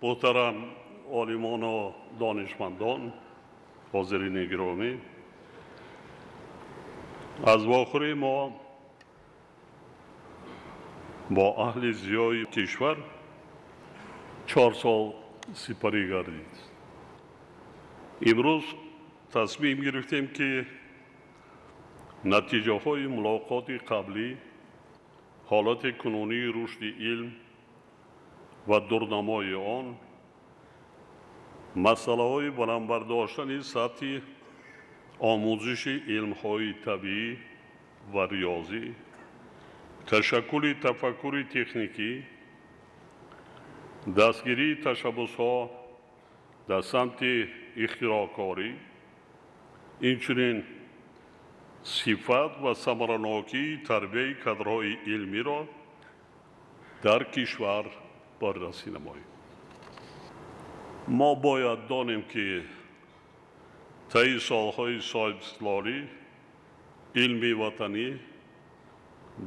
Муҳтарам олимону донишмандон, ҳозирини гиромӣ, аз вохӯрии мо бо аҳли зиёи кишвар 4 сол сипарӣ гардид. Имрӯз тасмим гирифтем, ки натиҷаҳои мулоқоти қаблӣ, ҳолати кунунии рушди илм ва дурнамои он, масъалаҳои баландбардоштани сатҳи омӯзиши илмҳои табиӣ ва риёзӣ, ташаккули тафаккури техникӣ, дастгирии ташаббусҳо дар самти ихтироъкорӣ, инчунин сифат ва самаранокии тарбияи кадрҳои илмиро дар кишвар баррасӣ намоем. Мо бояд донем, ки таи солҳои соҳибистиқлолӣ илми ватанӣ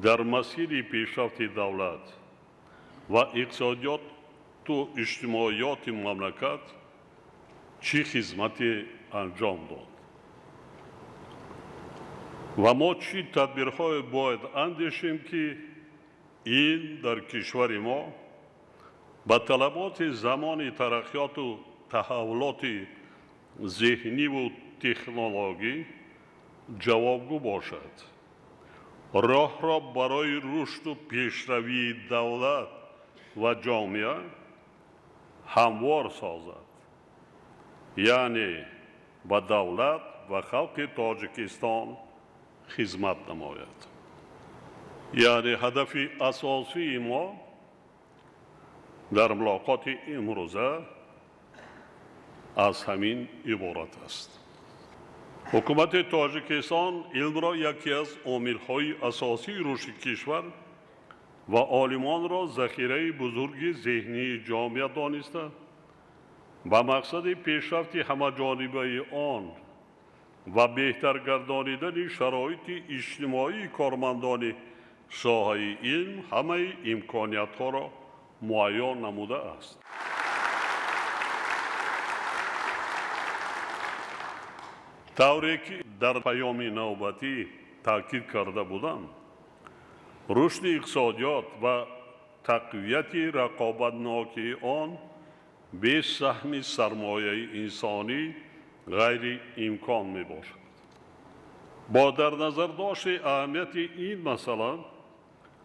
дар масири пешрафти давлат ва иқтисодиёту иҷтимоиёти мамлакат чӣ хизмате анҷом дод ва мо чӣ тадбирҳое бояд андешем, ки илм дар кишвари мо ба талаботи замони тараққиёту таҳаввулоти зеҳниву технологӣ ҷавобгӯ бошад, роҳро барои рушду пешравии давлат ва ҷомеа ҳамвор созад, яъне ба давлат ва халқи Тоҷикистон хизмат намояд. Яъне ҳадафи асосии мо дар мулоқоти имрӯза аз ҳамин иборат аст. Ҳукумати Тоҷикистон илмро яке аз омилҳои асосии рушди кишвар ва олимонро захираи бузурги зеҳнии ҷомеа дониста, ба мақсади пешрафти ҳамаҷонибаи он ва беҳтар гардонидани шароити иҷтимоии кормандони соҳаи илм ҳамаи имкониятҳоро муайян намудааст. Тавре ки дар паёми навбатӣ таъкид карда будам, рушди иқтисодиёт ва тақвияти рақобатнокии он бе саҳми сармояи инсонӣ ғайриимкон мебошад. Бо дар назардошти аҳамияти ин масъала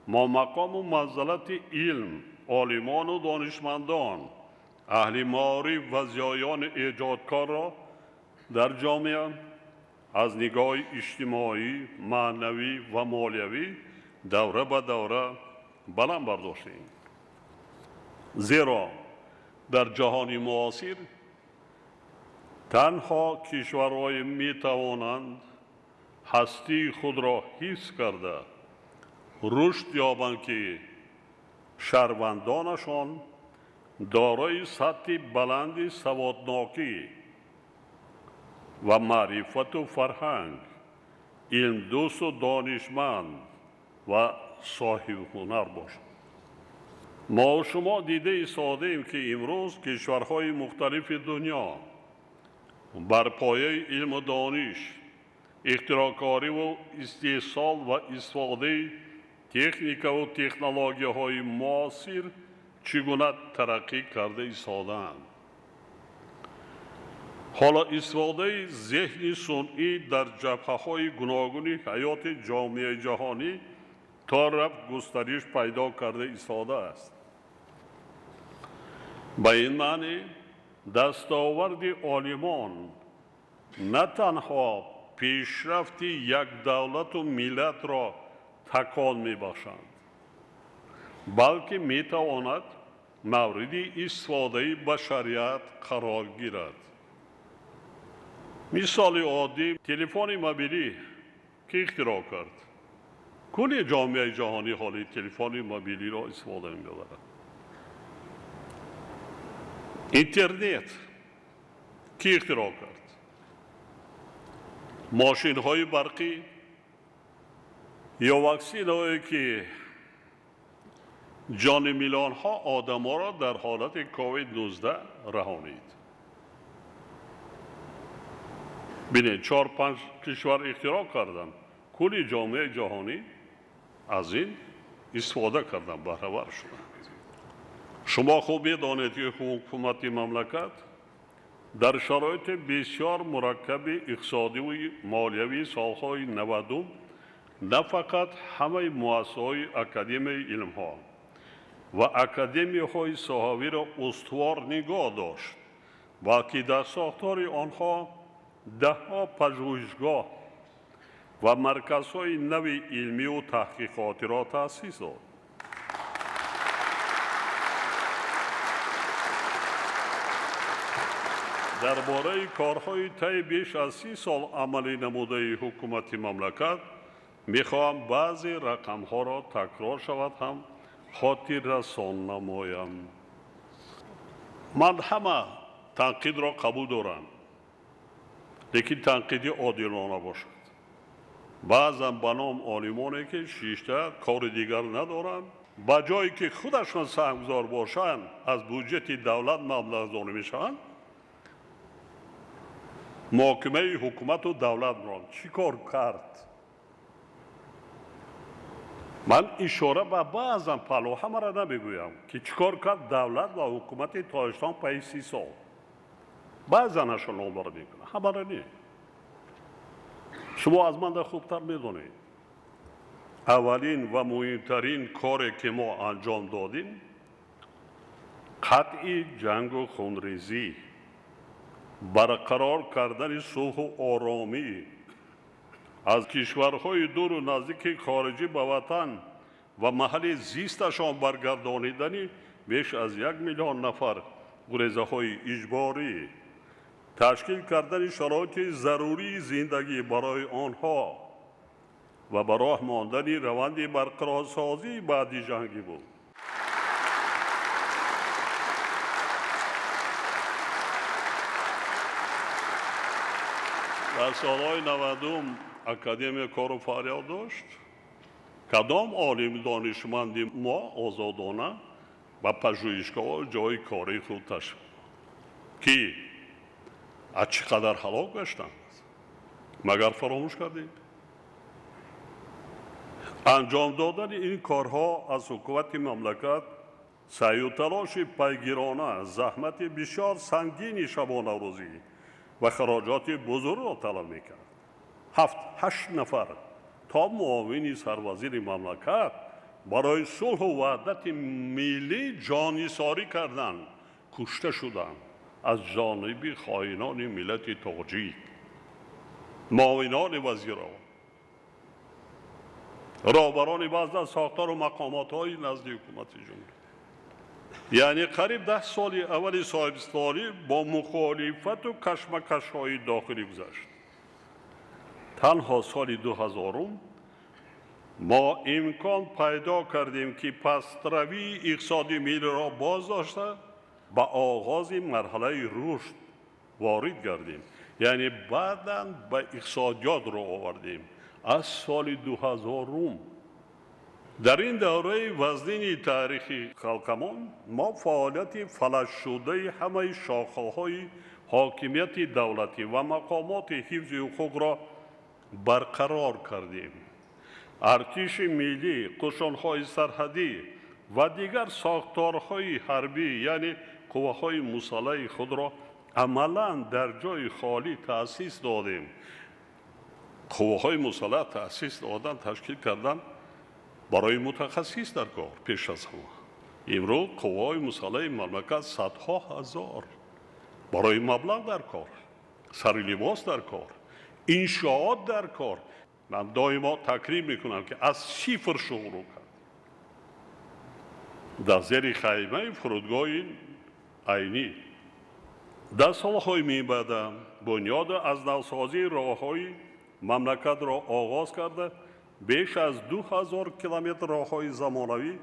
мо мақому манзалати илм, олимону донишмандон, аҳли маориф ва зиёёни эҷодкорро дар ҷомеа аз нигоҳи иҷтимоӣ, маънавӣ ва молиявӣ давра ба давра баланд бардоштем. Зеро дар ҷаҳони муосир танҳо кишварҳое метавонанд ҳастии худро ҳифз карда рушд ёбанд, ки шаҳрвандонашон дорои сатҳи баланди саводнокӣ ва маърифату фарҳанг, илмдӯсту донишманд ва соҳибҳунар бошанд. Мо шумо дида истодаем, ки имрӯз кишварҳои мухталифи дунё бар пояи илму дониш, ихтироъкориву истеҳсол ва истифодаи техникаву технологияҳои муосир чӣ гуна тараққӣ карда истодаанд. Ҳоло истифодаи зеҳни сунъӣ дар ҷабҳаҳои гуногуни ҳаёти ҷомеаи ҷаҳонӣ то рафт густариш пайдо карда истодааст. Ба ин маънӣ дастоварди олимон на танҳо пешрафти як давлату миллатро такон мебахшанд, балки метавонад мавриди истифодаи башарият қарор гирад. Мисоли оддӣ телефони мобилӣ ки ихтироъ кард. Кулли ҷомеаи ҷаҳонӣ ҳоли телефони мобилиро истифода мебарад. Интернет ки ихтироъ кард? Мошинҳои барқӣ ё ваксинаҳое ки Ҷони миллионҳо одаморо дар ҳолати COVID-19 раҳонид. Бинед, 4-5 кишвар ихтироъ карданд. Кулли ҷомеаи ҷаҳонӣ аз ин истифода карданд, баҳравар шуданд. Шумо хуб медонед, ки ҳукумати мамлакат дар шароити бисёр мураккаби иқтисодиву молиявии солҳои 90 на фақат ҳамаи муассисаҳои Академияи илмҳо ва академияҳои соҳавиро устувор нигоҳ дошт, балки дар сохтори онҳо даҳҳо пажӯҳишгоҳ ва марказҳои нави илмиву таҳқиқотиро таъсис дод. Дар бораи корҳои таи беш аз 30 сол амалӣ намудаи ҳукумати мамлакат мехоҳам баъзе рақамҳоро такрор шавад ҳам хотиррасон намоям. Ман ҳама танқидро қабул дорам, лекин танқиди одилона бошад. Баъзан ба ном олимоне ки шишта кори дигар надоранд, ба ҷое ки худашон саҳмгузор бошанд, аз буҷети давлат маблағгузорӣ мешаванд, муҳокимаи ҳукумату давлатро чӣ кор кард? Ман ишора ба баъзан паҳлӯ ҳамаро намегӯям, ки чӣ кор кард давлат ва ҳукумати Тоҷикистон пайи 30 сол. Баъзанашро номбар мекунам, ҳамаро не. Шумо аз ман хубтар медонед. Аввалин ва муҳимтарин коре ки мо анҷом додем, қатъи ҷангу хунрезӣ, барқарор кардани сулҳу оромӣ, аз кишварҳои дуру наздики хориҷӣ ба ватан ва маҳалли зисташон баргардонидани беш аз 1 миллион нафар гурезаҳои иҷборӣ, ташкил кардани шароити зарурии зиндагӣ барои онҳо ва ба роҳ мондани раванди барқарорсозии баъди ҷангӣ буд. Дар солҳои 90 академия кору фаъолият дошт. Кадом олим донишманди мо озодона ба пажӯҳишгоҳ ҷойи кори худ ташриф ки аз чӣ қадар ҳалок гаштанд, магар фаромӯш кардем? Анҷом додани ин корҳо аз ҳукумати мамлакат саъю талоши пайгирона, заҳмати бисёр сангини шабонарӯзӣ ва хароҷоти бузургро талаб мекард. 7-8 нафар то муовини сарвазири мамлакат барои сулҳу ваҳдати миллӣ ҷонисорӣ карданд, кушта шуданд аз ҷониби хоинони миллати тоҷик, муовинони вазиро, роҳбарони баъзе аз сохтору мақомотҳои назди ҳукумати ҷумҳурӣ. Яъне қариб 10 соли аввали соҳибистиқлолӣ бо мухолифату кашмакашҳои дохилӣ гузашт. Танҳо соли 2000 мо имкон пайдо кардем, ки пастравии иқтисоди миллиро боз дошта ба оғози марҳалаи рушд ворид гардем. Яъне баъдан ба иқтисодиёт рӯ овардем аз соли 2000. Дар ин давраи вазнини таърихи халқамон мо фаъолияти фалаҷшудаи ҳамаи шохаҳои ҳокимияти давлатӣ ва мақомоти ҳифзи ҳуқуқро барқарор кардем. Артиши миллӣ, қӯшунҳои сарҳадӣ ва дигар сохторҳои ҳарбӣ, яъне қувваҳои мусаллаҳи худро амалан дар ҷои холӣ таъсис додем. Қувваҳои мусаллаҳ таъсис додан, ташкил кардан барои мутахассис дар кор пеш аз ҳама. Имрӯз қувваҳои мусаллаҳи мамлакат садҳо ҳазор барои маблағ дар кор, сари либос дар кор, иншоот дар кор. Ман доимо такрим мекунам, ки аз сифр шурӯъ кард. Дар зери хаймаи фурудгоҳи Айнӣ. Дар солҳои мебаъда бунёду аз навсозии роҳҳои мамлакатро оғоз карда, беш аз 2000 километр роҳҳои замонавӣ,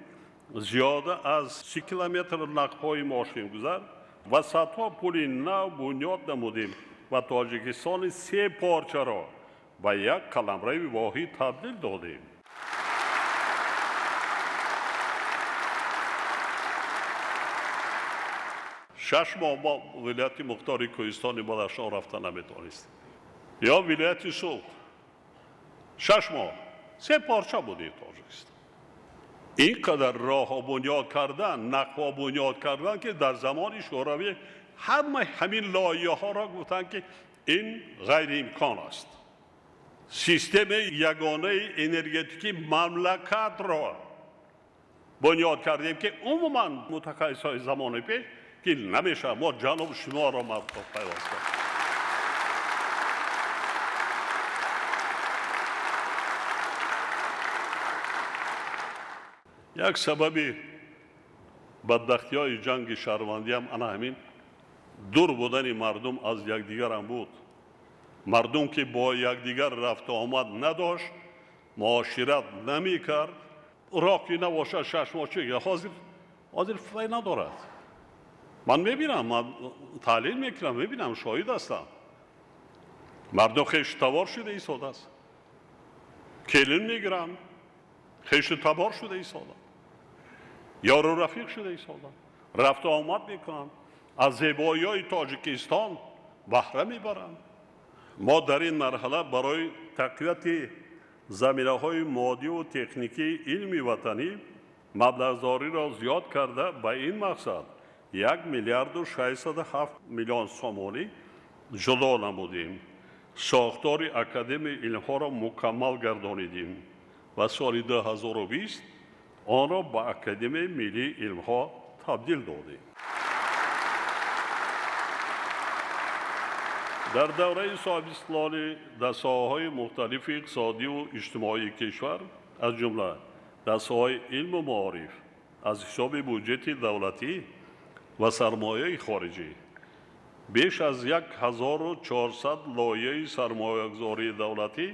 зиёда аз 30 километр нақбҳои мошингузар ва садҳо пули нав бунёд намудем ва Тоҷикистони се порчаро ба як қаламрави воҳид табдил додем. 6 моҳ мо вилояти Мухтори Кӯҳистони Бадахшон рафта наметавонистем. Ё вилояти Суғд 6 моҳ се порча буди Тоҷикистон. Ин қадар роҳҳо бунёд кардан, нақбҳо бунёд кардан, ки дар замони Шӯравӣ ҳама ҳамин лоиҳаҳоро гуфтанд, ки ин ғайриимкон аст. Системаи ягонаи энергетикии мамлакатро бунёд кардем, ки умуман мутахассисҳои замони пеш ки намешавад, мо ҷануб шимолро пайваст кардем. Як сабаби бадбахтиҳои ҷанги шаҳрвандиам ана ҳамин дур будани мардум аз якдигарам буд. Мардум ки бо якдигар рафту омад надошт, муошират намекард, роҳ ки набошад 6 моҳ чӣ? Ҳозир фай надорад. Ман мебинам, ман таҳлил мекунам, мебинам, шоҳид ҳастам. Мардум хешу табор шуда истодааст, келин мегиранд, хешу табор шуда истоданд, ёру рафиқ шуда истоданд, рафту омад мекунанд, аз зебоиҳои Тоҷикистон баҳра мебаранд. Мо дар ин марҳала барои тақвияти заминаҳои моддиву техникии илми ватанӣ маблағгузориро зиёд карда, ба ин мақсад 1 миллиарду 607 миллион сомонӣ ҷудо намудем. Сохтори Академияи илмҳоро мукаммал гардонидем ва соли 2020 онро ба Академияи миллии илмҳо табдил додем. Дар давраи соҳибистиқлолӣ дар соҳаҳои мухталифи иқтисодиву иҷтимоии кишвар, аз ҷумла дар соҳаи илму маориф, аз ҳисоби буҷети давлатӣ ва сармояи хориҷӣ беш аз 1400 лоиҳаи сармоягузории давлатӣ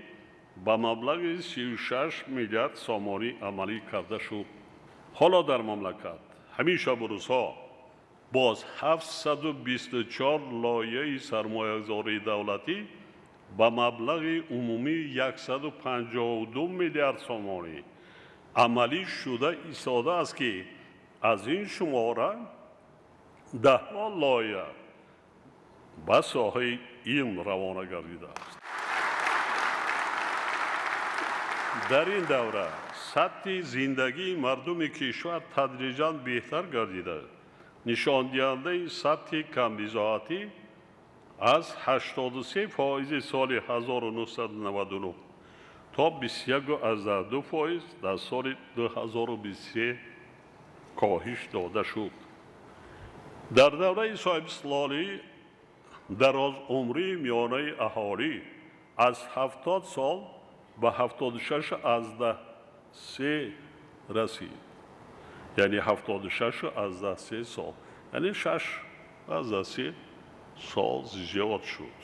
ба маблағи 36 миллиард сомонӣ амалӣ карда шуд. Ҳоло дар мамлакат ҳамин шабу рӯзҳо боз 724 лоиҳаи сармоягузории давлатӣ ба маблағи умумии 152 миллиард сомонӣ амалӣ шуда истодааст, ки аз ин шумора даҳҳо лоиҳа ба соҳаи илм равона гардидааст. Дар ин давра сатҳи зиндагии мардуми кишвар тадриҷан беҳтар гардида, нишондиҳандаи сатҳи камбизоатӣ аз 83% соли 1999 то 21,2% дар соли 2023 коҳиш дода шуд. Дар давраи соҳибистиқлолӣ дарозумрии миёнаи аҳолӣ аз 70 сол ба 76,3 расид. Яъне 76,3 сол, яъне 6,3 сол зиёд шуд.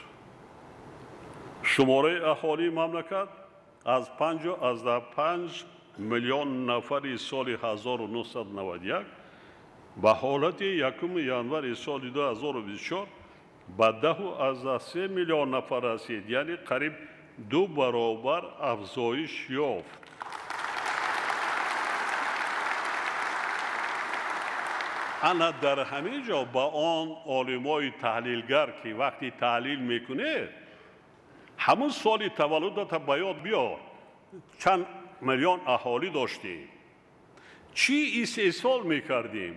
Шумораи аҳолии мамлакат аз 5,5 миллион нафари соли 1991 ба ҳолати 1 январи соли 2024 ба 10,3 миллион нафар расид, яъне қариб 2 баробар афзоиш ёфт. Ана дар ҳамин ҷо ба он олимои таҳлилгар, ки вақти таҳлил мекунед, ҳамун соли таваллудата ба ёд биёр, чанд миллион аҳолӣ доштем, чӣ истеҳсол мекардем,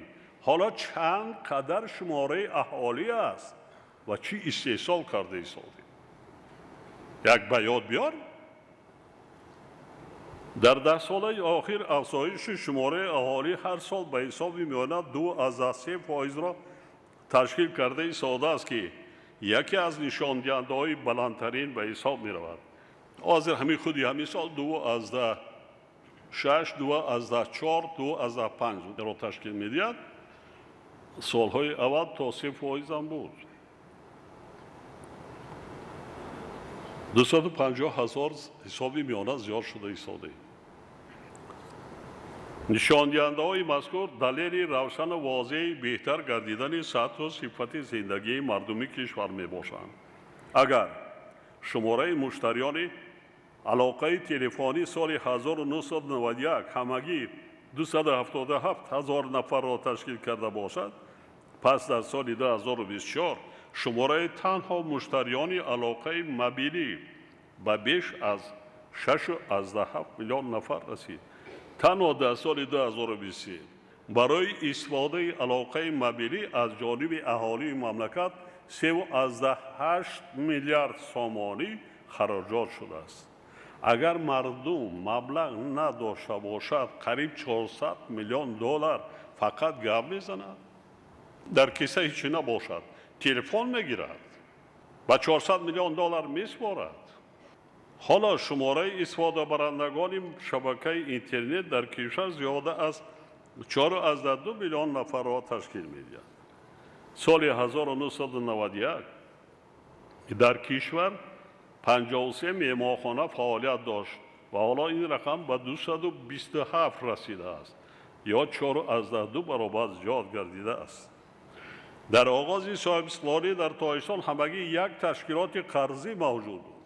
ҳоло чанд қадар шумораи аҳолӣ аст ва чӣ истеҳсол карда истодем, як ба ёд биёр. Дар 10 солаи охир афзоиши шумораи аҳолӣ ҳар сол ба ҳисоби миёна 2,3%-ро ташкил карда истодааст, ки яке аз нишондиҳандаҳои баландтарин ба ҳисоб меравад. Ҳозир ҳамин худи ҳамин сол 2,6, 2,4, 2,5-ро ташкил медиҳад. Солҳои аввал то 3% ҳам буд. 250 ҳазор ҳисоби миёна зиёд шуда истодаем. Нишондиҳандаҳои мазкур далели равшану возеҳи беҳтар гардидани сатҳу сифати зиндагии мардуми кишвар мебошанд. Агар шумораи муштариёни алоқаи телефонӣ соли 1991 ҳамагӣ 277 ҳазор нафарро ташкил карда бошад, Пас дар соли 2024 шумораи танҳо муштариёни алоқаи мобилӣ ба беш аз 6,7 миллион нафар расид. Танҳо дар соли 2023 барои истифодаи алоқаи мобилӣ аз ҷониби аҳолии мамлакат 3,8 миллиард сомонӣ хароҷот шудааст. Агар мардум маблағ надошта бошад, қариб 400 миллион доллар фақат гап мезанад. Дар киса ҳеҷ набошад, телефон мегирад, ба 400 миллион доллар месупорад. Ҳоло шумораи истифодабарандагони шабакаи интернет дар кишвар зиёда аз 4,2 миллион нафарро ташкил медиҳад. Соли 1991 дар кишвар 53 меҳмонхона фаъолият дошт ва ҳоло ин рақам ба 227 расидааст, ё 4,2 баробар зиёд гардидааст. Дар оғози соҳибистиқлолӣ дар Тоҷикистон ҳамагӣ як ташкилоти қарзӣ мавҷуд буд.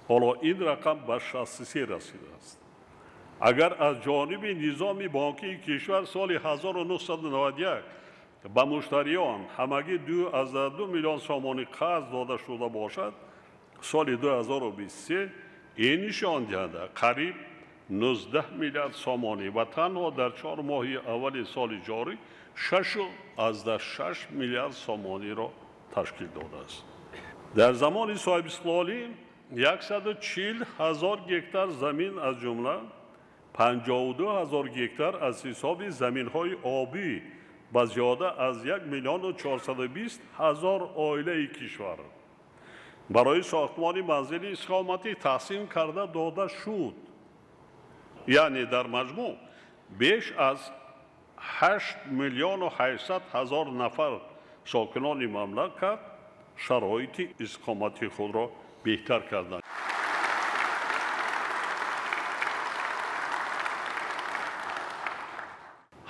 Ҳоло ин рақам ба 63 расидааст. Агар аз ҷониби низоми бонкии кишвар соли 1991 ба муштариён ҳамагӣ 2,2 миллион сомонӣ қарз дода шуда бошад, соли 2023 ин нишондиҳанда қариб 19 миллиард сомонӣ ва танҳо дар 4 моҳи аввали соли ҷорӣ 6,6 миллиард сомониро ташкил додааст. Дар замони соҳибистиқлолӣ 140 ҳазор гектар замин, аз ҷумла 52 ҳазор гектар аз ҳисоби заминҳои обӣ ба зиёда аз 1 420 000 оилаи кишвар барои сохтмони манзили истиқоматӣ тақсим карда дода шуд. Яъне дар маҷмӯъ беш аз 8 800 000 нафар сокинони мамлакат шароити истиқоматии худро беҳтар карданд.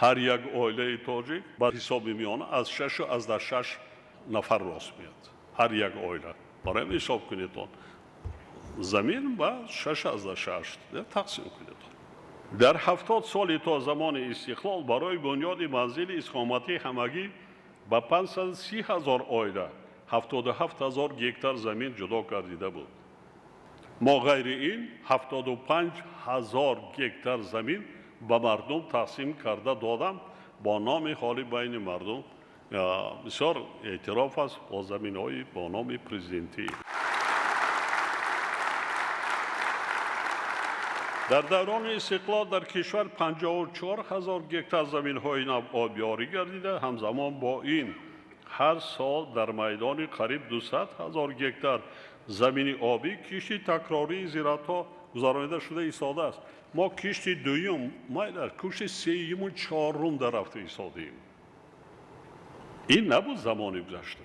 Ҳар як оилаи тоҷик ба ҳисоби миёна аз 6,6 нафар рост меяд. Ҳар як оила. Барои ҳисоб кунед он замин ба 6,6 тақсим кунед. Дар 70 соли то замони истиқлол барои бунёди манзили истиқоматӣ ҳамагӣ ба 530 ҳазор оила 77 ҳазор гектар замин ҷудо гардида буд. Мо ғайри ин 75 ҳазор гектар замин ба мардум тақсим карда додам бо номи ҳоли байни мардум бисёр эътироф аст бо заминҳои бо номи президентӣ. Дар даврони истиқлол дар кишвар 54 ҳазор гектар заминҳои нав обёрӣ гардида, ҳамзамон бо ин ҳар сол дар майдони қариб 200 ҳазор гектар замини обӣ кишти такрории зироатҳо гузаронида шуда истодааст. Мо кишти дуюм, майла кишти сеюму чорум дар рафта истодаем. Ин набуд замони гузашта.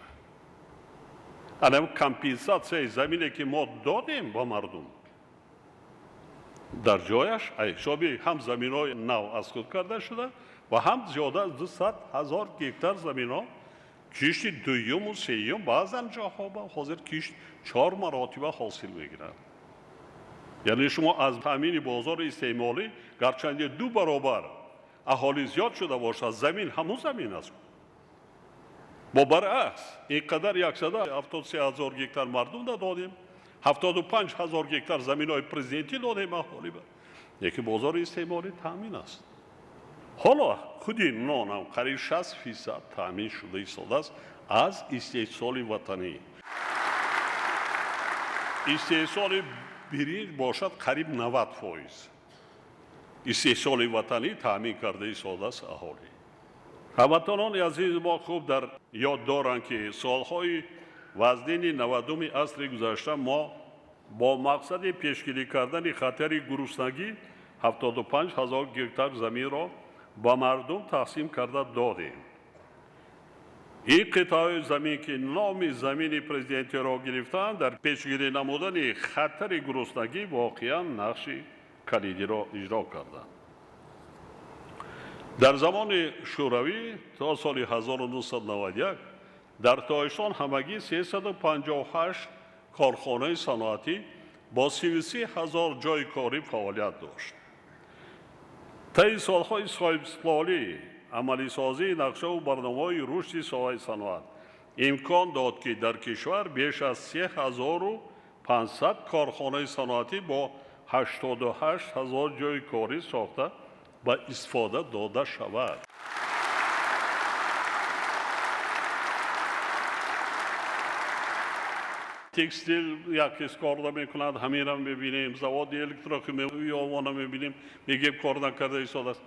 Ана компенсатсияи замине ки мо додем ба мардум, дар ҷояш ҳисоби ҳам заминҳои нав аз худ карда шуда ва ҳам зиёда аз 200 ҳазор гектар заминҳо кишти дуюму сеюм, баъзан ҷоҳо ҳозир кишт 4 маротиба ҳосил мегирад. Яъне шумо аз таъмини бозори истеъмолӣ гарчанде 2 баробар аҳолӣ зиёд шуда бошад, замин ҳамун замин аст. Бо баръакс ин қадар 173 ҳазор гектар мардум додем, 75 ҳазор гектар заминҳои президентӣ додем аҳолӣ, лекин бозори истеъмолӣ таъмин аст. Ҳоло худи нонам қариб 60% таъмин шуда истодааст аз истеҳсоли ватанӣ. Истеҳсоли биринҷ бошад қариб 90% истеҳсоли ватанӣ таъмин карда истодааст аҳолӣ. Ҳамватанони азиз, мо хуб дар ёд доранд, ки солҳои вазнини 90-уми асри гузашта мо бо мақсади пешгирӣ кардани хатари гуруснагӣ 75 ҳазор гектар заминро ба мардум тақсим карда додем. Ин қитъаи замин ки номи замини президентиро гирифтаанд, дар пешгирӣ намудани хатари гуруснагӣ воқеан нақши калидиро иҷро карданд. Дар замони Шӯравӣ то соли 1991 дар Тоҷикистон ҳамагӣ 358 корхонаи саноатӣ бо 33 ҳазор ҷойи корӣ фаъолият дошт. Таи солҳои соҳибистиқлолӣ амалисозии нақшаву барномаҳои рушди соҳаи саноат имкон дод, ки дар кишвар беш аз 3500 корхонаи саноатӣ бо 88 ҳазор ҷойи корӣ сохта ба истифода дода шавад. Текстил як кис кор намекунад, ҳаминро мебинем, заводи электрохимиявона мебинем, мегӯем кор накарда истодааст.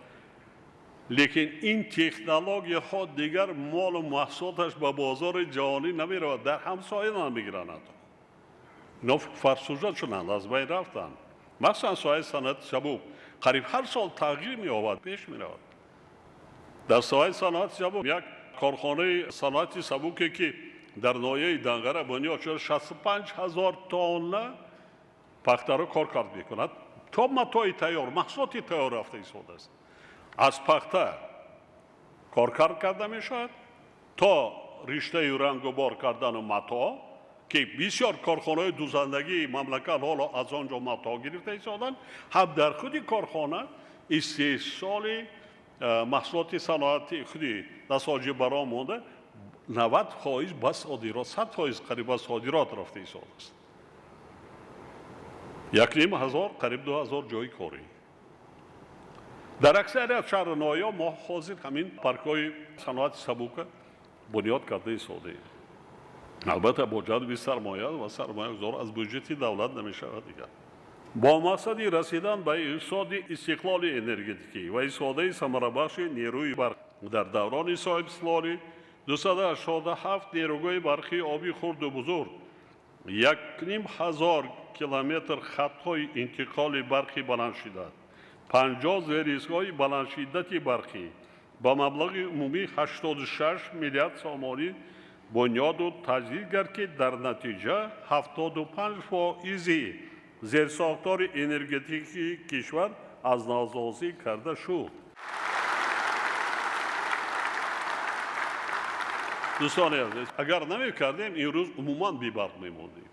Лекин ин технологияҳо дигар молу маҳсулоташ ба бозори ҷаҳонӣ намеравад, дар ҳамсоя намегиранд. Ино фарсуда шуданд, аз байн рафтанд. Махсусан соҳаи саноати сабук қариб ҳар сол тағйир меёбад, пеш меравад. Дар соҳаи саноати сабук як корхонаи саноати сабуке, ки дар ноҳияи Данғара бунёд шуда, 65 ҳазор тонна пахтаро кор кард мекунад, то матои тайёр, маҳсулоти тайёр рафта истодааст. Аз пахта коркард карда мешавад то риштаи рангу бор кардану матоъ, ки бисёр корхонаҳои дузандагии мамлакат ҳоло аз он ҷо матоъ гирифта истоданд. Ҳам дар худи корхона истеҳсоли маҳсулоти саноати худи насоҷӣ баром монда 90% ба содирот, 100% қариб ба содирот рафта истодааст. 1500, қариб 2000 ҷойи корӣ. Дар аксарият шаҳру ноҳияҳо мо ҳозир ҳамин паркҳои саноати сабука бунёд карда истодаем. Албатта, бо ҷалби сармоя ва сармоягузор аз буҷети давлат намешавад дигар. Бо мақсади расидан ба иқтисоди истиқлоли энергетикӣ ва истифодаи самарабахши нерӯи барқ дар даврони соҳибистиқлолӣ 287 нерӯгоҳи барқии оби хурду бузург, 1500 километр хатҳои интиқоли барқи баландшиддат, 50 зеристгоҳи баландшиддати барқӣ ба маблағи умумии 86 миллиард сомонӣ бунёду таҷдид кард, ки дар натиҷа 75% зерсохтори энергетикии кишвар аз навсозӣ карда шуд. Дӯстони азиз, агар намекардем, имрӯз умуман бебарқ мемондем.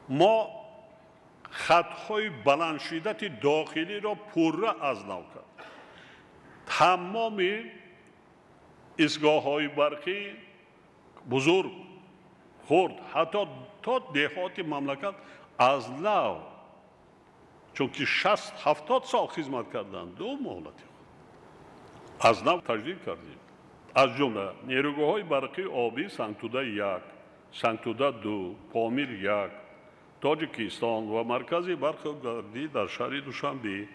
Мо хатҳои баландшиддати дохилиро пурра аз нав кардем. Тамоми истгоҳҳои барқӣ бузург, хурд, ҳатто то деҳоти мамлакат аз нав, чунки 60-70 сол хизмат карданд, ду муҳлати худ аз нав таҷдид кардем. Аз ҷумла нерӯгоҳҳои барқии обӣ Сангтуда 1, Сангтуда 2, Помир 1, Тоҷикистон ва маркази барқу гардӣ дар шаҳри Душанбе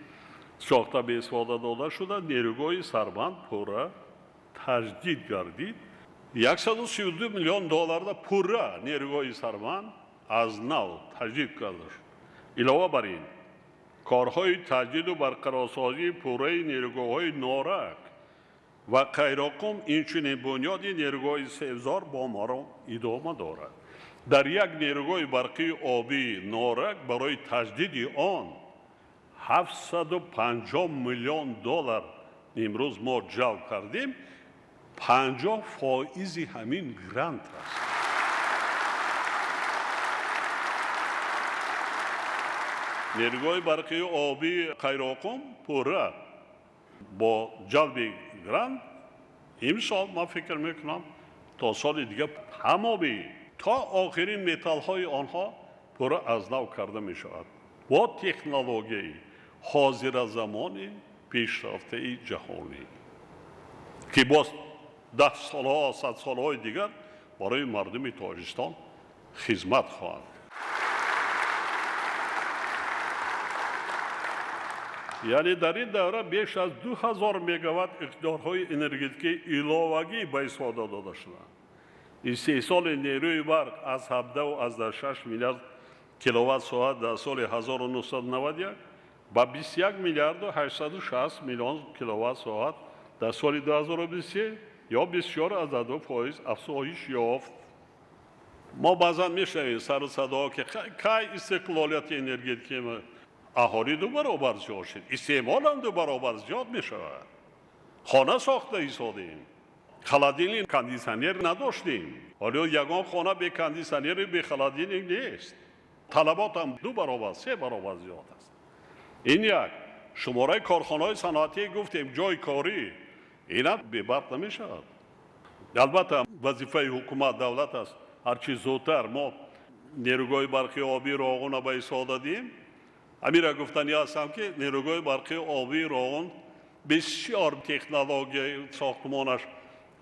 сохта ба истифода дода шуда, нерӯгоҳи Сарбанд пурра таҷдид гардид. 132 миллион долларда пурра нерӯгоҳи Сарбанд аз нав таҷдид карда шуд. Илова бар ин, корҳои таҷдиду барқарорсозии пурраи нерӯгоҳҳои Норак ва Қайроқум, инчунин бунёди нерӯгоҳи Себзор бо маром идома дорад. Дар як нерӯгоҳи барқии обии Норак барои таҷдиди он 750 миллион доллар имрӯз мо ҷалб кардем, 50% ҳамин грант аст. Нерӯгоҳи барқии обии Қайроқум пурра бо ҷалби грант имсол ман фикр мекунам то соли дигар тамоми то охирин металлҳои онҳо пурра аз нав карда мешавад бо технологияи ҳозиразамони пешрафтаи ҷаҳонӣ, ки боз 10 солҳо, 100 солҳои дигар барои мардуми Тоҷикистон хизмат хоҳанд. Яъне дар ин давра беш аз 2000 мегаватт иқтидорҳои энергетикии иловагӣ ба истифода дода шуданд. Истеҳсоли нерӯи барқ аз 17,6 миллиард киловатт соат дар соли 1991 ба 21 миллиарду 860 миллион киловатт соат дар соли 2023 ё 24,2% афзоиш ёфт. Мо баъзан мешунавем сару садоҳо, ки кай истиқлолияти энергетикии аҳолӣ ду баробар зиёд шуд, истеъмолам ду баробар зиёд мешавад. Хона сохта истодем, холодильник, кондитсионер надоштем. Ҳоло ягон хона бе кондитсионеру бе холодильник нест. Талаботам ду баробар, се баробар зиёд аст. Ин як. Шумораи корхонаҳои саноатӣ гуфтем, ҷойи корӣ Ина бебарқ намешавад. Албатта вазифаи ҳукумат давлат аст. Ҳарчи зудтар мо нерӯгоҳи барқи обии Роғунро ба истифода диҳем. Амира гуфтанӣ ҳастам, ки нерӯгоҳи барқи обии Роғун бисёр технологияи сохтмонаш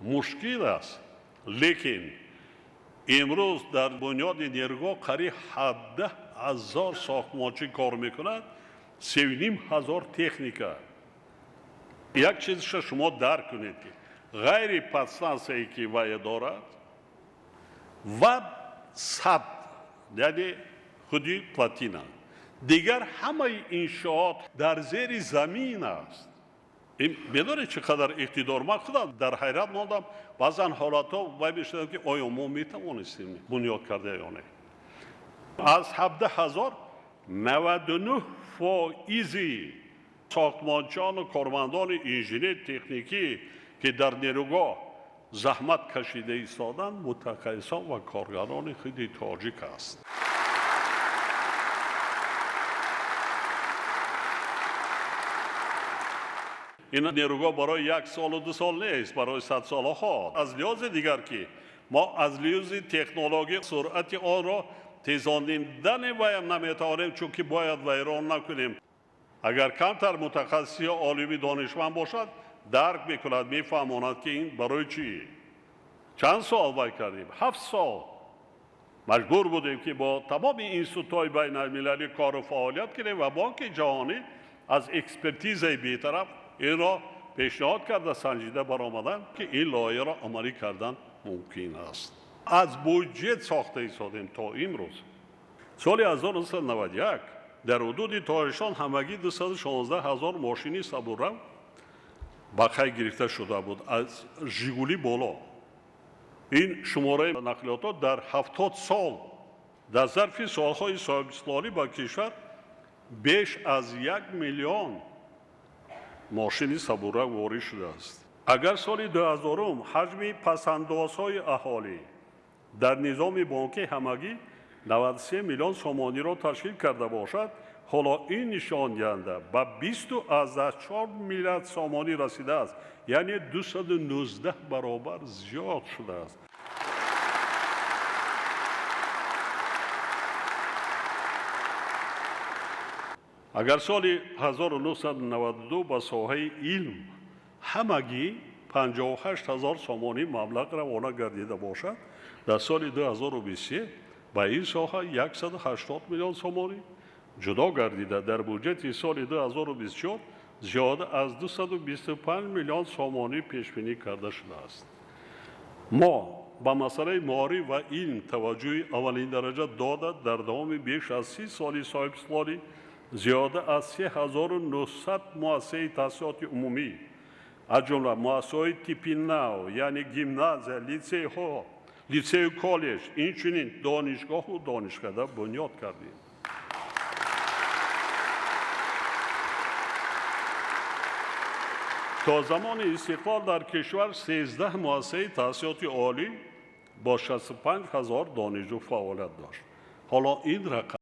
мушкил аст, лекин имрӯз дар бунёди нерӯгоҳ қариб 17 ҳазор сохтмончӣ кор мекунад, 3,5 ҳазор техника. Як чизша шумо дарк кунед, ки ғайри подстансияе ки вай дорад ва сад, яъне худи плотина, дигар ҳамаи иншоот дар зери замин аст. Медонед, чӣ қадар иқтидор? Ман худам дар ҳайрат мондам. Баъзан ҳолатҳо вай мешудам, ки оё мо метавонистем бунёд карда ё не. Аз 17 ҳазор 99 фоизи сохтмончиёну кормандони инженер техникӣ, ки дар нерӯгоҳ заҳмат кашида истоданд, мутахассисон ва коргарони худи тоҷик аст. Ин нерӯгоҳ барои як солу 2 сол нест, барои садсолаҳо. Аз лиҳози дигар, ки мо аз лиҳози технология суръати онро тезонидани ваям наметавонем, чунки бояд вайрон накунем. Агар камтар мутахассис ё олими донишманд бошад, дарк мекунад, мефаҳмонад, ки ин барои чӣ чанд сол вай кардем. 7 сол маҷбур будем, ки бо тамоми институтҳои байналмилалӣ кору фаъолият кунем ва Бонки ҷаҳонӣ аз экспертизаи бетараф инро пешниҳод карда, санҷида баромаданд, ки ин лоиҳаро амалӣ кардан мумкин аст. Аз буҷет сохта истодем то имрӯз. Соли 1991 дар ҳудуди Тоҷикистон ҳамагӣ 216 ҳазор мошини сабуррав ба қайд гирифта шуда буд, аз Жигули боло. Ин шумораи нақлиётҳо дар 70 сол, дар зарфи солҳои соҳибистиқлолӣ, ба кишвар беш аз 1 миллион мошини сабуррав ворид шудааст. Агар соли 2000-ум ҳаҷми пасандозҳои аҳолӣ дар низоми бонкӣ ҳамагӣ 93 миллион сомониро ташкил карда бошад, ҳоло ин нишондиҳанда ба 20,4 миллиард сомонӣ расидааст, яъне 219 баробар зиёд шудааст. Агар соли 1992 ба соҳаи илм ҳамагӣ 58 ҳазор сомонӣ маблағ равона гардида бошад, дар соли 2023 ба ин соҳа 180 миллион сомонӣ ҷудо гардида, дар буҷети соли 2024 зиёда аз 225 миллион сомонӣ пешбинӣ карда шудааст. Мо ба масъалаи маориф ва илм таваҷҷӯҳи аввалиндараҷа дода, дар давоми беш аз 30 соли соҳибистиқлолӣ зиёда аз 3900 муассисаи таҳсилоти умумӣ, аз ҷумла муассисаҳои типи нав, яъне гимназия, литсейҳо, литсею коллеҷ, инчунин донишгоҳу донишкада бунёд кардем. То замони истиқлол дар кишвар 13 муассисаи таҳсилоти олӣ бо 65 ҳазор донишҷӯ фаъолият дошт. Ҳоло ин рақам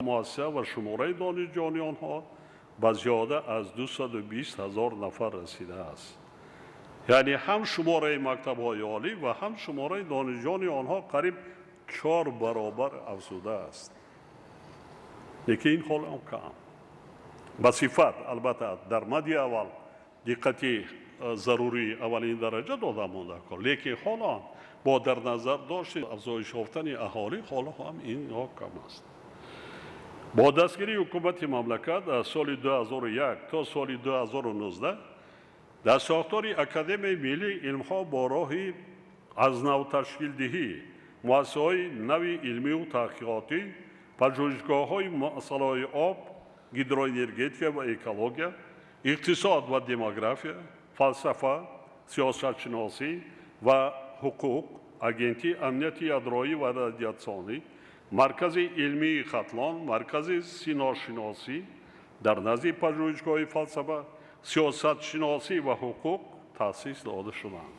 муассиса ва шумораи донишҷӯёни онҳо ба зиёда аз 220 ҳазор нафар расидааст. Яъне ҳам шумораи мактабҳои олӣ ва ҳам шумораи донишҷӯёни онҳо қариб 4 баробар афзудааст. Лекин ин ҳол ҳам кам. Ба сифат, албатта, дар мади аввал диққати зарурии аввалин дараҷа дода монда кор, лекин ҳоло бо дар назар дошти афзоиш ёфтани аҳолӣ, ҳоло ҳам инҳо кам аст. Бо дастгирии ҳукумати мамлакат аз соли 2001 то соли 2019 дар сохтори Академияи миллии илмҳо бо роҳи аз нав ташкилдиҳӣ муассисаҳои нави илмию таҳқиқотӣ, пажӯҳишгоҳҳои масъалаҳои об, гидроэнергетика ва экология, иқтисод ва демография, фалсафа, сиёсатшиносӣ ва ҳуқуқ, Агентии амнияти ядроӣ ва радиатсионӣ, Маркази илмии Хатлон, Маркази синошиносӣ дар назди пажӯҳишгоҳи фалсафа, сиёсатшиносӣ ва ҳуқуқ таъсис дода шуданд.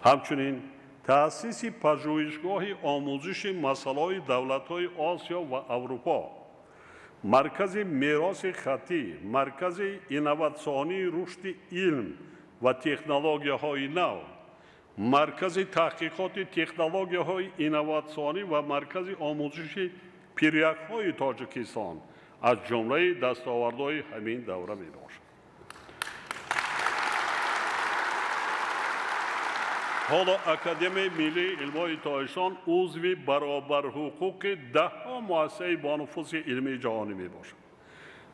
Ҳамчунин таъсиси пажӯҳишгоҳи омӯзиши масъалаҳои давлатҳои Осиё ва Аврупо, Маркази мероси хаттӣ, Маркази инноватсионии рушди илм ва технологияҳои нав, маркази таҳқиқоти технологияҳои инноватсионӣ ва маркази омӯзиши пиряхҳои Тоҷикистон аз ҷумлаи дастовардҳои ҳамин давра мебошад. Ҳоло Академияи миллии илмҳои Тоҷикистон узви баробарҳуқуқи даҳҳо муассисаи бонуфузи илмии ҷаҳонӣ мебошад.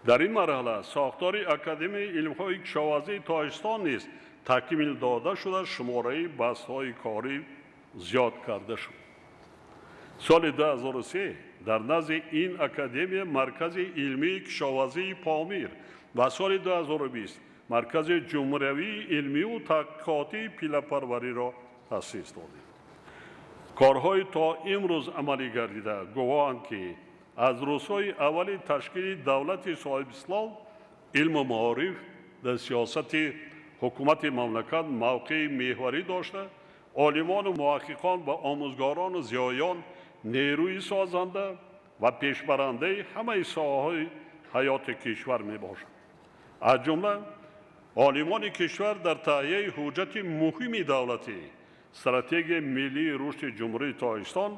Дар ин марҳала сохтори Академияи илмҳои кишоварзии Тоҷикистон низ такмил дода шуда, шумораи баҳсҳои корӣ зиёд карда шуд. Соли 2003 дар назди ин академия Маркази илмии кишоварзии Помир ва соли 2020 Маркази ҷумҳуриявии илмию таҳқиқотии пиллапарвариро таъсис додем. Корҳои то имрӯз амалӣ гардида гувоҳанд, ки аз рӯзҳои аввали ташкили давлати соҳибистиқлол илму маориф дар сиёсати ҳукумати мамлакат мавқеи меҳварӣ дошта, олимону муҳаққиқон ва омӯзгорону зиёиён нерӯи созанда ва пешбарандаи ҳамаи соҳаҳои ҳаёти кишвар мебошанд. Аз ҷумла олимони кишвар дар таҳияи ҳуҷҷати муҳими давлатӣ стратегияи миллии рушди Ҷумҳурии Тоҷикистон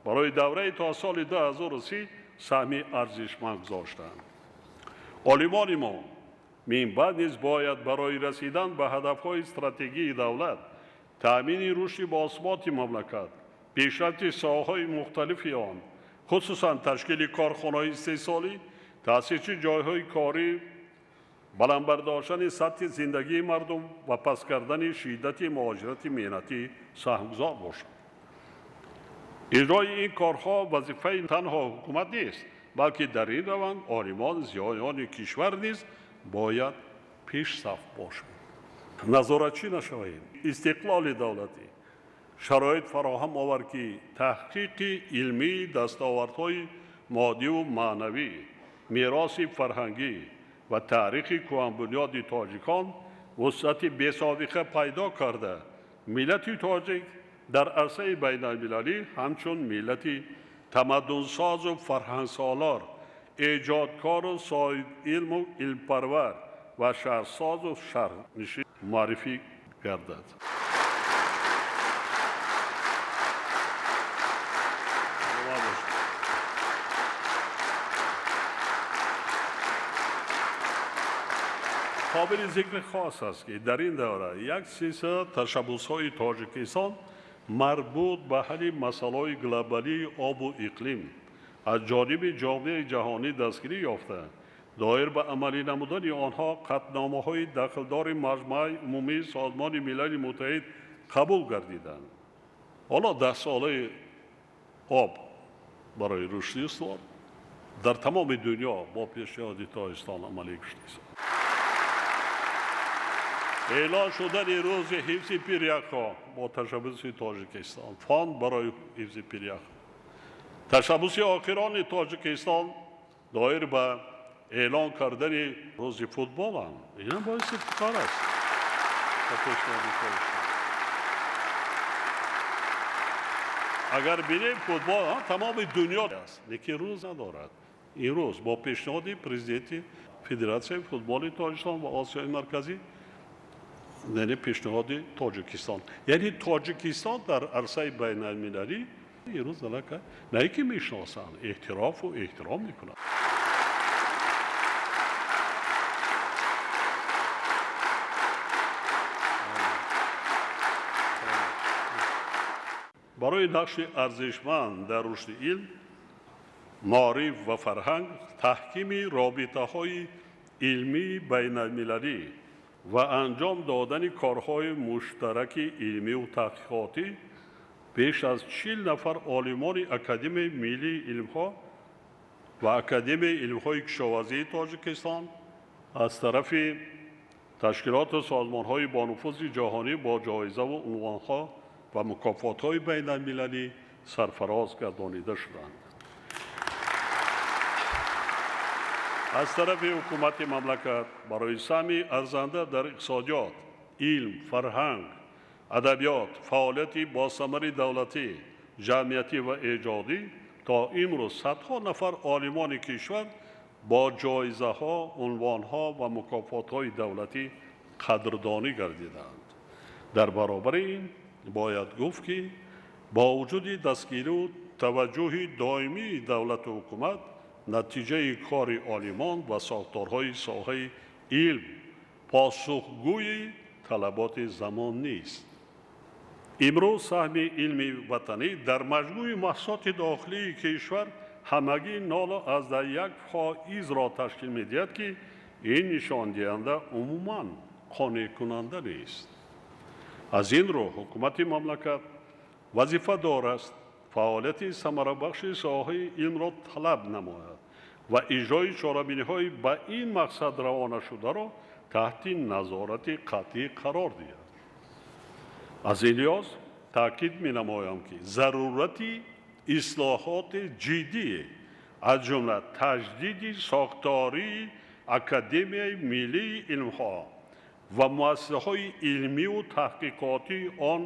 барои давраи то соли 2030 саҳми арзишманд гузоштанд. Олимони мо минбаъд низ бояд барои расидан ба ҳадафҳои стратегии давлат, таъмини рушди босуботи мамлакат, пешрафти соҳаҳои мухталифи он, хусусан ташкили корхонаҳои истеҳсолӣ, таъсиси ҷойҳои корӣ, баланд бардоштани сатҳи зиндагии мардум ва паст кардани шиддати муҳоҷирати меҳнатӣ саҳмгузор бошанд. Иҷрои ин корҳо вазифаи танҳо ҳукумат нест, балки дар ин раванд олимон, зиёиёни кишвар низ бояд пешсаф бошанд. Назоратчӣ нашавем. Истиқлоли давлатӣ шароит фароҳам овард, ки таҳқиқи илмии дастовардҳои моддиву маънавӣ, мероси фарҳангӣ ва таърихи кӯҳанбунёди тоҷикон вусъати бесобиқа пайдо карда, миллати тоҷик дар арсаи байналмилалӣ ҳамчун миллати тамаддунсозу фарҳангсолор, эҷодкору соҳибилму илмпарвар ва шаҳрсозу шаҳрнишин муаррифӣ гардад. Қобили зикри хос аст, ки дар ин давра як силсила ташаббусҳои Тоҷикистон марбут ба ҳалли масъалаҳои глобалии обу иқлим аз ҷониби ҷомеаи ҷаҳонӣ дастгирӣ ёфта, доир ба амалӣ намудани онҳо қатъномаҳои дахлдори Маҷмааи умумии Созмони Милали Муттаҳид қабул гардиданд. Ҳоло даҳсолаи об барои рушди устувор дар тамоми дунё бо пешниҳоди Тоҷикистон амалӣ гардид. Эълон шудани рӯзи ҳифзи пиряхҳо бо ташаббуси Тоҷикистон, фонд барои ҳифзи пиряхҳо, ташаббуси охирони Тоҷикистон доир ба эълон кардани рӯзи футболам, инам боиси ифтихор аст. Агар бинем, футбол тамоми дунё аст, лекин рӯз надорад. Ин рӯз бо пешниҳоди президенти Федератсияи футболи Тоҷикистон ва Осиёи Марказӣ, яъне пешниҳоди Тоҷикистон, яъне Тоҷикистон дар арсаи байналмилалӣ имрӯз аллакай на ин ки мешиносанд, эътирофу эҳтиром мекунанд. Барои нақши арзишманд дар рушди илм, маориф ва фарҳанг, таҳкими робитаҳои илмии байналмилалӣ ва анҷом додани корҳои муштараки илмию таҳқиқотӣ беш аз 40 нафар олимони Академияи миллии илмҳо ва Академияи илмҳои кишоварзии Тоҷикистон аз тарафи ташкилоту созмонҳои бонуфузи ҷаҳонӣ бо ҷоизаву унвонҳо ва мукофотҳои байналмилалӣ сарфароз гардонида шуданд. Аз тарафи ҳукумати мамлакат барои саҳми арзанда дар иқтисодиёт, илм, фарҳанг, адабиёт, фаъолияти босамари давлатӣ, ҷамъиятӣ ва эҷодӣ то имрӯз садҳо нафар олимони кишвар бо ҷоизаҳо, унвонҳо ва мукофотҳои давлатӣ қадрдонӣ гардиданд. Дар баробари ин бояд гуфт, ки бо вуҷуди дастгирию таваҷҷӯҳи доимии давлату ҳукумат, натиҷаи кори олимон ва сохторҳои соҳаи илм посухгӯи талаботи замон нест. Имрӯз саҳми илми ватанӣ дар маҷмӯи маҳсулоти дохилии кишвар ҳамагӣ 0,1%-ро ташкил медиҳад, ки ин нишондиҳанда умуман қонеъкунанда нест. Аз ин рӯ ҳукумати мамлакат вазифадор аст фаъолияти самарабахши соҳаи илмро талаб намояд ва иҷрои чорабиниҳои ба ин мақсад равона шударо таҳти назорати қатъӣ қарор диҳад. Аз ин лиҳоз таъкид менамоям, ки зарурати ислоҳоти ҷиддӣ, аз ҷумла таҷдиди сохтории Академияи миллии илмҳо ва муассисаҳои илмию таҳқиқотии он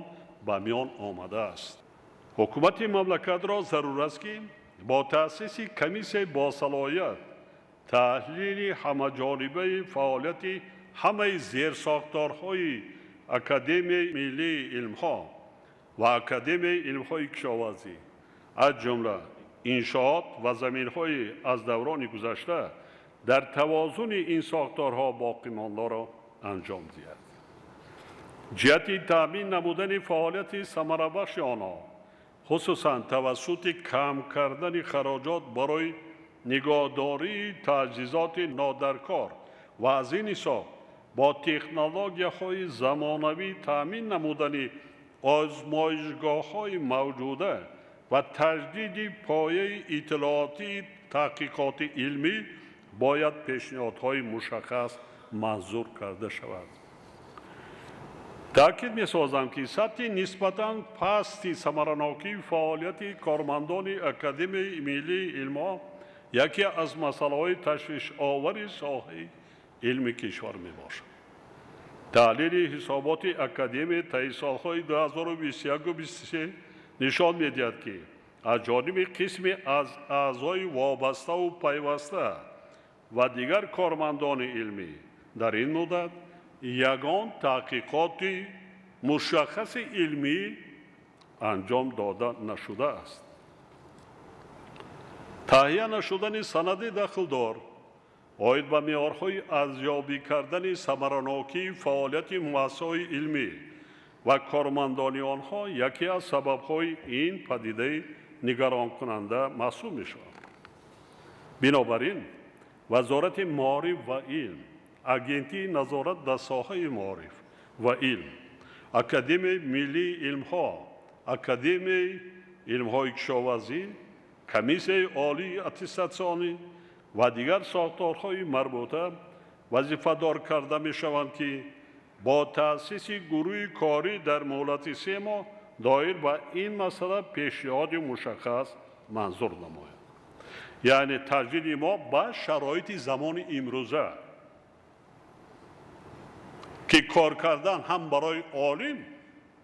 ба миён омадааст. Ҳукумати мамлакатро зарур аст, ки бо таъсиси комиссияи босалоҳият таҳлили ҳамаҷонибаи фаъолияти ҳамаи зерсохторҳои Академияи миллии илмҳо ва Академияи илмҳои кишоварзӣ, аз ҷумла иншоот ва заминҳои аз даврони гузашта дар тавозуни ин сохторҳо боқимондаро анҷом диҳад. Ҷиҳати таъмин намудани фаъолияти самарабахши онҳо, хусусан тавассути кам кардани хароҷот барои нигоҳдории таҷҳизоти нодаркор ва аз ин ҳисоб бо технологияҳои замонавӣ таъмин намудани озмоишгоҳҳои мавҷуда ва таҷдиди пояи иттилоотии таҳқиқоти илмӣ бояд пешниҳодҳои мушаххас манзур карда шавад. Таъкид месозам, ки сатҳи нисбатан пасти самаранокии фаъолияти кормандони Академияи миллии илмҳо яке аз масъалаҳои ташвишовари соҳаи илми кишвар мебошад. Таҳлили ҳисоботи Академия таи солҳои 2021-23 нишон медиҳад, ки аз ҷониби қисме аз аъзои вобаставу пайваста ва дигар кормандони илмӣ дар ин муддат ягон таҳқиқоти мушаххаси илмӣ анҷом дода нашудааст. Таҳия нашудани санади дахлдор оид ба меъёрҳои арзёбӣ кардани самаранокии фаъолияти муассисаҳои илмӣ ва кормандони онҳо яке аз сабабҳои ин падидаи нигаронкунанда маҳсуб мешавад. Бинобар ин Вазорати маориф ва илм, Агентии назорат дар соҳаи маориф ва илм, Академияи миллии илмҳо, Академияи илмҳои кишоварзӣ, Комиссияи олии аттестатсионӣ ва дигар сохторҳои марбута вазифадор карда мешаванд, ки бо таъсиси гурӯҳи корӣ дар муҳлати 3 моҳ доир ба ин масъала пешниҳоди мушаххас манзур намояд. Яъне таҷдиди мо ба шароити замони имрӯза, ки кор кардан ҳам барои олим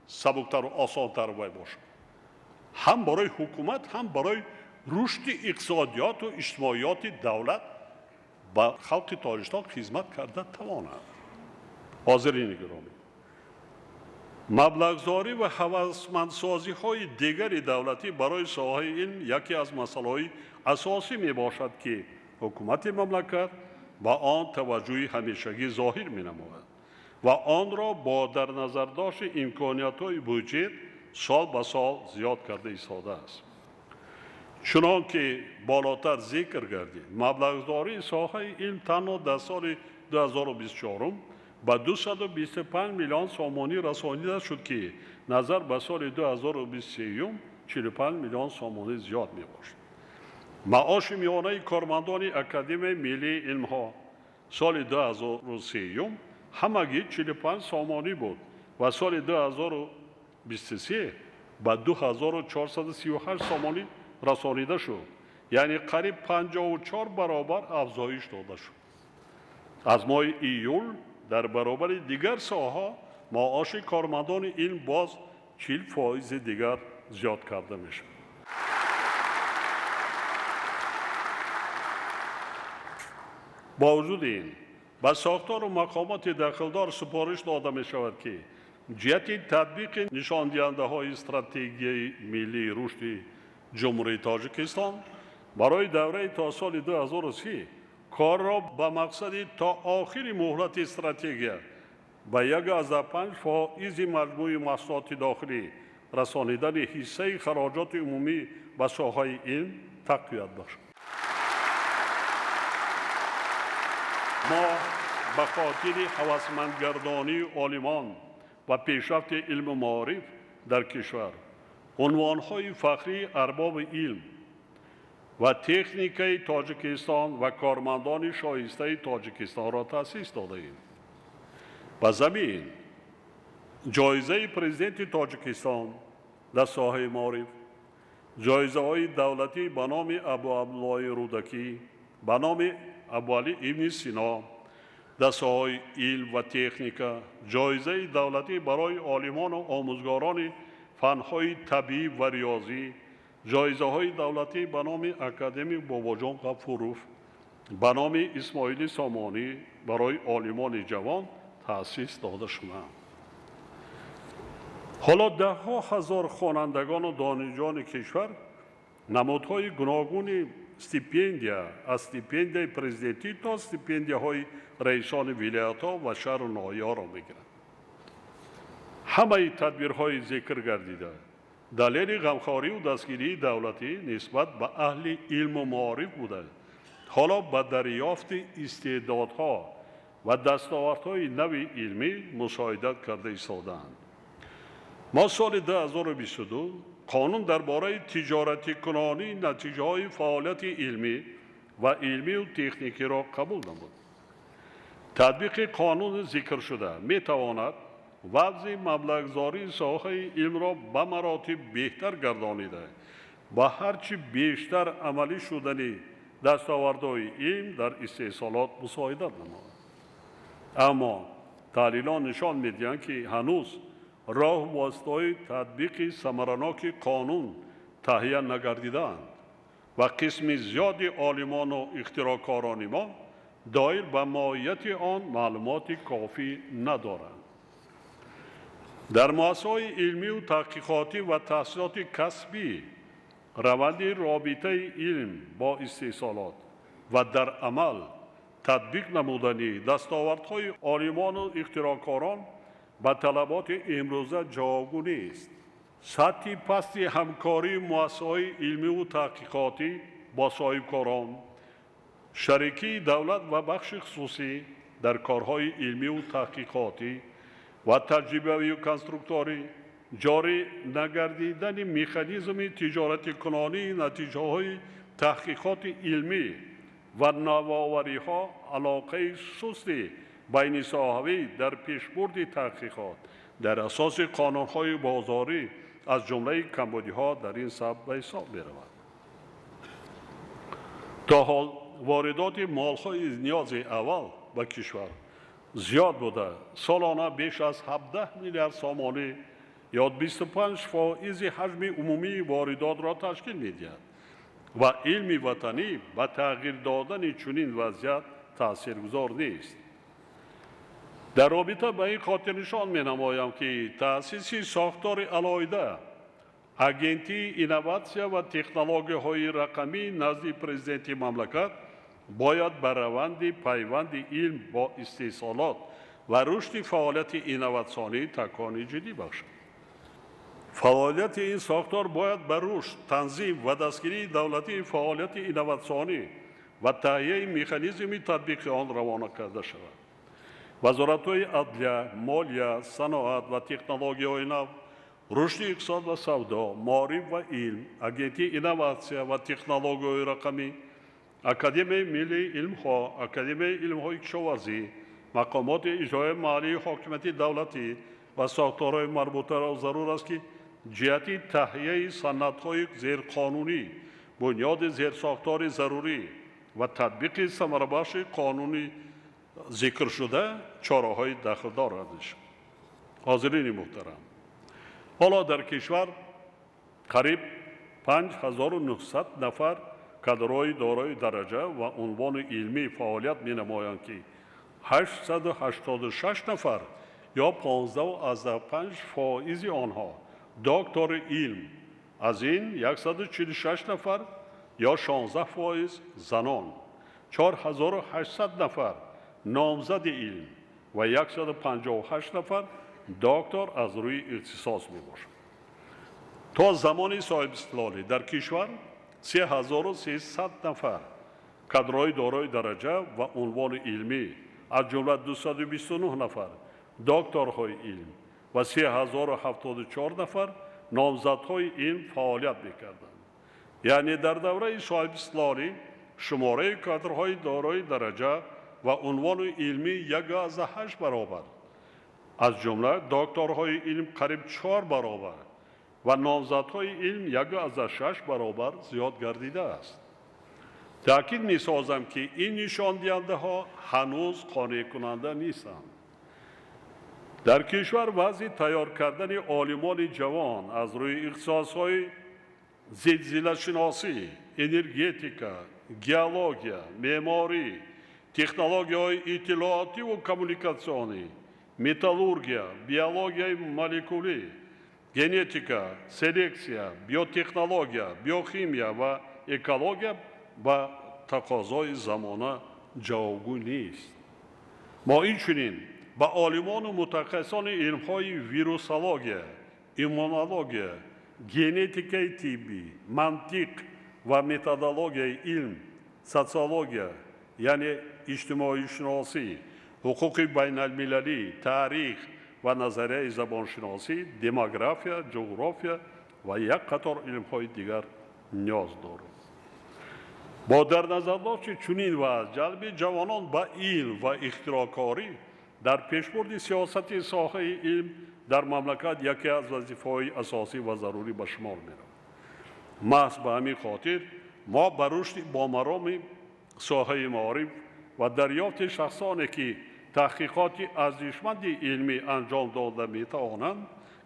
сабуктару осонтар бояд бошад, ҳам барои ҳукумат, ҳам барои рушди иқтисодиёту иҷтимоиёти давлат ба халқи Тоҷикистон хизмат карда тавонад. Ҳозирини гиромӣ, маблағгузорӣ ва ҳавасмандсозиҳои дигари давлатӣ барои соҳаи илм яке аз масъалаҳои асосӣ мебошад, ки ҳукумати мамлакат ба он таваҷҷӯҳи ҳамешагӣ зоҳир менамояд ва онро бо дар назардошти имкониятҳои буҷет сол ба сол зиёд карда истодааст. Чунон ки болотар зикр гардид, маблағгузории соҳаи илм танҳо дар соли 2024 ба 225 миллион сомонӣ расонида шуд, ки назар ба соли 2023 45 миллион сомонӣ зиёд мебошад. Маоши миёнаи кормандони Академияи миллии илмҳо соли 2003 ҳамагӣ 45 сомонӣ буд ва соли 2023 ба 2438 сомонӣ расонида шуд, яъне қариб 54 баробар афзоиш дода шуд. Аз моҳи июл дар баробари дигар соҳаҳо маоши кормандони илм боз 40% дигар зиёд карда мешавад. Бо вуҷуди ин, Ба сохтору мақомоти дахлдор супориш дода мешавад, ки ҷиҳати татбиқи нишондиҳандаҳои стратегияи миллии рушди Ҷумҳурии Тоҷикистон барои давраи то соли 2030 корро ба мақсади то охири муҳлати стратегия ба 1,5% маҷмӯи маҳсулоти дохилӣ расонидани ҳиссаи хароҷоти умумӣ ба соҳаи илм тақвият бахшад. Мо ба хотири ҳавасмандгардонии олимон ва пешрафти илму маориф дар кишвар унвонҳои фахрии арбоби илм ва техникаи Тоҷикистон ва кормандони шоистаи Тоҷикистонро таъсис додаем. Ба замин ҷоизаи президенти Тоҷикистон дар соҳаи маориф, ҷоизаҳои давлатӣ ба номи Абуабдуллоҳи Рӯдакӣ, ба номи Абуалӣ ибни Сино дар соҳаи илм ва техника, ҷоизаи давлатӣ барои олимону омӯзгорони фанҳои табиӣ ва риёзӣ, ҷоизаҳои давлатӣ ба номи академик Бобоҷон Ғафуров, ба номи Исмоили Сомонӣ барои олимони ҷавон таъсис дода шуданд. Ҳоло даҳҳо ҳазор хонандагону донишҷӯёни кишвар намудҳои гуногуни стипендия аз стипендияи президентӣ то стипендияҳои раисони вилоятҳо ва шаҳру ноҳияҳоро мегиранд. Ҳамаи тадбирҳои зикр гардида далели ғамхориву дастгирии давлатӣ нисбат ба аҳли илму маориф буда, ҳоло ба дарёфти истеъдодҳо ва дастовардҳои нави илмӣ мусоидат карда истодаанд. Мо соли 2022 қонун дар бораи тиҷоратикунонии натиҷаҳои фаъолияти илмӣ ва илмию техникиро қабул намуд. Татбиқи қонуни зикршуда метавонад вазъи маблағгузории соҳаи илмро ба маротиб беҳтар гардонида, ба ҳарчи бештар амалӣ шудани дастовардҳои илм дар истеҳсолот мусоидат намояд. Аммо таҳлилон нишон медиҳанд, ки ҳанӯз роҳу воситаҳои татбиқи самараноки қонун таҳия нагардидаанд ва қисми зиёди олимону ихтироъкорони мо доир ба моҳияти он маълумоти кофӣ надоранд. Дар муассисаҳои илмию таҳқиқотӣ ва таҳсилоти касбӣ раванди робитаи илм бо истеҳсолот ва дар амал татбиқ намудани дастовардҳои олимону ихтироъкорон ба талаботи имрӯза ҷавобгӯ нест. Сатҳи пасти ҳамкории муассисаҳои илмиву таҳқиқотӣ бо соҳибкорон, шарикии давлат ва бахши хусусӣ дар корҳои илмиву таҳқиқотӣ ва таҷрибавию конструкторӣ, ҷорӣ нагардидани механизми тиҷоратикунонии натиҷаҳои таҳқиқоти илмӣ ва навовариҳо, алоқаи сусти байнисоҳавӣ дар пешбурди таҳқиқот дар асоси қонунҳои бозорӣ аз ҷумлаи камбудиҳо дар ин самт ба ҳисоб меравад. То ҳол воридоти молҳои ниёзи аввал ба кишвар зиёд буда, солона беш аз 17 миллиард сомонӣ ё 25% ҳаҷми умумии воридотро ташкил медиҳад ва илми ватанӣ ба тағйир додани чунин вазъият таъсиргузор нест. Дар робита ба ин хотирнишон менамоям, ки таъсиси сохтори алоҳида Агентии инноватсия ва технологияҳои рақамӣ назди президенти мамлакат бояд ба раванди пайванди илм бо истеҳсолот ва рушди фаъолияти инноватсионӣ такони ҷиддӣ бахшад. Фаъолияти ин сохтор бояд ба рушд, танзим ва дастгирии давлатии фаъолияти инноватсионӣ ва таҳияи механизми татбиқи он равона карда шавад. Вазоратҳои адлия, молия, саноат ва технологияҳои нав, рушди иқтисод ва савдо, маориф ва илм, Агентии инноватсия ва технологияҳои рақамӣ, Академияи миллии илмҳо, Академияи илмҳои кишоварзӣ, мақомоти иҷроияи маҳаллии ҳокимияти давлатӣ ва сохторҳои марбутаро зарур аст, ки ҷиҳати таҳияи санадҳои зерқонунӣ, бунёди зерсохтори зарурӣ ва татбиқи самарабахши қонуни зикршуда чораҳои дахлдор андешанд. Ҳозирини муҳтарам, ҳоло дар кишвар қариб 5900 нафар кадрҳои дорои дараҷа ва унвони илмӣ фаъолият менамоянд, ки 886 нафар ё 15,5% онҳо доктори илм, аз ин 146 нафар ё 16% занон, 4800 нафар номзади илм ва 158 нафар доктор аз рӯи ихтисос мебошанд. То замони соҳибистиқлолӣ дар кишвар 3300 нафар кадрҳои дорои дараҷа ва унвони илмӣ, аз ҷумла 229 нафар докторҳои илм ва 3074 нафар номзадҳои илм фаъолият мекарданд. Яъне дар давраи соҳибистиқлолӣ шумораи кадрҳои дорои дараҷа ва унвони илмӣ 1,8 баробар, аз ҷумла докторҳои илм қариб 4 баробар ва номзадҳои илм 1,6 баробар зиёд гардидааст. Таъкид месозам, ки ин нишондиҳандаҳо ҳанӯз қонеъкунанда нестанд. Дар кишвар вазъи тайёр кардани олимони ҷавон аз рӯи ихтисосҳои зилзилашиносӣ, энергетика, геология, меъморӣ, технологияҳои иттилоотиву коммуникатсионӣ, металлургия, биологияи молекулӣ, генетика, селексия, биотехнология, биохимия ва экология ба тақозои замона ҷавобгӯ нест. Мо инчунин ба олимону мутахассисони илмҳои вирусология, иммунология, генетикаи тиббӣ, мантиқ ва методологияи илм, социология, яъне иҷтимоишиносӣ, ҳуқуқи байналмилалӣ, таърих ва назарияи забоншиносӣ, демография, ҷуғрофия ва як қатор илмҳои дигар ниёз дорем. Бо дар назардошти чунин вазъ ҷалби ҷавонон ба илм ва ихтироъкорӣ дар пешбурди сиёсати соҳаи илм дар мамлакат яке аз вазифаҳои асосӣ ва зарурӣ ба шумор меравад. Маҳз ба ҳамин хотир мо ба рушди бомароми соҳаи маориф ва дарёфти шахсоне ки таҳқиқоти арзишманди илмӣ анҷом дода метавонанд,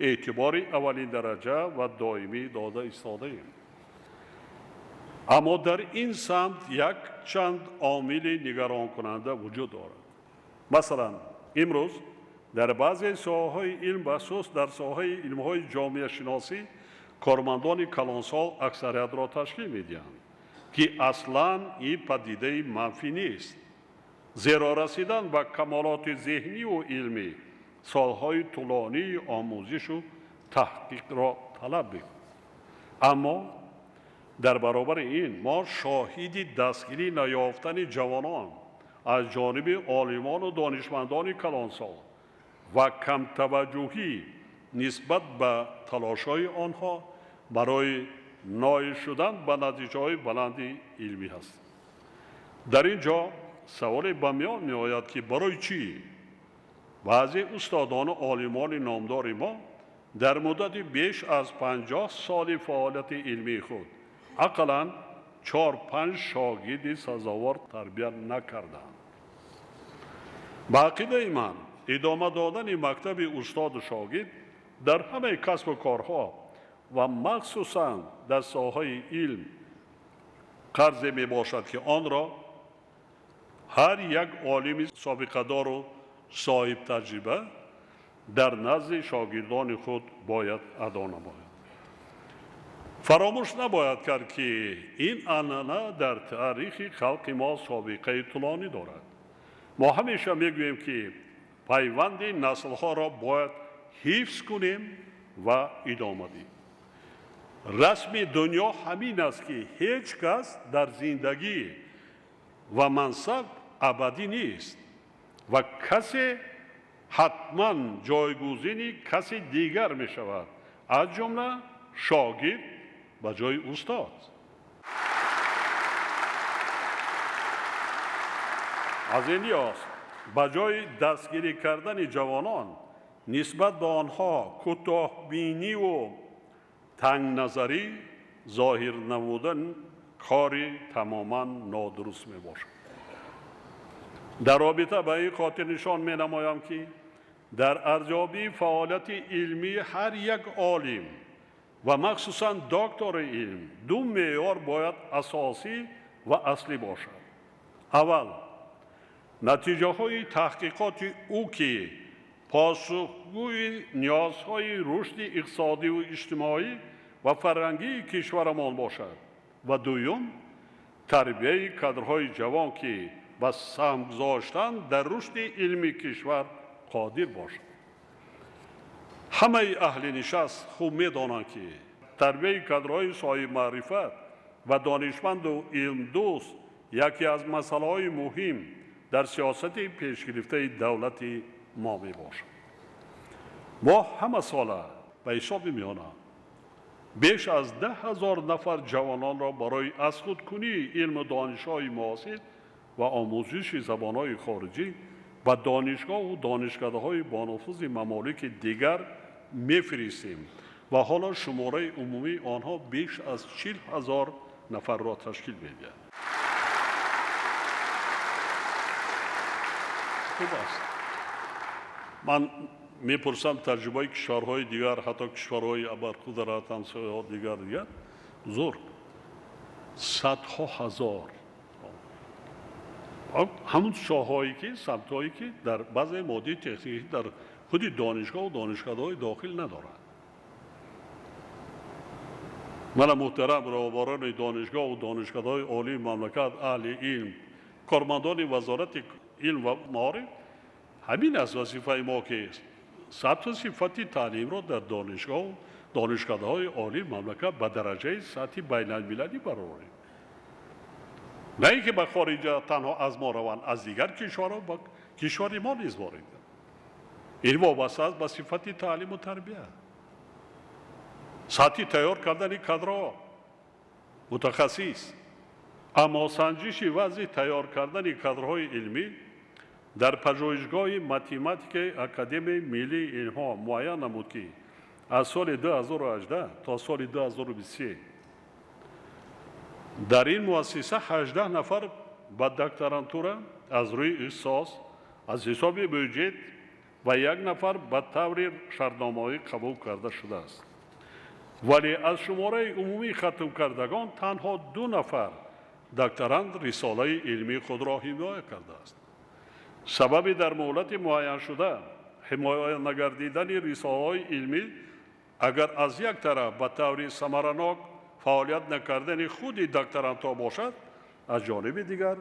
эътибори аввалин дараҷа ва доимӣ дода истодаем. Аммо дар ин самт якчанд омили нигаронкунанда вуҷуд дорад. Масалан, имрӯз дар баъзе соҳаҳои илм, бахусус дар соҳаи илмҳои ҷомеашиносӣ, кормандони калонсол аксариятро ташкил медиҳанд, ки аслан ин падидаи манфӣ нест, зеро расидан ба камолоти зеҳниву илмӣ солҳои тӯлонии омӯзишу таҳқиқро талаб мекунад. Аммо дар баробари ин мо шоҳиди дастгирӣ наёфтани ҷавонон аз ҷониби олимону донишмандони калонсол ва камтаваҷҷӯҳӣ нисбат ба талошҳои онҳо барои ноил шудан ба натиҷаҳои баланди илмӣ ҳастем. Дар ин ҷо саволе ба миён меояд, ки барои чӣ баъзе устодону олимони номдори мо дар муддати беш аз 50 соли фаъолияти илмии худ ақаллан 4-5 шогирди сазовор тарбия накарданд. Ба ақидаи ман, идома додани мактаби устоду шогирд дар ҳамаи касбу корҳо ва махсусан дар соҳаи илм қарзе мебошад, ки онро ҳар як олими собиқадору соҳибтаҷриба дар назди шогирдони худ бояд адо намояд. Фаромӯш набояд кард, ки ин анъана дар таърихи халқи мо собиқаи тӯлонӣ дорад. Мо ҳамеша мегӯем, ки пайванди наслҳоро бояд ҳифз кунем ва идома диҳем. Расми дунё ҳамин аст, ки ҳеҷ кас дар зиндагӣ ва мансаб абадӣ нест ва касе ҳатман ҷойгузини каси дигар мешавад, аз ҷумла шогирд ба ҷои устод. Аз ин лиҳоз ба ҷои дастгирӣ кардани ҷавонон нисбат ба онҳо кӯтоҳбиниву тангназарӣ зоҳир намудан кори тамоман нодуруст мебошад. Дар робита ба ин хотирнишон менамоям, ки дар арзёбии фаъолияти илмии ҳар як олим ва махсусан доктори илм ду меъёр бояд асосӣ ва аслӣ бошад. Аввал, Натиҷаҳои таҳқиқоти ӯ, ки посухгӯи ниёзҳои рушди иқтисодиву иҷтимоӣ ва фарҳангии кишварамон бошад, ва дуюм, тарбияи кадрҳои ҷавон, ки ба саҳм гузоштан дар рушди илми кишвар қодир бошад. Ҳамаи аҳли нишаст хуб медонанд, ки тарбияи кадрҳои соҳибмаърифат ва донишманду илмдӯст яке аз масъалаҳои муҳим дар сиёсати пешгирифтаи давлати мо мебошад. Мо ҳама сола ба ҳисоби миёна беш аз 10 000 нафар ҷавононро барои аз худкунии илму донишҳои муосир ва омӯзиши забонҳои хориҷӣ ба донишгоҳу донишкадаҳои бонуфузи мамолики дигар мефиристем ва ҳоло шумораи умумии онҳо беш аз 40 000 нафарро ташкил медиҳад. Хуб аст. Ман мепурсам, таҷрибаи кишварҳои дигар, ҳатто кишварҳои абарқудрат, ҳамсояҳо, дигар зур садҳо ҳазор ҳамун соҳое ки, самтҳое ки дар баъзе моддии техникӣ дар худи донишгоҳу донишкадаҳои дохил надоранд. Мана, муҳтарам роҳбарони донишгоҳу донишкадаҳои олии мамлакат, аҳли илм, кормандони Вазорати илм ва маориф, ҳамин аст вазифаи мо, ки сатҳу сифати таълимро дар донишгоҳу донишкадаҳои олии мамлакат ба дараҷаи сатҳи байналмилалӣ барорем, на ин ки ба хориҷа танҳо аз мо раванд, аз дигар кишварҳо ба кишвари мо низ ворид. Ин вобаста аст ба сифати таълиму тарбия, сатҳи тайёр кардани кадрҳо, мутахассис. Аммо санҷиши вазъи тайёр кардани кадрҳои илмӣ дар пажӯҳишгоҳи математикаи Академияи миллии илмҳо муайян намуд, ки аз соли 2018 то соли 2023 дар ин муассиса 18 нафар ба докторантура аз рӯи ихтисос аз ҳисоби бюҷет ва як нафар ба таври шартномавӣ қабул карда шудааст, вале аз шумораи умумии хатмкардагон танҳо ду нафар докторант рисолаи илмии худро ҳимоя кардааст. Сабаби дар муҳлати муайяншуда ҳимоя нагардидани рисолаҳои илмӣ агар аз як тараф ба таври самаранок фаъолият накардани худи докторантҳо бошад, аз ҷониби дигар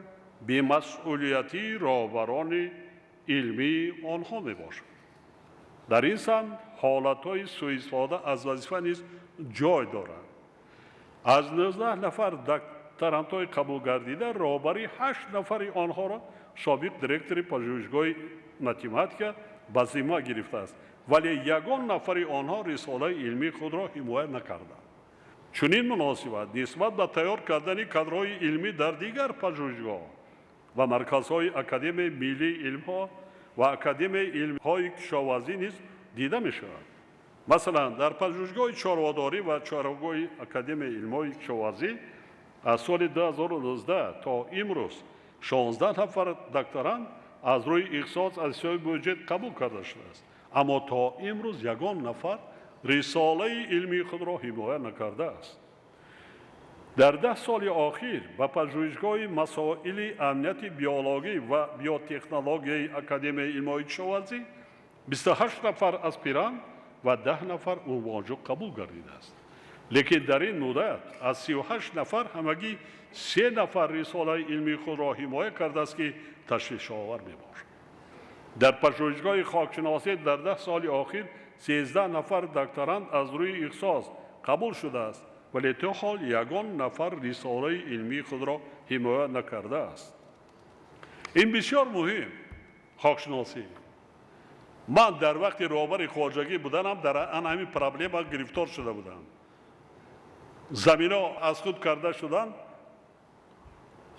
бемасъулиятии роҳбарони илмии онҳо мебошад. Дар ин самт ҳолатҳои сӯистифода аз вазифа низ ҷой доранд. Аз 19 нафар докторантҳои қабулгардида роҳбари ҳашт нафари онҳоро собиқ директори пажӯҳишгоҳи математика ба зимма гирифтааст, вале ягон нафари онҳо рисолаи илмии худро ҳимоя накарданд. Чунин муносибат нисбат ба тайёр кардани кадрҳои илмӣ дар дигар пажӯҳишгоҳ ва марказҳои Академияи миллии илмҳо ва Академияи илмҳои кишоварзӣ низ дида мешавад. Масалан, дар пажӯҳишгоҳи чорводорӣ ва чорвогоҳи Академияи илмҳои кишоварзӣ аз соли 2019 то имрӯз 16 нафар докторант аз рӯи ихтисос аз ҳисоби бюҷет қабул карда шудааст, аммо то имрӯз ягон нафар рисолаи илмии худро ҳимоя накардааст. Дар 10 соли охир ба пажӯҳишгоҳи масоили амнияти биологӣ ва биотехнологияи Академияи илмҳои кишоварзӣ 28 нафар аспирант ва 10 нафар унвонҷӯ қабул гардидааст, лекин дар ин муддат аз 38 нафар ҳамагӣ се нафар рисолаи илмии худро ҳимоя кардааст, ки ташвишовар мебошад. Дар пажӯҳишгоҳи хокшиносӣ дар 10 соли охир 13 нафар докторант аз рӯи ихтисос қабул шудааст, вале то ҳол ягон нафар рисолаи илмии худро ҳимоя накардааст. Ин бисёр муҳим, хокшиносӣ. Ман дар вақти роҳбари хоҷагӣ буданам дар ан ҳамин проблема гирифтор шуда будам. Замино аз худ карда шуданд,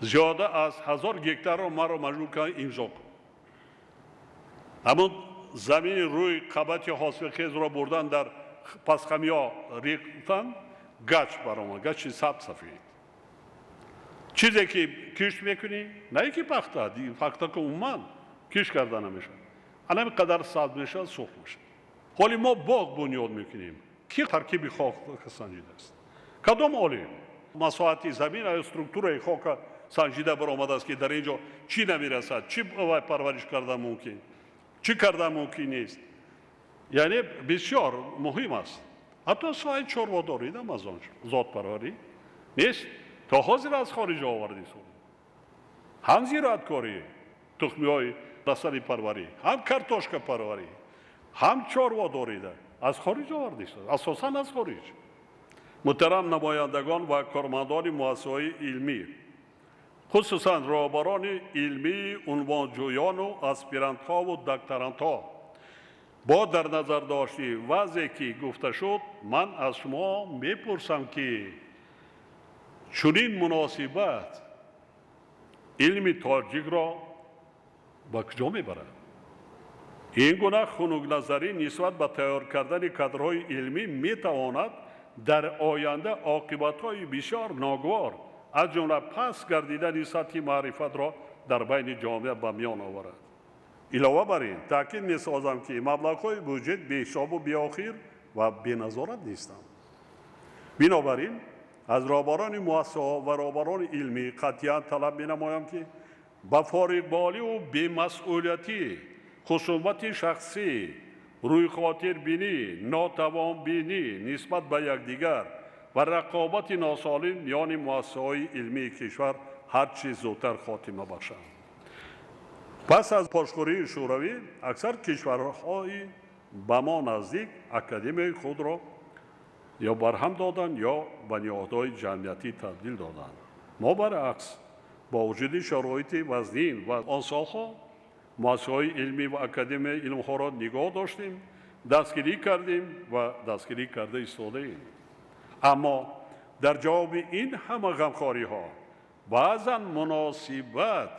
зиёда аз 1000 гектарро маро маҷбур карданд имзо кун. Ҳамун замини рӯи қабати ҳосилхезро бурдан, дар пасхамиҳо рехтан, гач баромад, гачи сабз, сафед. Чизе ки кишт мекунӣ, на ин ки пахта, пахта ки умуман кишт карда намешавад, анами қадар сабз мешавад, сурх мешавад. Ҳоли мо боғ бунёд мекунем, ки таркиби хок санҷидааст? Кадом олим? Масоҳати замин ё структураи хока санҷида баромадааст, ки дар ин ҷо чӣ намерасад, чӣ парвариш кардан мумкин, чӣ кардан мумкин нест. Яъне бисёр муҳим аст. Ҳатто соҳаи чорводорӣ дам аз он зотпарварӣ нест, то ҳозир аз хориҷ оварда истодем. Ҳам зироаткорӣ, тухмиҳои растанипарварӣ, ҳам картошкапарварӣ, ҳам чорводорида аз хориҷ оварда истодем, асосан аз хориҷ. Муҳтарам намояндагон ва кормандони муассисаҳои илмӣ, хусусан роҳбарони илмии унвонҷӯёну аспирантҳову докторантҳо, бо дар назардошти вазъе ки гуфта шуд, ман аз шумо мепурсам, ки чунин муносибат илми тоҷикро ба куҷо мебарад? Ин гуна хунукназарӣ нисбат ба тайёр кардани кадрҳои илмӣ метавонад дар оянда оқибатҳои бисёр ногувор, аз ҷумла паст гардидани сатҳи маърифатро дар байни ҷомеа ба миён оварад. Илова бар ин, таъкид месозам, ки маблағҳои буҷет беҳисобу беохир ва беназорат нестанд. Бинобар ин, аз роҳбарони муассисаҳо ва роҳбарони илмӣ қатъиян талаб менамоям, ки ба фориғболиву бемасъулиятӣ, хусумати шахсӣ, рӯйхотирбинӣ, нотавонбинӣ нисбат ба якдигар ва рақобати носолим миёни муассисаҳои илмии кишвар ҳар чӣ зудтар хотима бахшанд. Пас аз пошхӯрии Шӯравӣ аксар кишварҳои ба мо наздик академияи худро ё барҳам доданд, ё ба ниҳодҳои ҷамъиятӣ табдил доданд. Мо баръакс, бо вуҷуди шароити вазнин ва он солҳо муассисаҳои илмӣ ва академияи илмҳоро нигоҳ доштем, дастгирӣ кардем ва дастгирӣ карда истодаем. Аммо дар ҷавоби ин ҳама ғамхориҳо баъзан муносибат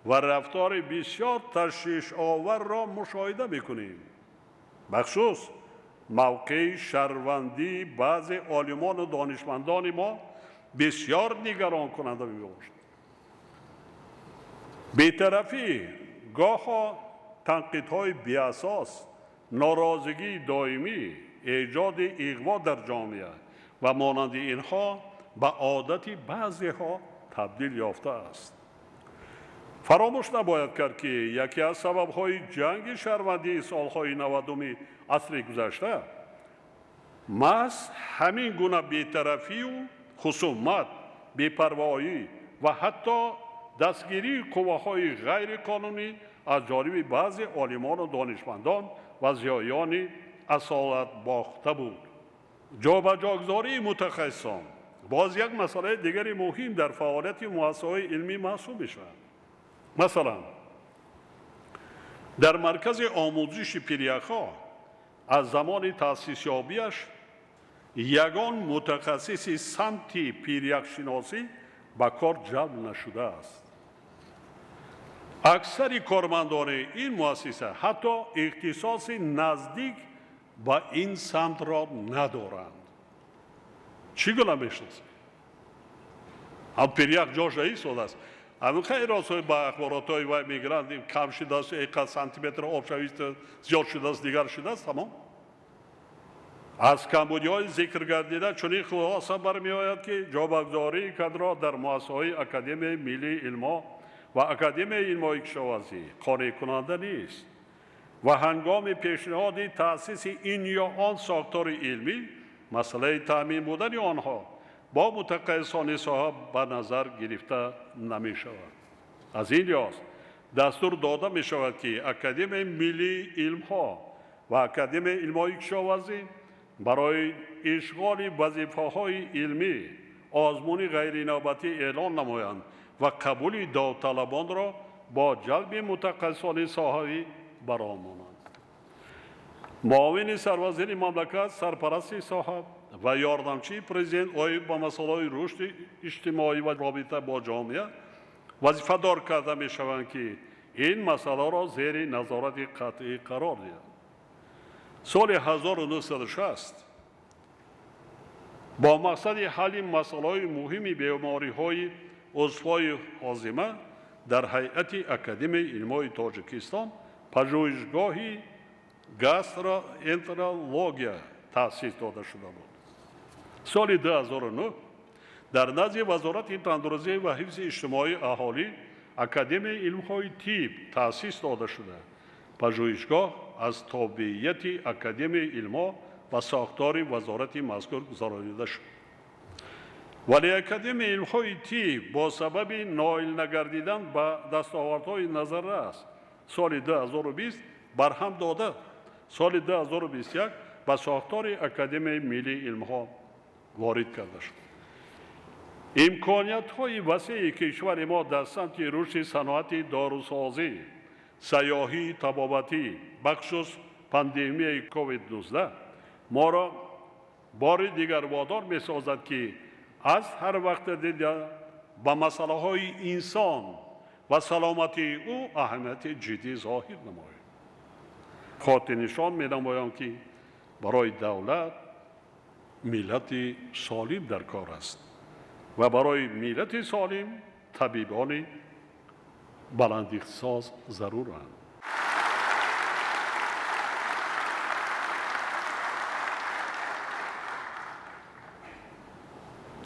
ва рафтори бисёр ташвишоварро мушоҳида мекунем. Бахусус мавқеи шаҳрвандии баъзе олимону донишмандони мо бисёр нигаронкунанда мебошад. Бетарафӣ, гоҳо танқидҳои беасос, норозигии доимӣ, эҷоди иғво дар ҷомеа ва монанди инҳо ба одати баъзеҳо табдил ёфтааст. Фаромӯш набояд кард, ки яке аз сабабҳои ҷанги шаҳрвандии солҳои 90-уми асри гузашта маҳз ҳамин гуна бетарафию хусумат, бепарвоӣ ва ҳатто дастгирии қувваҳои ғайриқонунӣ аз ҷониби баъзе олимону донишмандон ва зиёёни асолатбохта буд. Ҷобаҷогузории мутахассисон боз як масъалаи дигари муҳим дар фаъолияти муассисаҳои илмӣ маҳсуб мешавад. Масалан, дар маркази омӯзиши пиряхҳо аз замони таъсисёбиаш ягон мутахассиси самти пиряхшиносӣ ба кор ҷалб нашудааст. Аксари кормандони ин муассиса ҳатто ихтисоси наздик ба ин самтро надоранд. Чӣ гуна мешиносед? Ҳам пирях ҷош наистодааст. Ҳамин хайросҳои ба ахборотҳои вай мегиранд, кам шудааст, эқад сантиметр обшавӣ зиёд шудааст, дигар шудааст, тамом. Аз камбудиҳои зикр гардида чунин хулоса бармеояд, ки ҷобагузории кадрҳо дар муассисаҳои Академияи миллии илмҳо ва Академияи илмҳои кишоварзӣ қонеъкунанда нест ва ҳангоми пешниҳоди таъсиси ин ё он сохтори илмӣ масъалаи таъмин будани онҳо бо мутахассисони соҳа ба назар гирифта намешавад. Аз ин лиҳоз дастур дода мешавад, ки Академияи миллии илмҳо ва Академияи илмҳои кишоварзӣ барои ишғоли вазифаҳои илмӣ озмуни ғайринавбатӣ эълон намоянд ва қабули довталабонро бо ҷалби мутахассисони соҳавӣ бароҳ монанд. Муовини сарвазири мамлакат, сарпарасти соҳа ва ёрдамчии президент оид ба масъалаҳои рушди иҷтимоӣ ва робита бо ҷомеа вазифадор карда мешаванд, ки ин масъаларо зери назорати қатъӣ қарор диҳанд. Соли 1960 бо мақсади ҳалли масъалаҳои муҳими бемориҳои узвҳои ҳозима дар ҳайати Академияи илмҳои Тоҷикистон пажӯҳишгоҳи гастроэнтерология таъсис дода шуда буд. Соли 2009 Дар назди Вазорати тандурустӣ ва ҳифзи иҷтимоии аҳолӣ Академияи илмҳои тиб таъсис дода шуда. Пажӯҳишгоҳ аз тобеияти Академияи илмҳо ба сохтори вазорати мазкур гузаронида шуд. Вале Академияи илмҳои тиб бо сабаби ноил нагардидан ба дастовардҳои назаррас соли 2020 барҳам дода, соли 2021 ба сохтори Академияи миллии илмҳо ворид карда шуд. Имкониятҳои васеи кишвари мо дар самти рушди саноати дорусозӣ, сайёҳии табобатӣ, бахусус пандемияи COVID-19 моро бори дигар водор месозад, ки аз ҳар вақте дида ба масъалаҳои инсон ва саломатии ӯ аҳамияти ҷиддӣ зоҳир намоем. Хотирнишон менамоям, ки барои давлат миллати солим дар кор аст ва барои миллати солим табибони баландихтисос заруранд.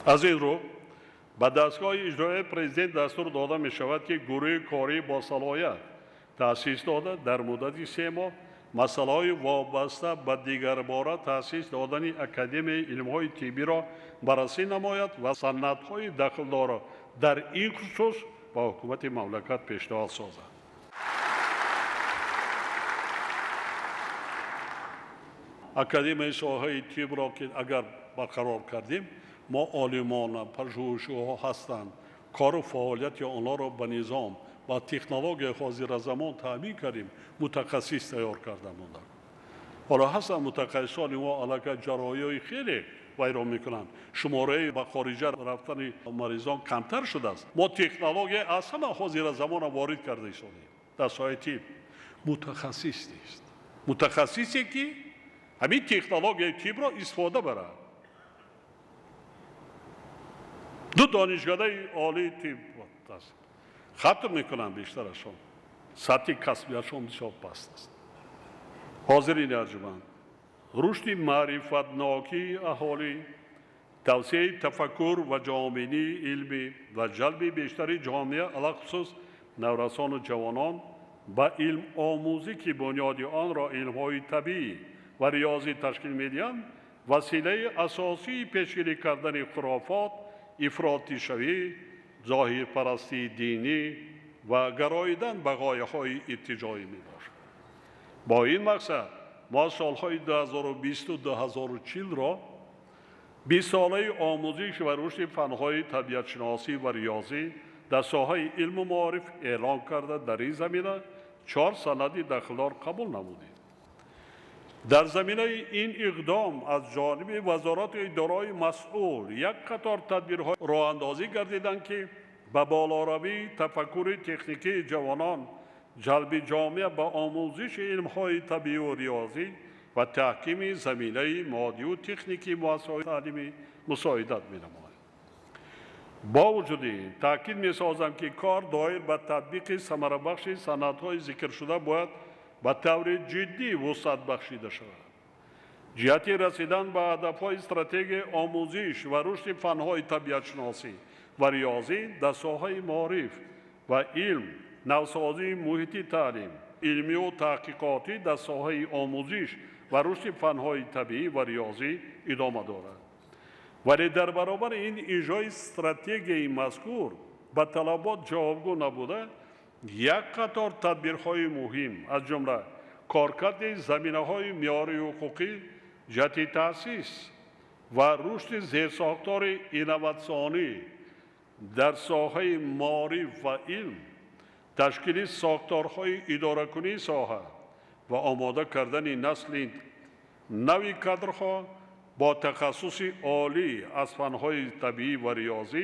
Аз ин рӯ ба дастгоҳи иҷроияи президент дастур дода мешавад, ки гурӯҳи корӣ бо салоҳият таъсис дода дар муддати 3 моҳ масъалаҳои вобаста ба дигарбора таъсис додани Академияи илмҳои тиббиро баррасӣ намояд ва санадҳои дахлдорро дар ин хусус ба ҳукумати мамлакат пешниҳод созад. Академияи соҳаи тибро ки агар барқарор кардем, мо олимона, пажӯҳишҳо ҳастанд, кору фаъолияти онҳоро ба низом ва технологияи ҳозиразамон таъмин кардем, мутахассис тайёр карда монданд. Ҳоло ҳастанд мутахассисони мо аллакай ҷарроҳиҳои хеле вайрон мекунанд. Шумораи ба хориҷа рафтани маризон камтар шудааст. Мо технология аз ҳама ҳозиразамонро ворид карда истодем дар соҳаи тиб. Мутахассис нест. Мутахассисе ки ҳамин технологияи тибро истифода барад. Ду донишгоҳи олии тиб аст. Хатм мекунанд бештарашон. Сатҳи касбиашон бисёр паст аст. Ҳозирини арҷуманд, рушди маърифатнокии аҳолӣ, тавсеаи тафаккур ва ҷомеъии илмӣ ва ҷалби бештари ҷомеа, алахусус наврасону ҷавонон ба илмомӯзӣ, ки бунёди онро илмҳои табиӣ ва риёзӣ ташкил медиҳанд, василаи асосии пешгирӣ кардани хурофот, ифротишавӣ, зоҳирпарастии динӣ ва гароидан ба ғояҳои иртиҷоӣ мебошад. Бо ин мақсад мо солҳои 2020 2040-ро 20-солаи омӯзиш ва рушди фанҳои табиатшиносӣ ва риёзӣ дар соҳаи илму маориф эълон карда, дар ин замина 4 санади дахлдор қабул намудем. Дар заминаи ин иқдом аз ҷониби вазорату идораҳои масъул як қатор тадбирҳо роҳандозӣ гардиданд, ки ба болоравии тафаккури техникии ҷавонон, ҷалби ҷомеа ба омӯзиши илмҳои табиӣ риёзӣ ва таҳкими заминаи моддию техникии муассисаҳои таълимӣ мусоидат менамояд. Бо вуҷуди ин таъкид месозам, ки кор доир ба татбиқи самарабахши санадҳои зикршуда бояд ба таври ҷиддӣ вусъат бахшида шавад. Ҷиҳати расидан ба ҳадафҳои стратегияи омӯзиш ва рушди фанҳои табиатшиносӣ ва риёзӣ дар соҳаи маориф ва илм, навсозии муҳити таълим, илмию таҳқиқотӣ дар соҳаи омӯзиш ва рушди фанҳои табиӣ ва риёзӣ идома дорад. Вале дар баробари ин иҷрои стратегияи мазкур ба талабот ҷавобгӯ набуда, як қатор тадбирҳои муҳим аз ҷумла коркарди заминаҳои меъёрии ҳуқуқӣ ҷиҳати таъсис ва рушди зерсохтори инноватсионӣ дар соҳаи маориф ва илм, ташкили сохторҳои идоракунии соҳа ва омода кардани насли нави кадрҳо бо тахассуси олӣ аз фанҳои табиӣ ва риёзӣ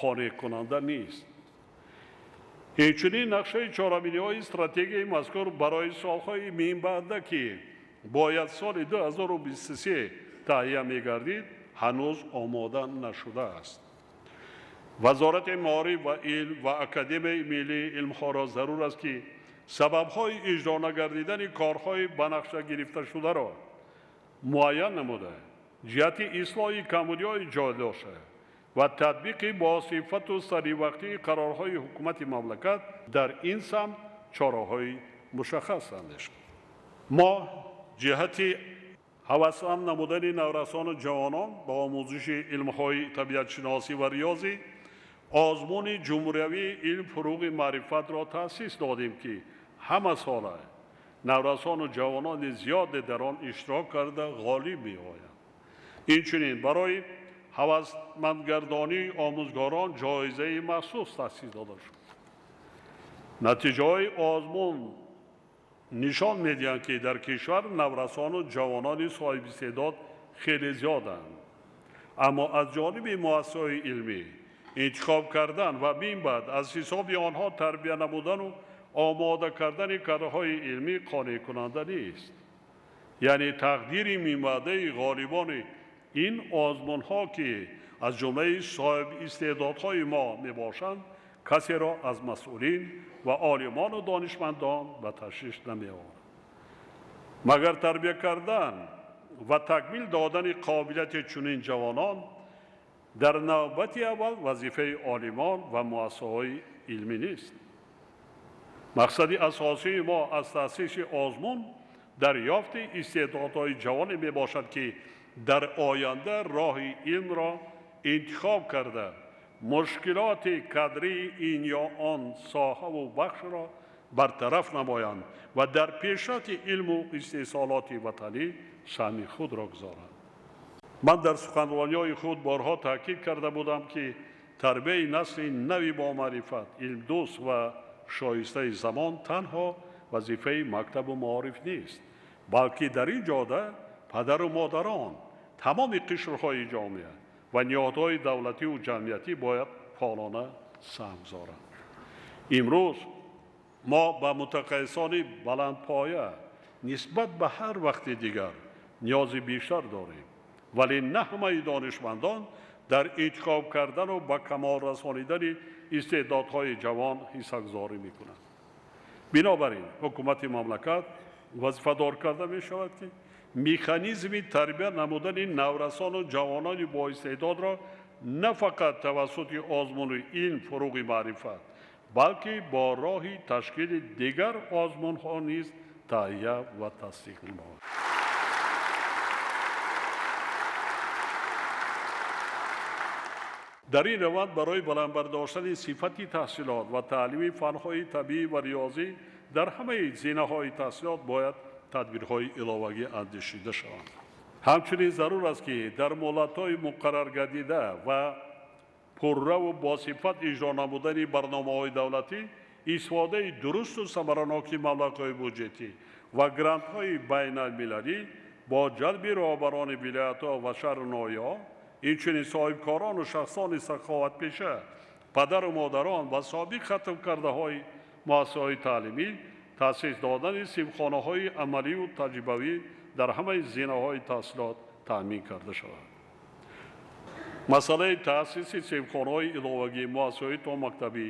қонеъкунанда нест. Инчунин нақшаи чорабиниҳои стратегияи мазкур барои солҳои минбаъда, ки бояд соли 2023 таҳия мегардид, ҳанӯз омода нашудааст. Вазорати маориф ва илм ва Академияи миллии илмҳоро зарур аст, ки сабабҳои иҷро нагардидани корҳои ба нақша гирифташударо муайян намуда, ҷиҳати ислоҳи камбудиҳои ҷой дошта, ва татбиқи босифату саривақтии қарорҳои ҳукумати мамлакат дар ин самт чораҳои мушаххас андешид. Мо ҷиҳати ҳавасманд намудани наврасону ҷавонон ба омӯзиши илмҳои табиатшиносӣ ва риёзӣ озмуни ҷумҳуриявии илм фуруғи маърифатро таъсис додем, ки ҳама сола наврасону ҷавонони зиёде дар он иштирок карда ғолиб меоянд. Инчунин барои ҳавасмандгардонии омӯзгорон ҷоизаи махсус таъсис дода шуд. Натиҷаҳои озмун нишон медиҳанд, ки дар кишвар наврасону ҷавонони соҳибистеъдод хеле зиёданд, аммо аз ҷониби муассисаҳои илмӣ интихоб кардан ва минбаъд аз ҳисоби онҳо тарбия намудану омода кардани кадрҳои илмӣ қонеъкунанда нест. Яъне тақдири минбаъдаи ғолибони ин озмунҳо, ки аз ҷумлаи соҳибистеъдодҳои мо мебошанд, касеро аз масъулин ва олимону донишмандон ба ташвиш намеоварад. Магар тарбия кардан ва такмил додани қобилияти чунин ҷавонон дар навбати аввал вазифаи олимон ва муассисаҳои илмӣ нест. Мақсади асосии мо аз таъсиси озмун дарёфти истеъдодҳои ҷавоне мебошад, ки дар оянда роҳи илмро интихоб карда мушкилоти кадрии ин ё он соҳаву бахшро бартараф намоянд ва дар пешрафти илму истеҳсолоти ватанӣ саҳми худро гузоранд. Ман дар суханрониҳои худ борҳо таъкид карда будам, ки тарбияи насли нави бомаърифат, илмдӯст ва шоистаи замон танҳо вазифаи мактабу маориф нест, балки дар ин ҷода падару модарон, тамоми қишрҳои ҷомеа ва ниҳодҳои давлативу ҷамъиятӣ бояд фаъолона саҳм гузоранд. Имрӯз мо ба мутахассисони баландпоя нисбат ба ҳар вақти дигар ниёзи бештар дорем, вале на ҳамаи донишмандон дар интихоб кардану ба камол расонидани истеъдодҳои ҷавон ҳиссагузорӣ мекунанд. Бинобар ин ҳукумати мамлакат вазифадор карда мешавад, ки механизми тарбия намудани наврасону ҷавонони боистеъдодро на фақат тавассути озмуни илм фуруғи маърифат, балки бо роҳи ташкили дигар озмунҳо низ таҳия ва тасдиқ намояд. Дар ин раванд барои баланд бардоштани сифати таҳсилот ва таълими фанҳои табиӣ ва риёзӣ дар ҳамаи зинаҳои таҳсилот бояд тадбирҳои иловагӣ андешида шаванд. Ҳамчунин зарур аст, ки дар муҳлатҳои муқарраргардида ва пурраву босифат иҷро намудани барномаҳои давлатӣ, истифодаи дурусту самараноки маблағҳои буҷетӣ ва грантҳои байналмилалӣ бо ҷалби роҳбарони вилоятҳо ва шаҳру ноҳияҳо, инчунин соҳибкорону шахсони саховатпеша, падару модарон ва собиқ хатмкардаҳои муассисаҳои таълимӣ таъсис додани синфхонаҳои амалию таҷрибавӣ дар ҳамаи зинаҳои таҳсилот таъмин карда шавад. Масъалаи таъсиси синфхонаҳои иловагӣ, муассисаҳои томактабӣ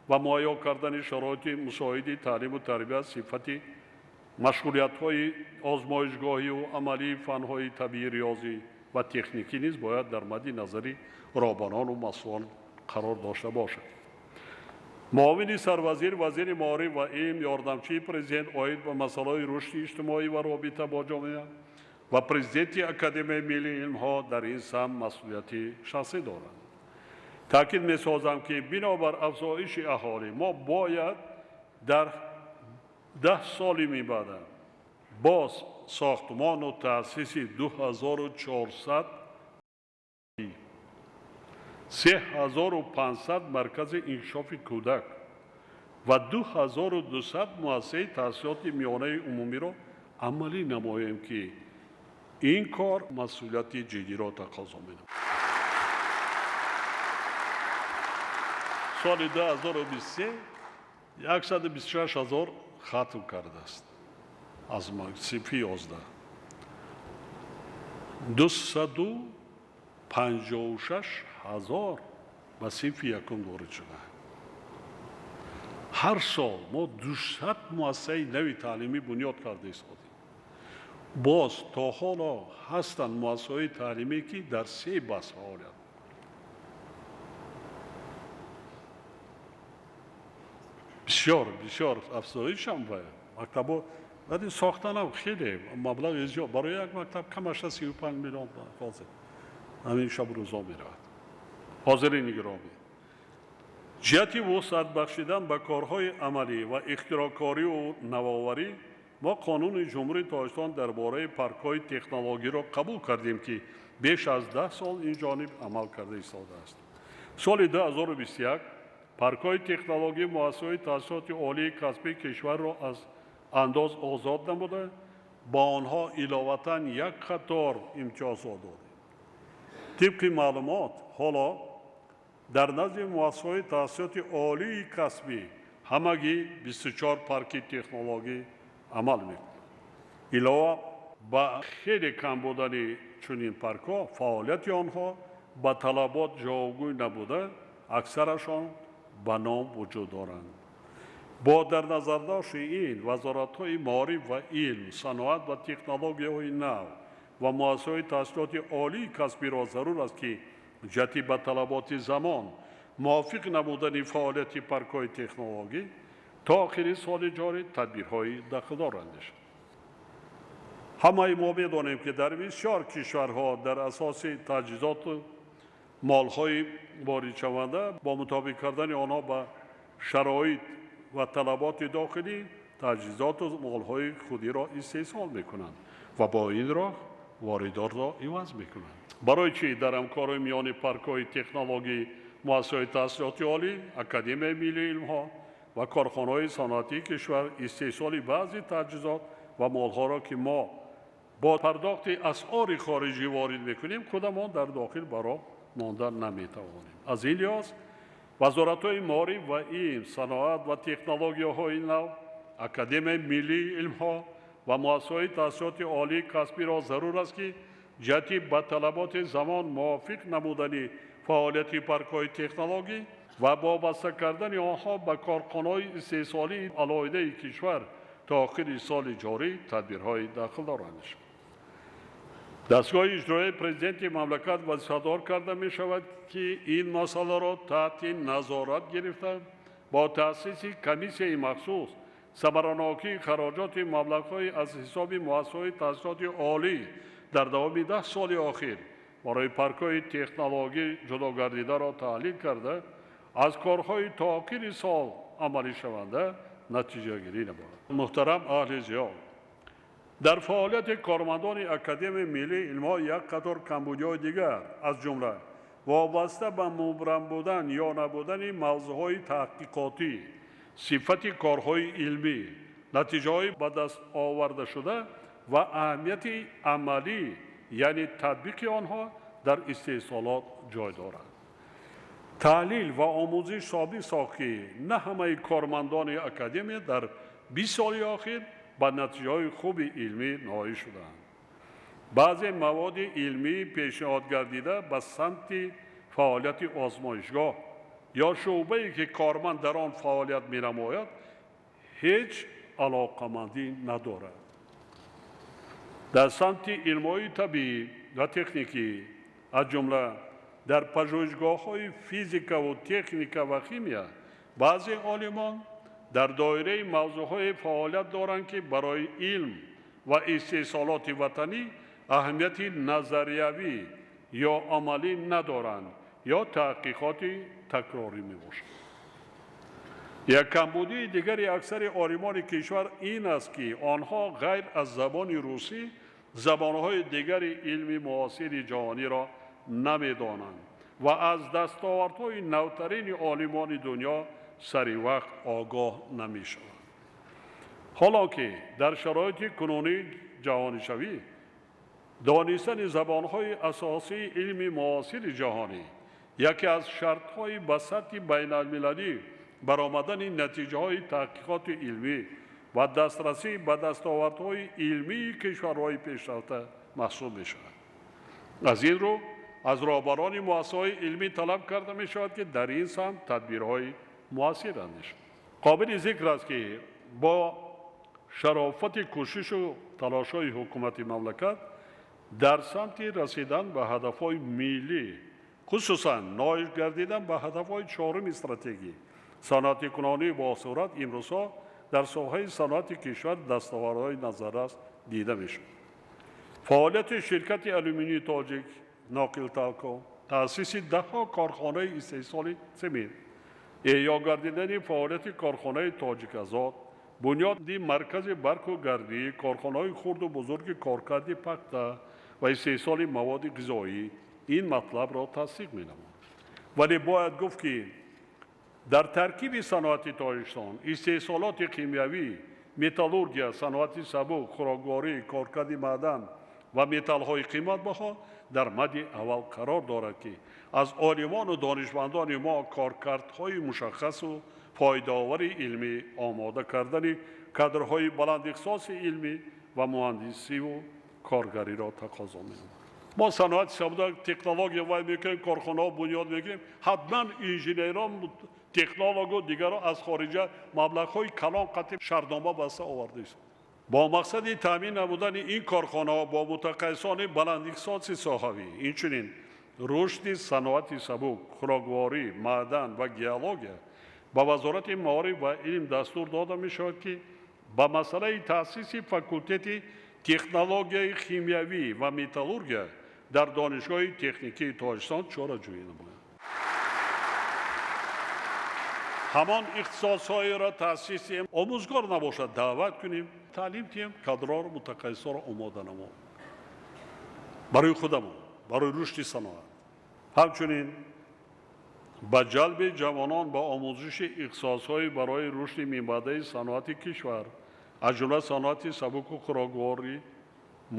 ва муҳайё кардани шароити мусоиди таълиму тарбия, сифати машғулиятҳои озмоишгоҳию амалии фанҳои табиӣ, риёзӣ ва техникӣ низ бояд дар мадди назари роҳбарону масъулон қарор дошта бошад. Муовини сарвазир, вазири маориф ва илм, ёрдамчии президент оид ба масъалаҳои рушди иҷтимоӣ ва робита бо ҷомеа ва президенти Академияи миллии илмҳо дар ин самт масъулияти шахсӣ доранд. Таъкид месозам, ки бинобар афзоиши аҳолӣ мо бояд дар 10 соли мибаъда боз сохтмону таъсиси 2400 3500 маркази инкишофи кӯдак ва 2200 муассисаи таҳсилоти миёнаи умумиро амалӣ намоем, ки ин кор масъулияти ҷиддиро тақозо менамояд. Соли 2023 126 ҳазор хатм кардааст аз синфи 11. 256 ҳазор ба синфи якум ворид шудаанд. Ҳар сол мо 200 муассисаи нави таълимӣ бунёд карда истодем. Боз то ҳоло ҳастанд муассисаҳои таълимӣ, ки дар се бас фаъолият. Бисёр бисёр афзоишам ва мактабо вале сохтанам хеле маблағи зиёд. Барои як мактаб камаша 35 миллион ҳозир ҳамин шабу рӯзо меравад. Ҳозирини гиромӣ, ҷиҳати вусъат бахшидан ба корҳои амалӣ ва ихтироъкориву навоварӣ мо Қонуни Ҷумҳурии Тоҷикистон дар бораи паркҳои технологиро қабул кардем, ки беш аз 10 сол ин ҷониб амал карда истодааст. Соли 2021 паркҳои технологӣ муассисаҳои таҳсилоти олии касбии кишварро аз андоз озод намуда, ба онҳо иловатан як қатор имтиёзҳо додем. Тибқи маълумот, ҳоло дар назди муассисаҳои таҳсилоти олии касбӣ ҳамагӣ 24 парки технологӣ амал мекунад. Илова ба хеле кам будани чунин паркҳо, фаъолияти онҳо ба талабот ҷавобгӯй набуда, аксарашон ба ном вуҷуд доранд. Бо дар назардошти ин вазоратҳои маориф ва илм, саноат ва технологияҳои нав ва муассисаҳои таҳсилоти олии касбиро зарур аст, ки ҷиҳати ба талаботи замон мувофиқ намудани фаъолияти паркҳои технологӣ то охири соли ҷорӣ тадбирҳои дахлдор андешанд. Ҳамаи мо медонем, ки дар бисёр кишварҳо дар асоси таҷҳизоту молҳои воридшаванда бо мутобиқ кардани онҳо ба шароит ва талаботи дохилӣ таҷҳизоту молҳои худиро истеҳсол мекунанд ва бо ин роҳ воридотро иваз мекунанд. Барои чӣ дар ҳамкории миёни паркҳои технологӣ, муассисаҳои таҳсилоти олӣ, Академияи миллии илмҳо ва корхонаҳои саноатии кишвар истеҳсоли баъзе таҷҳизот ва молҳоро, ки мо бо пардохти асъори хориҷӣ ворид мекунем, худамон дар дохил ба роҳ монда наметавонем? Аз ин лиҳоз вазоратҳои маориф ва илм, саноат ва технологияҳои нав, Академияи миллии илмҳо ва муассисаҳои таҳсилоти олии касбиро зарур аст, ки ҷиҳати ба талаботи замон мувофиқ намудани фаъолияти паркҳои технологӣ ва вобаста кардани онҳо ба корхонаҳои истеҳсолии алоҳидаи кишвар то охири соли ҷорӣ тадбирҳои дахлдор андешанд. Дастгоҳи иҷроияи президенти мамлакат вазифадор карда мешавад, ки ин масъаларо таҳти назорат гирифта, бо таъсиси комиссияи махсус самаранокии хароҷоти маблағҳои аз ҳисоби муассисаҳои таҳсилоти олӣ дар давоми 10 соли охир барои паркҳои технологӣ ҷудогардидаро таҳлил карда, аз корҳои то охири сол амалишаванда натиҷагирӣ намояд. Муҳтарам аҳли зиё, дар фаъолияти кормандони Академияи миллии илмҳо як қатор камбудиҳои дигар, аз ҷумла вобаста ба мубрам будан ё набудани мавзӯъҳои таҳқиқотӣ, сифати корҳои илмӣ, натиҷаҳои ба даст овардашуда ва аҳамияти амалӣ, яъне татбиқи онҳо дар истеҳсолот ҷой дорад. Таҳлил ва омӯзиш собит сохт, ки на ҳамаи кормандони академия дар 20 соли охир ба натиҷаҳои хуби илмӣ ноил шудаанд. Баъзе маводи илмии пешниҳод гардида ба самти фаъолияти озмоишгоҳ ё шӯъбае, ки корманд дар он фаъолият менамояд, ҳеҷ алоқамандӣ надорад. Дар самти илмҳои табиӣ ва техникӣ, аз ҷумла дар пажӯҳишгоҳҳои физикаву техника ва химия, баъзе олимон дар доираи мавзӯъҳое фаъолият доранд, ки барои илм ва истеҳсолоти ватанӣ аҳамияти назариявӣ ё амалӣ надоранд ё таҳқиқоти такрорӣ мебошанд. Як камбудии дигари аксари олимони кишвар ин аст, ки онҳо ғайр аз забони русӣ забонҳои дигари илми муосири ҷаҳониро намедонанд ва аз дастовардҳои навтарини олимони дунё сари вақт огоҳ намешаванд. Ҳоло ки дар шароити кунунии ҷаҳонишавӣ донистани забонҳои асосии илми муосири ҷаҳонӣ яке аз шартҳои ба сатҳи байналмилалӣ баромадани натиҷаҳои таҳқиқоти илмӣ ва дастрасӣ ба дастовардҳои илмии кишварҳои пешрафта маҳсуб мешавад. Аз ин рӯ аз роҳбарони муассисаҳои илмӣ талаб карда мешавад, ки дар ин самт тадбирҳои муассир андешанд. Қобили зикр аст, ки бо шарофати кӯшишу талошҳои ҳукумати мамлакат дар самти расидан ба ҳадафҳои миллӣ, хусусан ноил гардидан ба ҳадафҳои чоруми стратегӣ Саноатикунонии босуръат имрӯзҳо дар соҳаи саноати кишвар дастовардҳои назаррас дида мешавад. Фаъолияти ширкати алюминии тоҷик Ноқилталко, таъсиси даҳҳо корхонаи истеҳсоли семент, эҳё гардидани фаъолияти корхонаи Тоҷиказот, бунёди маркази барқу гардӣ, корхонаҳои хурду бузурги коркарди пахта ва истеҳсоли маводи ғизоӣ ин матлабро тасдиқ менамояд. Вале бояд гуфт, ки дар таркиби саноати Тоҷикистон истеҳсолоти химиявӣ, металлургия, саноати сабук, хӯрокворӣ, коркарди маъдан ва металлҳои қиматбаҳо дар мадди аввал қарор дорад, ки аз олимону донишмандони мо коркардҳои мушаххасу фоидаовари илмӣ, омода кардани кадрҳои баландихтисоси илмӣ ва муҳандисиву коргариро тақозо менамояд. Мо саноати сабук, технология вай мекунем, корхонаҳо бунёд мекунем, ҳатман инженерон, технологу дигарро аз хориҷа маблағҳои калон қатъи шартнома баста овардаист. Бо мақсади таъмин намудани ин корхонаҳо бо мутахассисони баландихтисоси соҳавӣ, инчунин рушди саноати сабук, хӯрокворӣ, маъдан ва геология ба Вазорати маориф ва илм дастур дода мешавад, ки ба масъалаи таъсиси факултети технологияи химиявӣ ва металлургия дар Донишгоҳи техникии Тоҷикистон чораҷӯӣ намояд. Ҳамон ихтисосҳоеро таъсис диҳем, омӯзгор набошад, даъват кунем, таълим диҳем, кадрҳоро, мутахассисҳоро омода намоем барои худамон, барои рушди саноат. Ҳамчунин ба ҷалби ҷавонон ба омӯзиши ихтисосҳои барои рушди минбаъдаи саноати кишвар, аз ҷумла саноати сабуку хӯрокворӣ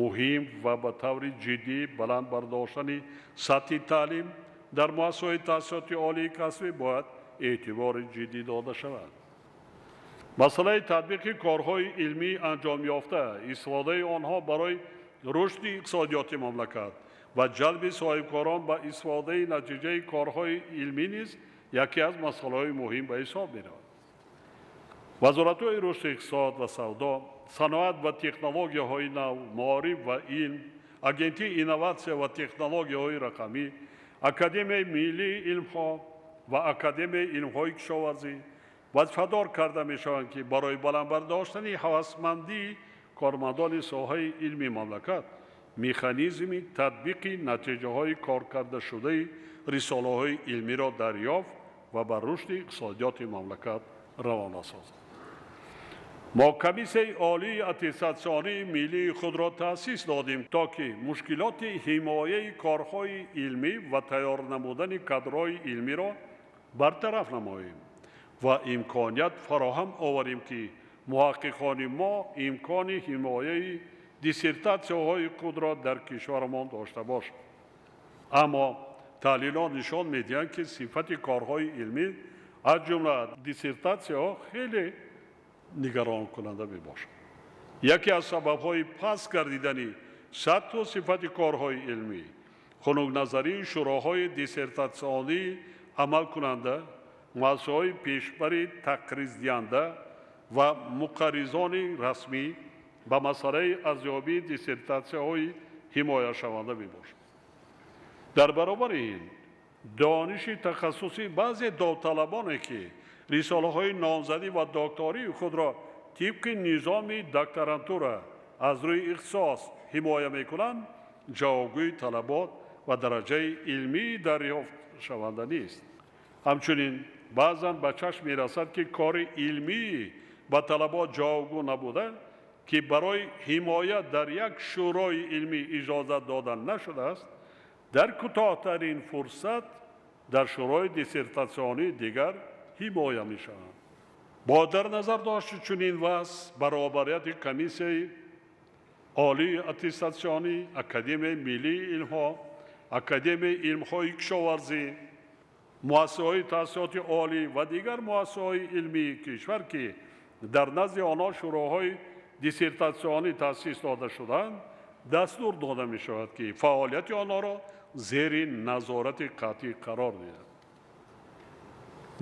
муҳим ва ба таври ҷиддӣ баланд бардоштани сатҳи таълим дар муассисаҳои таҳсилоти олии касбӣ бояд эътибори ҷиддӣ дода шавад. Масъалаи татбиқи корҳои илмӣ анҷомёфта, истифодаи онҳо барои рушди иқтисодиёти мамлакат ва ҷалби соҳибкорон ба истифодаи натиҷаи корҳои илмӣ низ яке аз масъалаҳои муҳим ба ҳисоб меравад. Вазоратҳои рушди иқтисод ва савдо, саноат ва технологияҳои нав, маориф ва илм, Агентии инноватсия ва технологияҳои рақамӣ, Академияи миллии илмҳо ва Академияи илмҳои кишоварзӣ вазифадор карда мешаванд, ки барои баланд бардоштани ҳавасмандии кормандони соҳаи илми мамлакат механизми татбиқи натиҷаҳои коркардашудаи рисолаҳои илмиро дарёфт ва ба рушди иқтисодиёти мамлакат равона созанд. Мо Комиссияи олии аттестатсионии миллии худро таъсис додем, то ки мушкилоти ҳимояи корҳои илмӣ ва тайёр намудани кадрҳои илмиро бартараф намоем ва имконият фароҳам оварем, ки муҳаққиқони мо имкони ҳимояи диссертатсияҳои худро дар кишварамон дошта бошанд. Аммо таҳлилҳо нишон медиҳанд, ки сифати корҳои илмӣ, аз ҷумла диссертатсияҳо, хеле нигаронкунанда мебошад. Яке аз сабабҳои паст гардидани сатҳу сифати корҳои илмӣ хунукназарии шӯроҳои диссертатсионии амалкунанда, муассисаҳои пешбари тақриздиҳанда ва муқарризони расмӣ ба масъалаи арзёбии диссертатсияҳои ҳимояшаванда мебошад. Дар баробари ин дониши тахассусии баъзе довталабоне, ки рисолаҳои номзадӣ ва доктории худро тибқи низоми докторантура аз рӯи ихтисос ҳимоя мекунанд, ҷавобгӯи талабот ва дараҷаи илмии дарёфтшаванда нест. Ҳамчунин баъзан ба чашм мерасад, ки кори илмии ба талабот ҷавобгӯ набуда, ки барои ҳимоя дар як шӯрои илмӣ иҷозат дода нашудааст, дар кӯтоҳтарин фурсат дар шӯрои диссертатсионии дигар ҳимоя мешаванд. Бо дар назар дошти чунин вазъ баробарияти Комиссияи олии аттестатсионӣ, Академияи миллии илмҳо, Академияи илмҳои кишоварзӣ, муассисаҳои таҳсилоти олӣ ва дигар муассисаҳои илмии кишвар, ки дар назди онҳо шӯроҳои диссертатсионӣ таъсис дода шудаанд, дастур дода мешавад, ки фаъолияти онҳоро зери назорати қатъӣ қарор диҳанд.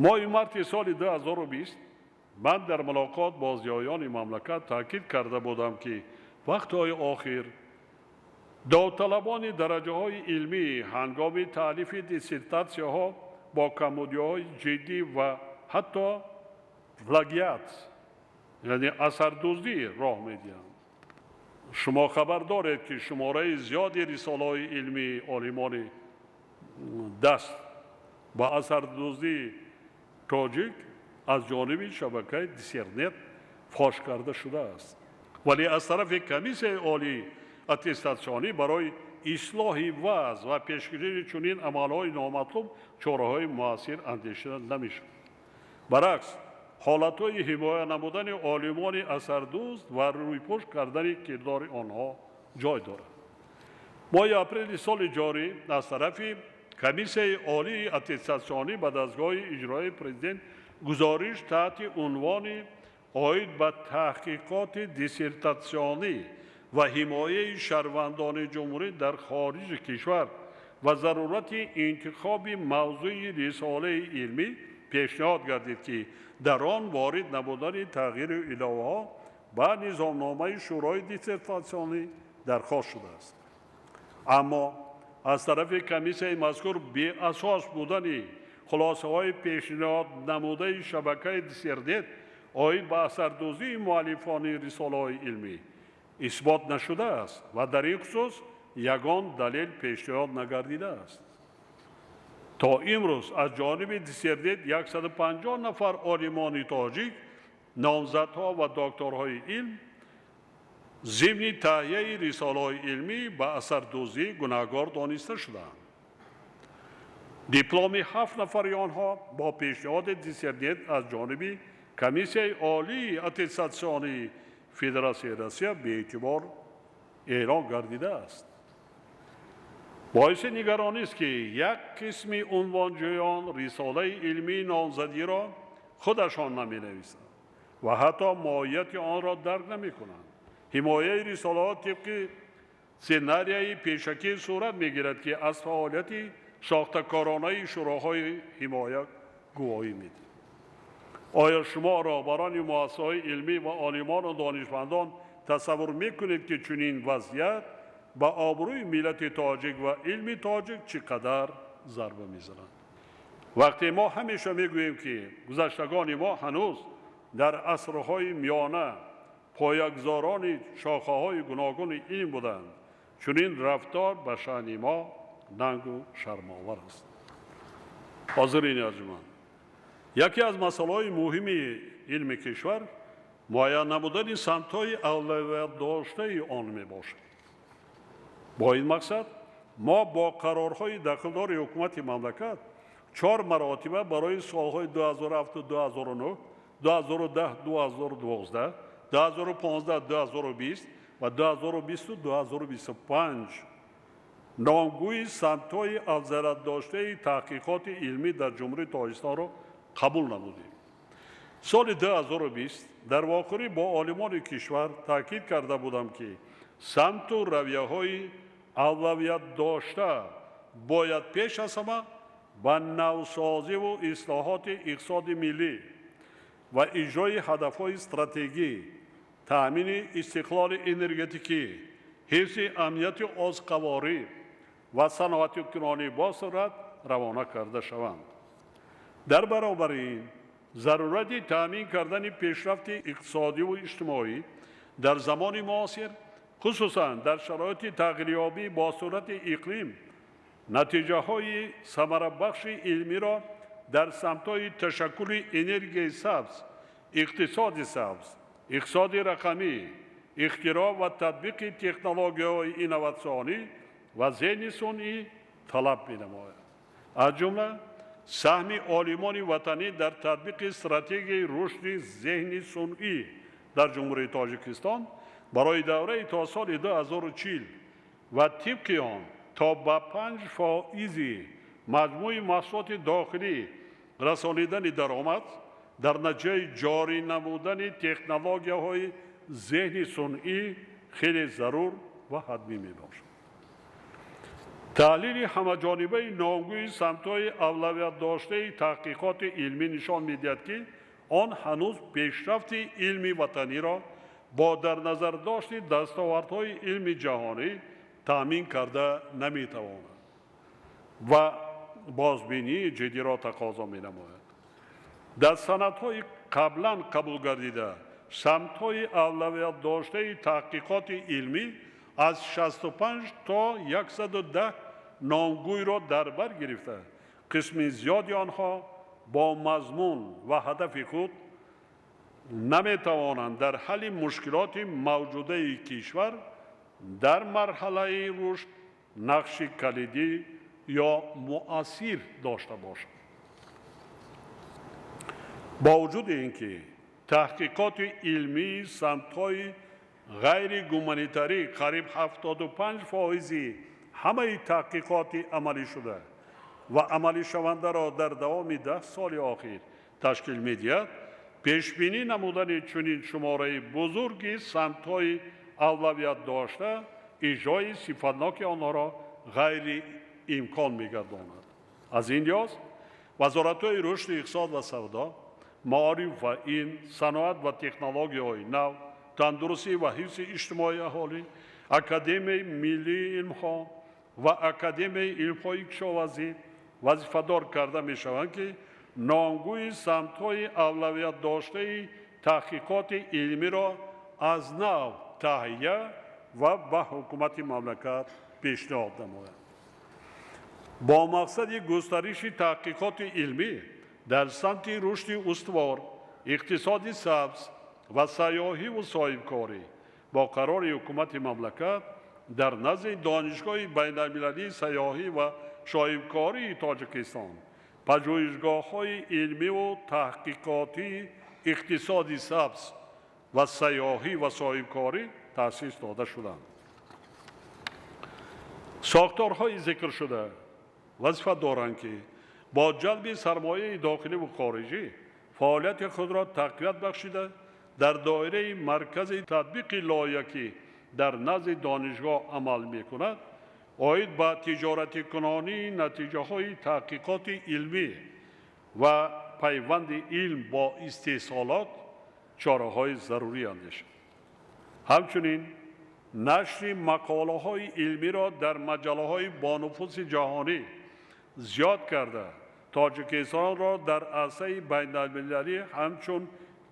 Моҳи марти соли 2020 ман дар мулоқот бо зиёёни мамлакат таъкид карда будам, ки вақтҳои охир довталабони дараҷаҳои илмӣ ҳангоми таълифи диссертатсияҳо бо камбудиҳои ҷиддӣ ва ҳатто плагиат, яъне асардуздӣ роҳ медиҳанд. Шумо хабар доред, ки шумораи зиёди рисолаҳои илмии олимони даст ба асардуздии тоҷик аз ҷониби шабакаи Диссернет фош карда шудааст. Вале аз тарафи Комиссияи олии аттестатсионӣ барои ислоҳи вазъ ва пешгирии чунин амалҳои номатлуб чораҳои муассир андешида намешавад. Баръакс, ҳолатҳои ҳимоя намудани олимони асардузд ва рӯйпӯш кардани кирдори онҳо ҷой дорад. Моҳи апрели соли ҷорӣ аз тарафи Комиссияи олии аттестатсионӣ ба дастгоҳи иҷроияи президент гузориш таҳти унвони оид ба таҳқиқоти диссертатсионӣ ва ҳимояи шаҳрвандони ҷумҳурӣ дар хориҷи кишвар ва зарурати интихоби мавзӯи рисолаи илмӣ пешниҳод гардид, ки дар он ворид намудани тағйиру иловаҳо ба низомномаи Шӯрои диссертатсионӣ дархост шудааст. Аммо аз тарафи комиссияи мазкур беасос будани хулосаҳои пешниҳод намудаи шабакаи Диссернет оид ба асардуздии муаллифони рисолаҳои илмӣ исбот нашудааст ва дар ин хусус ягон далел пешниҳод нагардидааст. То имрӯз аз ҷониби Диссернет 150 нафар олимони тоҷик, номзадҳо ва докторҳои илм зимни таҳияи рисолаҳои илмӣ ба асардуздӣ гунаҳгор дониста шудаанд. Дипломи 7 нафари онҳо бо пешниҳоди Диссернет аз ҷониби Комиссияи олии аттестатсионии Федератсияи Россия беэътибор эълон гардидааст. Боиси нигаронист, ки як қисми унвонҷӯён рисолаи илмии номзадиро худашон наменависанд ва ҳатто моҳияти онро дарк намекунанд. Ҳимояи рисолаҳо тибқи сценарияи пешакӣ сурат мегирад, ки аз фаъолияти сохтакоронаи шӯроҳои ҳимоя гувоҳӣ медиҳад. Оё шумо, роҳбарони муассисаҳои илмӣ ва олимону донишмандон, тасаввур мекунед, ки чунин вазъият ба обрӯи миллати тоҷик ва илми тоҷик чӣ қадар зарба мезанад? Вақте мо ҳамеша мегӯем, ки гузаштагони мо ҳанӯз дар асрҳои миёна поягузорони шохаҳои гуногуни илм буданд, чунин рафтор ба шаъни мо нангу шармовар аст. Ҳозирини арҷуманд, яке аз масъалаҳои муҳими илми кишвар муайян намудани самтҳои авлавиятдоштаи он мебошад. Бо ин мақсад мо бо қарорҳои дахлдори ҳукумати мамлакат 4 маротиба барои солҳои 2007, 2009, 2010, 2012, 2015, 2020 ва 2020, 2025 номгӯи самтҳои афзалиятдоштаи таҳқиқоти илмӣ дар Ҷумҳурии Тоҷикистонро қабул намудем. Соли 2020 дар вохӯрӣ бо олимони кишвар таъкид карда будам, ки самту равияҳои авлавиятдошта бояд пеш аз ҳама ба навсозиву ислоҳоти иқтисоди миллӣ ва иҷрои ҳадафҳои стратегӣ, таъмини истиқлоли энергетикӣ, ҳифзи амнияти озуқаворӣ ва саноатикунонӣ босуръат равона карда шаванд. Дар баробари ин зарурати таъмин кардани пешрафти иқтисодиву иҷтимоӣ дар замони муосир, хусусан дар шароити тағйирёбӣ бо суръати иқлим, натиҷаҳои самарабахши илмиро дар самтҳои ташаккули энергияи сабз, иқтисоди сабз, иқтисоди рақамӣ, ихтироъ ва татбиқи технологияҳои инноватсионӣ ва зеҳни сунъӣ талаб менамояд. Аз ҷумла саҳми олимони ватанӣ дар татбиқи стратегияи рушди зеҳни сунъӣ дар Ҷумҳурии Тоҷикистон барои давраи то соли 2040 ва тибқи он то ба 5% маҷмӯи маҳсулоти дохилӣ расонидани даромад дар натиҷаи ҷорӣ намудани технологияҳои зеҳни сунъӣ хеле зарур ва ҳатмӣ мебошад. Таҳлили ҳамаҷонибаи номгӯи самтҳои авлавиятдоштаи таҳқиқоти илмӣ нишон медиҳад, ки он ҳанӯз пешрафти илми ватаниро бо дар назардошти дастовардҳои илми ҷаҳонӣ таъмин карда наметавонад ва бозбинии ҷиддиро тақозо менамояд. Дар санадҳои қаблан қабул гардида самтҳои авлавиятдоштаи таҳқиқоти илмӣ аз 65 то 110 номгӯйро дар бар гирифта, қисми зиёди онҳо бо мазмун ва ҳадафи худ наметавонанд дар ҳалли мушкилоти мавҷудаи кишвар дар марҳалаи рушд нақши калидӣ ё муассир дошта бошанд. Бо вуҷуди ин ки таҳқиқоти илмии самтҳои ғайригуманитарӣ қариб 75% ҳамаи таҳқиқоти амалӣ шуда ва амалишавандаро дар давоми 10 соли охир ташкил медиҳад, пешбинӣ намудани чунин шумораи бузурги самтҳои авлавият дошта иҷрои сифатноки онҳоро ғайриимкон мегардонад. Аз ин лиҳоз вазоратҳои рушди иқтисод ва савдо, маориф ва илм, саноат ва технологияҳои нав, тандурустӣ ва ҳифзи иҷтимоии аҳолӣ, Академияи миллии илмҳо ва Академияи илмҳои кишоварзӣ вазифадор карда мешаванд, ки номгӯи самтҳои авлавиятдоштаи таҳқиқоти илмиро аз нав таҳия ва ба ҳукумати мамлакат пешниҳод намоянд. Бо мақсади густариши таҳқиқоти илмӣ дар самти рушди устувор, иқтисоди сабз ва сайёҳиву соҳибкорӣ бо қарори ҳукумати мамлакат дар назди Донишгоҳи байналмилалии сайёҳӣ ва соҳибкории Тоҷикистон пажӯҳишгоҳҳои илмиву таҳқиқотии иқтисоди сабз ва сайёҳӣ ва соҳибкорӣ таъсис дода шуданд. Сохторҳои зикршуда вазифа доранд, ки бо ҷалби сармояи дохилӣ ву хориҷӣ фаъолияти худро тақвият бахшида, дар доираи маркази татбиқи лоиҳа, ки дар назди донишгоҳ амал мекунад, оид ба тиҷоратикунонии натиҷаҳои таҳқиқоти илмӣ ва пайванди илм бо истеҳсолот чораҳои зарурӣ андешад. Ҳамчунин нашри мақолаҳои илмиро дар маҷаллаҳои бонуфузи ҷаҳонӣ зиёд карда, Тоҷикистонро дар арсаи байналмилалӣ ҳамчун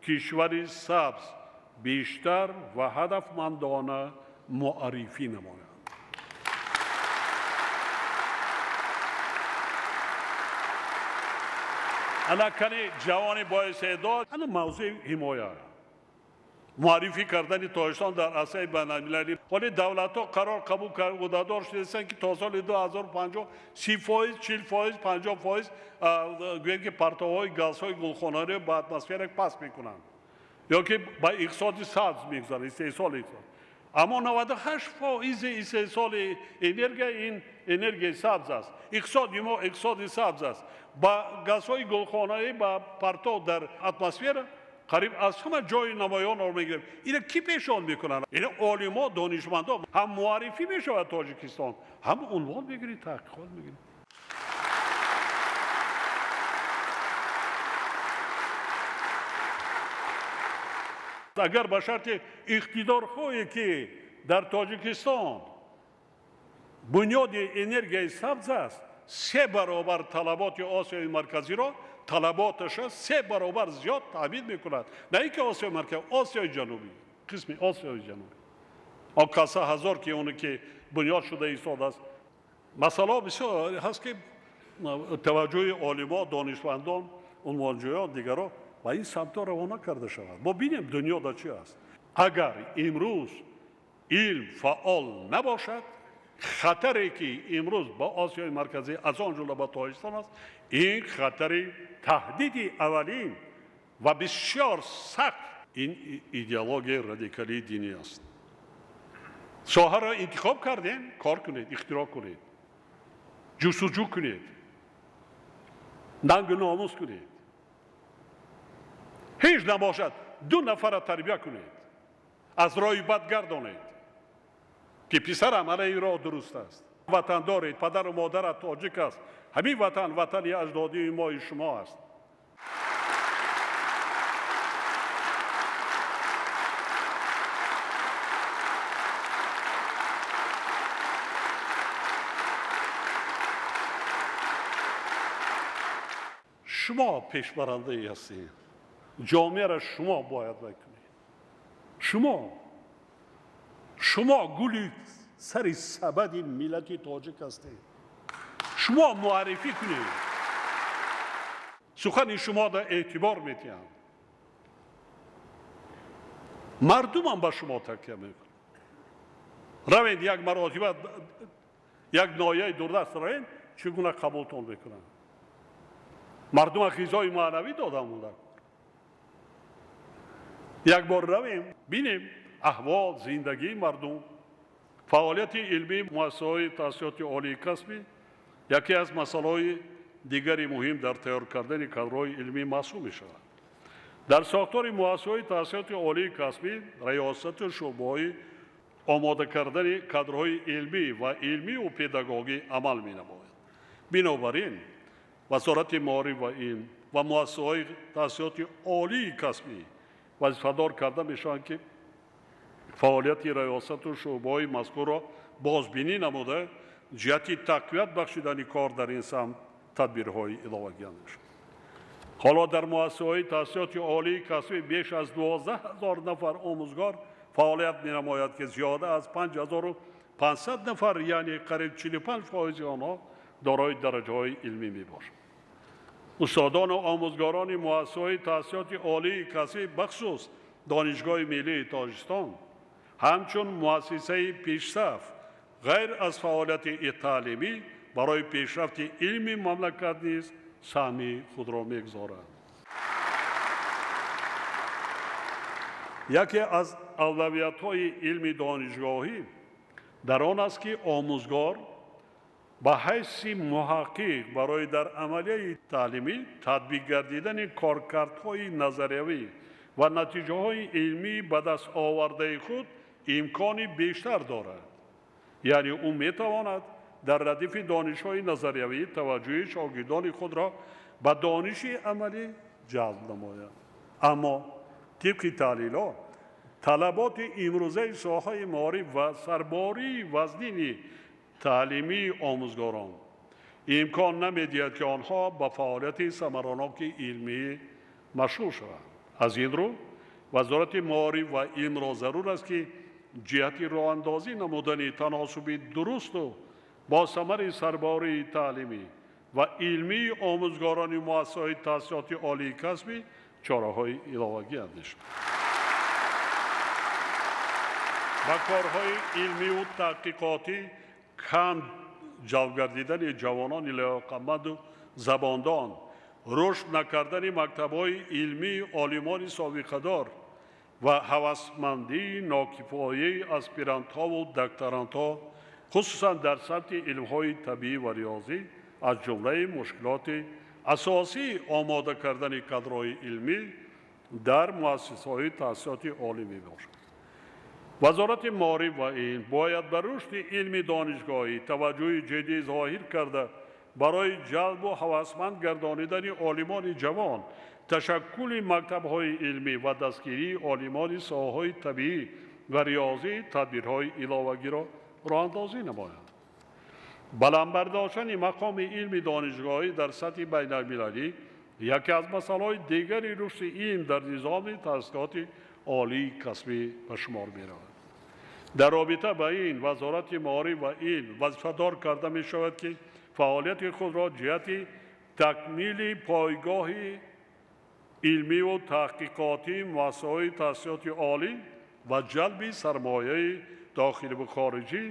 кишвари сабз бештар ва ҳадафмандона муаррифӣ намоянд. Ана кани ҷавони боистеъдод, ана мавзӯи ҳимоя, муаррифӣ кардани Тоҷикистон дар арсаи байналмилалӣ. Ҳоле давлатҳо қарор қабул ӯҳдадор шудастанд, ки то соли 2050 30%, 40%, 50% гӯем ки партовҳои газҳои гулхонаро ба атмосфера паст мекунанд ё ки ба иқтисоди сабз мегузаранд, истеҳсоли иқтисод. Аммо 98% истеҳсоли энергия ин энергияи сабз аст. Иқтисоди мо иқтисоди сабз аст. Ба газҳои гулхонаӣ, ба партов дар атмосфера қариб аз ҳама ҷои намоёнро мегирем. Ина кӣ пешон мекунанд? Ина олимо, донишмандо. Ҳам муаррифӣ мешавад Тоҷикистон, ҳам унвон мегирӣ, таҳқиқот мегирӣ. Агар ба шарти иқтидорҳое, ки дар Тоҷикистон бунёди энергияи сабз аст, 3 баробар талаботи Осиёи Марказиро талаботаша 3 баробар зиёд таъмин мекунад. На ин ки Осиёи Марказӣ, Осиёи Ҷанубӣ, қисми Осиёи Ҷанубӣ. Он каса ҳазор ки оне ки бунёд шуда истодааст. Масъалаҳо бисёр ҳаст, ки таваҷҷӯҳи олимо, донишмандон, унвонҷӯён, дигарон ба ин самтҳо равона карда шавад. Мо бинем дунё дар чӣ аст. Агар имрӯз илм фаъол набошад, хатаре ки имрӯз ба Осиёи Марказӣ, аз он ҷумла ба Тоҷикистон аст, ин хатари таҳдиди аввалин ва бисёр сахт ин идеологияи радикалии динӣ аст. Соҳаро интихоб кардем, кор кунед, ихтироъ кунед, ҷустуҷӯ кунед, нангу номус кунед. Ҳеҷ набошад, 2 нафарро тарбия кунед, аз роҳи бад гардонед, ки писарам ана ин роҳ дуруст аст. Ватандоред, падару модарат тоҷик аст. Ҳамин ватан ватани аҷдодии мои шумо аст. Шумо пешбарандае ҳастед, ҷомеаро шумо бояд бикунед. Шумо гули сари сабади миллати тоҷик ҳастед. Шумо муаррифӣ кунед, сухани шумо дар эътибор метиҳанд, мардумам ба шумо такя мекунад. Равед як маротиба як ноҳияи дурдаст равед, чӣ гуна қабултон мекунанд. Мардума ғизои маънавӣ дода монда. Як бор равем бинем аҳвол, зиндагии мардум. Фаъолияти илмии муассисаҳои таҳсилоти олии касбӣ яке аз масъалаҳои дигари муҳим дар тайёр кардани кадрҳои илмӣ маҳсуб мешавад. Дар сохтори муассисаҳои таҳсилоти олии касбӣ раёсату шӯъбаҳои омода кардани кадрҳои илмӣ ва илмию педагогӣ амал менамояд. Бинобар ин Вазорати маориф ва илм ва муассисаҳои таҳсилоти олии касбӣ вазифадор карда мешаванд, ки фаъолияти раёсату шӯъбаҳои мазкурро бозбинӣ намуда, ҷиҳати тақвият бахшидани кор дар ин самт тадбирҳои иловагӣ андешанд. Ҳоло дар муассисаҳои таҳсилоти олии касбӣ беш аз 12 000 нафар омӯзгор фаъолият менамояд, ки зиёда аз 5500 нафар, яъне қариб 45% онҳо дорои дараҷаҳои илмӣ мебошанд. Устодону омӯзгорони муассисаҳои таҳсилоти олии касбӣ, бахусус Донишгоҳи миллии Тоҷикистон, ҳамчун муассисаи пешсаф ғайр аз фаъолияти таълимӣ барои пешрафти илми мамлакат низ саҳми худро мегузоранд. Яке аз авлавиятҳои илми донишгоҳӣ дар он аст, ки омӯзгор ба ҳайси муҳаққиқ барои дар амалияи таълимӣ татбиқ гардидани коркардҳои назариявӣ ва натиҷаҳои илмӣ ба даст овардаи худ имкони бештар дорад. Яъне ӯ метавонад дар радифи донишҳои назариявӣ таваҷҷӯҳи шогирдони худро ба дониши амалӣ ҷалб намояд. Аммо тибқи таҳлилҳо талаботи имрӯзаи соҳаи маориф ва сарбории вазнини таълимии омӯзгорон имкон намедиҳад, ки онҳо ба фаъолияти самараноки илмӣ машғул шаванд. Аз ин рӯ Вазорати маориф ва илмро зарур аст, ки ҷиҳати роҳандозӣ намудани таносуби дурусту бо самари сарбории таълимӣ ва илмии омӯзгорони муассисаҳои таҳсилоти олии касбӣ чораҳои иловагӣ андешад. Ба корҳои илмию таҳқиқотӣ кам ҷалб гардидани ҷавонони лаёқатманду забондон, рушд накардани мактабҳои илмии олимони собиқадор ва ҳавасмандии нокифояи аспирантҳову докторантҳо, хусусан дар самти илмҳои табиӣ ва риёзӣ, аз ҷумлаи мушкилоти асосии омода кардани кадрҳои илмӣ дар муассисаҳои таҳсилоти олӣ мебошад. Вазорати маориф ва илм бояд ба рушди илми донишгоҳӣ таваҷҷӯҳи ҷиддӣ зоҳир карда, барои ҷалбу ҳавасманд гардонидани олимони ҷавон, ташаккули мактабҳои илмӣ ва дастгирии олимони соҳаҳои табиӣ ва риёзӣ тадбирҳои иловагиро роҳандозӣ намояд. Баланд бардоштани мақоми илми донишгоҳӣ дар сатҳи байналмилалӣ яке аз масъалаҳои дигари рушди илм дар низоми таҳсилоти олии касбӣ ба шумор меравад. Дар робита ба ин Вазорати маориф ва илм вазифадор карда мешавад, ки фаъолияти худро ҷиҳати такмили пойгоҳи илмиву таҳқиқотии муассисаҳои таҳсилоти олӣ ва ҷалби сармояи дохиливу хориҷӣ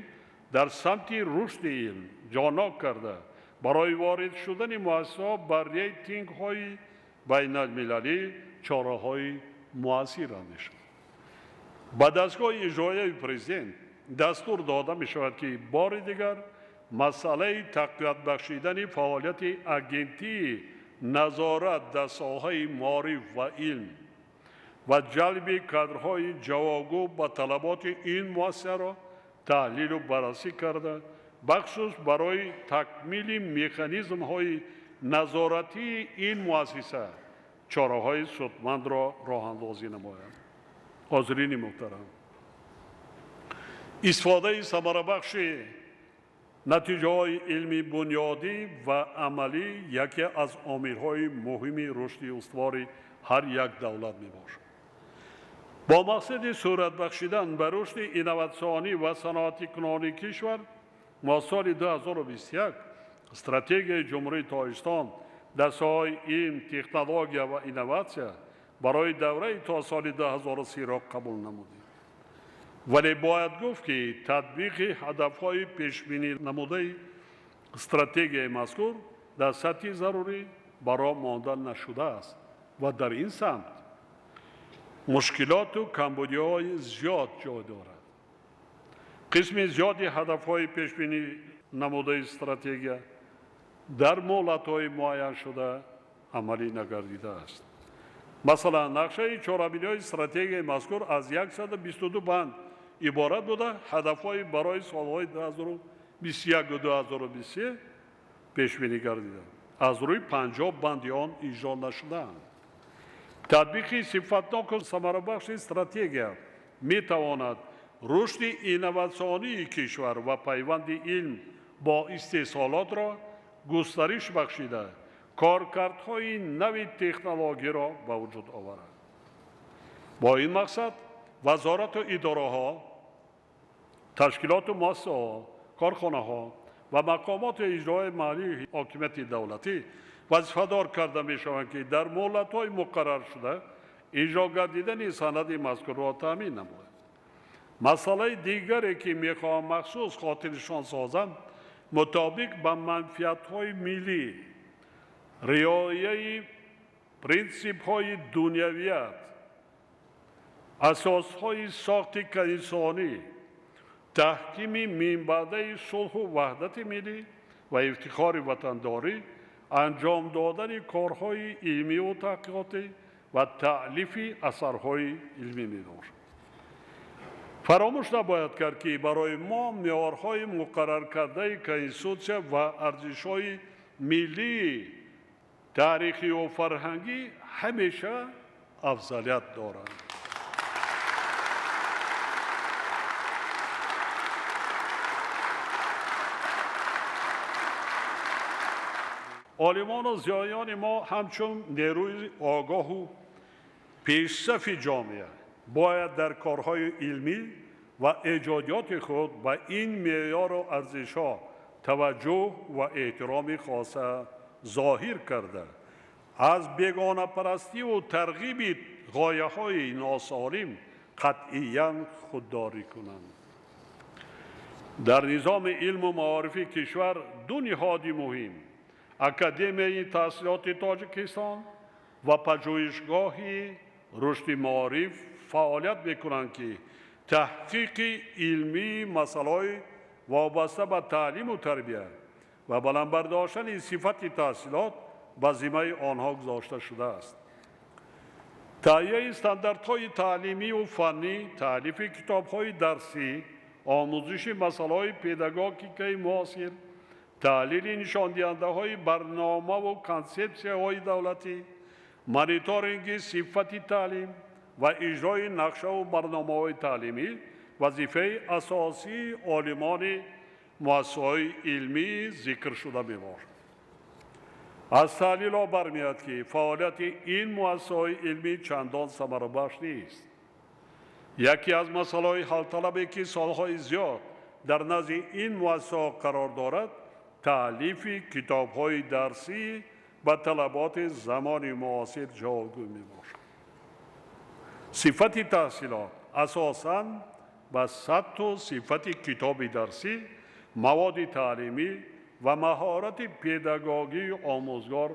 дар самти рушди илм ҷоннок карда, барои ворид шудани муассисаҳо ба рейтингҳои байналмилалӣ чораҳои муассир андешад. Ба дастгоҳи иҷроияи президент дастур дода мешавад, ки бори дигар масъалаи тақвият бахшидани фаъолияти агентии назорат дар соҳаи маориф ва илм ва ҷалби кадрҳои ҷавобгӯ ба талаботи ин муассисаро таҳлилу баррасӣ карда, бахусус барои такмили механизмҳои назоратии ин муассиса чораҳои судмандро роҳандозӣ намояд. Ҳозирини муҳтарам, истифодаи самарабахши Натиҷаҳои илми бунёдӣ ва амалӣ яке аз омилҳои муҳими рушди устувори ҳар як давлат мебошад. Бо мақсади сурат бахшидан ба рушди инноватсионӣ ва саноатикунонии кишвар, мо соли 2021 стратегияи Ҷумҳурии Тоҷикистон дар соҳаи илм, технология ва инноватсия барои давраи то соли 2030 қабул намудем. Вале бояд гуфт, ки татбиқи ҳадафҳои пешбинӣ намудаи стратегияи мазкур дар сатҳи зарурӣ ба роҳ монда нашудааст ва дар ин самт мушкилоту камбудиҳои зиёд ҷой дорад. Қисми зиёди ҳадафҳои пешбинӣ намудаи стратегия дар муҳлатҳои муайяншуда амалӣ нагардидааст. Масалан, нақшаи чорабиниҳои стратегияи мазкур аз 122 банд иборат буда, ҳадафҳои барои солҳои 2021 2023 пешбинӣ гардиданд. Аз рӯи 50 банди он иҷро нашудаанд. Татбиқи сифатноку самарабахши стратегия метавонад рушди инноватсионии кишвар ва пайванди илм бо истеҳсолотро густариш бахшида, коркардҳои нави технологиро ба вуҷуд оварад. Бо ин мақсад вазорату идораҳо, ташкилоту муассисаҳо, корхонаҳо ва мақомоти иҷроияи маҳаллии ҳокимияти давлатӣ вазифадор карда мешаванд, ки дар муҳлатҳои муқарраршуда иҷро гардидани санади мазкурро таъмин намоянд. Масъалаи дигаре, ки мехоҳам махсус хотирнишон созам, мутобиқ ба манфиатҳои миллӣ, риояи принсипҳои дунявият, асосҳои сохти конститутсионӣ, таҳкими минбаъдаи сулҳу ваҳдати миллӣ ва ифтихори ватандорӣ, анҷом додани корҳои илмиву таҳқиқотӣ ва таълифи асарҳои илмӣ мебошад. Фаромӯш набояд кард, ки барои мо меъёрҳои муқарраркардаи конститутсия ва арзишҳои миллии таърихию фарҳангӣ ҳамеша афзалият доранд. Олимону зиёиёни мо ҳамчун нерӯи огоҳу пешсафи ҷомеа бояд дар корҳои илмӣ ва эҷодиёти худ ба ин меъёру арзишҳо таваҷҷӯҳ ва эҳтироми хоса зоҳир карда, аз бегонапарастиву тарғиби ғояҳои носолим қатъиян худдорӣ кунанд. Дар низоми илму маорифи кишвар ду ниҳоди муҳим Академияи таҳсилоти Тоҷикистон ва пажӯҳишгоҳи рушди маориф фаъолият мекунанд, ки таҳқиқи илмии масъалаҳои вобаста ба таълиму тарбия ва баланд бардоштани сифати таҳсилот ба зиммаи онҳо гузошта шудааст. Таҳияи стандартҳои таълимию фаннӣ, таълифи китобҳои дарсӣ, омӯзиши масъалаҳои педагогикаи муосир, таҳлили нишондиҳандаҳои барномаву консепсияҳои давлатӣ, мониторинги сифати таълим ва иҷрои нақшаву барномаҳои таълимӣ вазифаи асосии олимони муассисаҳои илмӣ зикршуда мебошад. Аз таҳлилҳо бармеояд, ки фаъолияти ин муассисаҳои илмӣ чандон самарабахш нест. Яке аз масъалаҳои ҳалталабе, ки солҳои зиёд дар назди ин муассисаҳо қарор дорад, таълифи китобҳои дарсӣ ба талаботи замони муосир ҷавобгӯ мебошад. Сифати таҳсилот асосан ба сатҳу сифати китоби дарсӣ, маводи таълимӣ ва маҳорати педагогии омӯзгор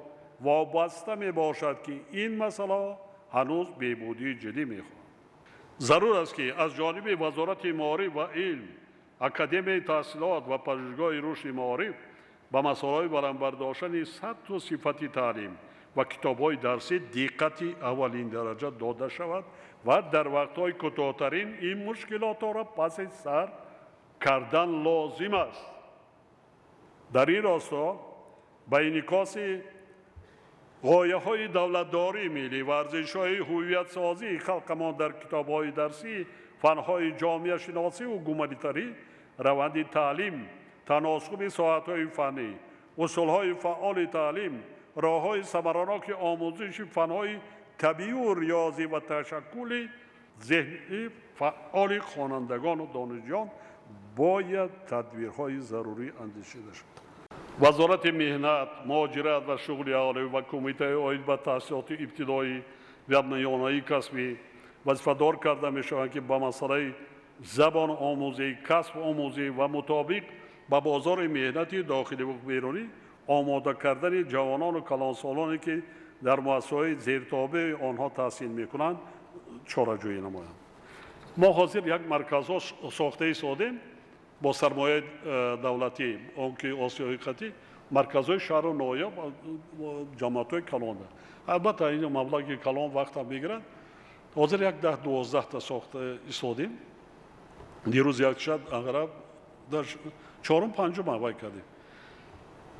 вобаста мебошад, ки ин масъала ҳанӯз беҳбудии ҷиддӣ мехоҳад. Зарур аст, ки аз ҷониби Вазорати маориф ва илм, Академияи таҳсилот ва пажӯҳишгоҳи рушди маориф ба масъалаҳои баланд бардоштани сатҳу сифати таълим ва китобҳои дарсӣ диққати аввалиндараҷа дода шавад ва дар вақтҳои кӯтоҳтарин ин мушкилотро паси сар кардан лозим аст. Дар ин росто ба инъикоси ғояҳои давлатдории миллӣ ва арзишҳои ҳувиятсозии халқамон дар китобҳои дарсӣ, фанҳои ҷомеашиносиву гуманитарӣ, раванди таълим таносуби соатҳои фаннӣ, усулҳои фаъоли таълим, роҳҳои самараноки омӯзиши фанҳои табиӣ, риёзӣ ва ташаккули зеҳнии фаъоли хонандагону донишҷӯён бояд тадбирҳои зарурӣ андешида шавад. Вазорати меҳнат, муҳоҷират ва шуғли аҳолӣ ва Кумитаи оид ба таҳсилоти ибтидоӣ ва миёнаи касбӣ вазифадор карда мешаванд, ки ба масъалаи забономӯзӣ, касбомӯзӣ ва мутобиқ ба бозори меҳнати дохилӣ ва берунӣ омода кардани ҷавонону калонсолоне, ки дар муассисаҳои зертобеи онҳо таҳсил мекунанд, чораҷӯӣ намоянд. Мо ҳозир як марказҳо сохта истодем бо сармояи давлатӣ, он ки Осиёи қатӣ марказҳои шаҳру ноҳия, ҷамоатҳои калонда. Албатта, ин маблағи калон вақтам мегирад. Ҳозир як 10-12та сохта истодем. Дирӯз як шаб ағраб дар чорум панҷум вай кардем.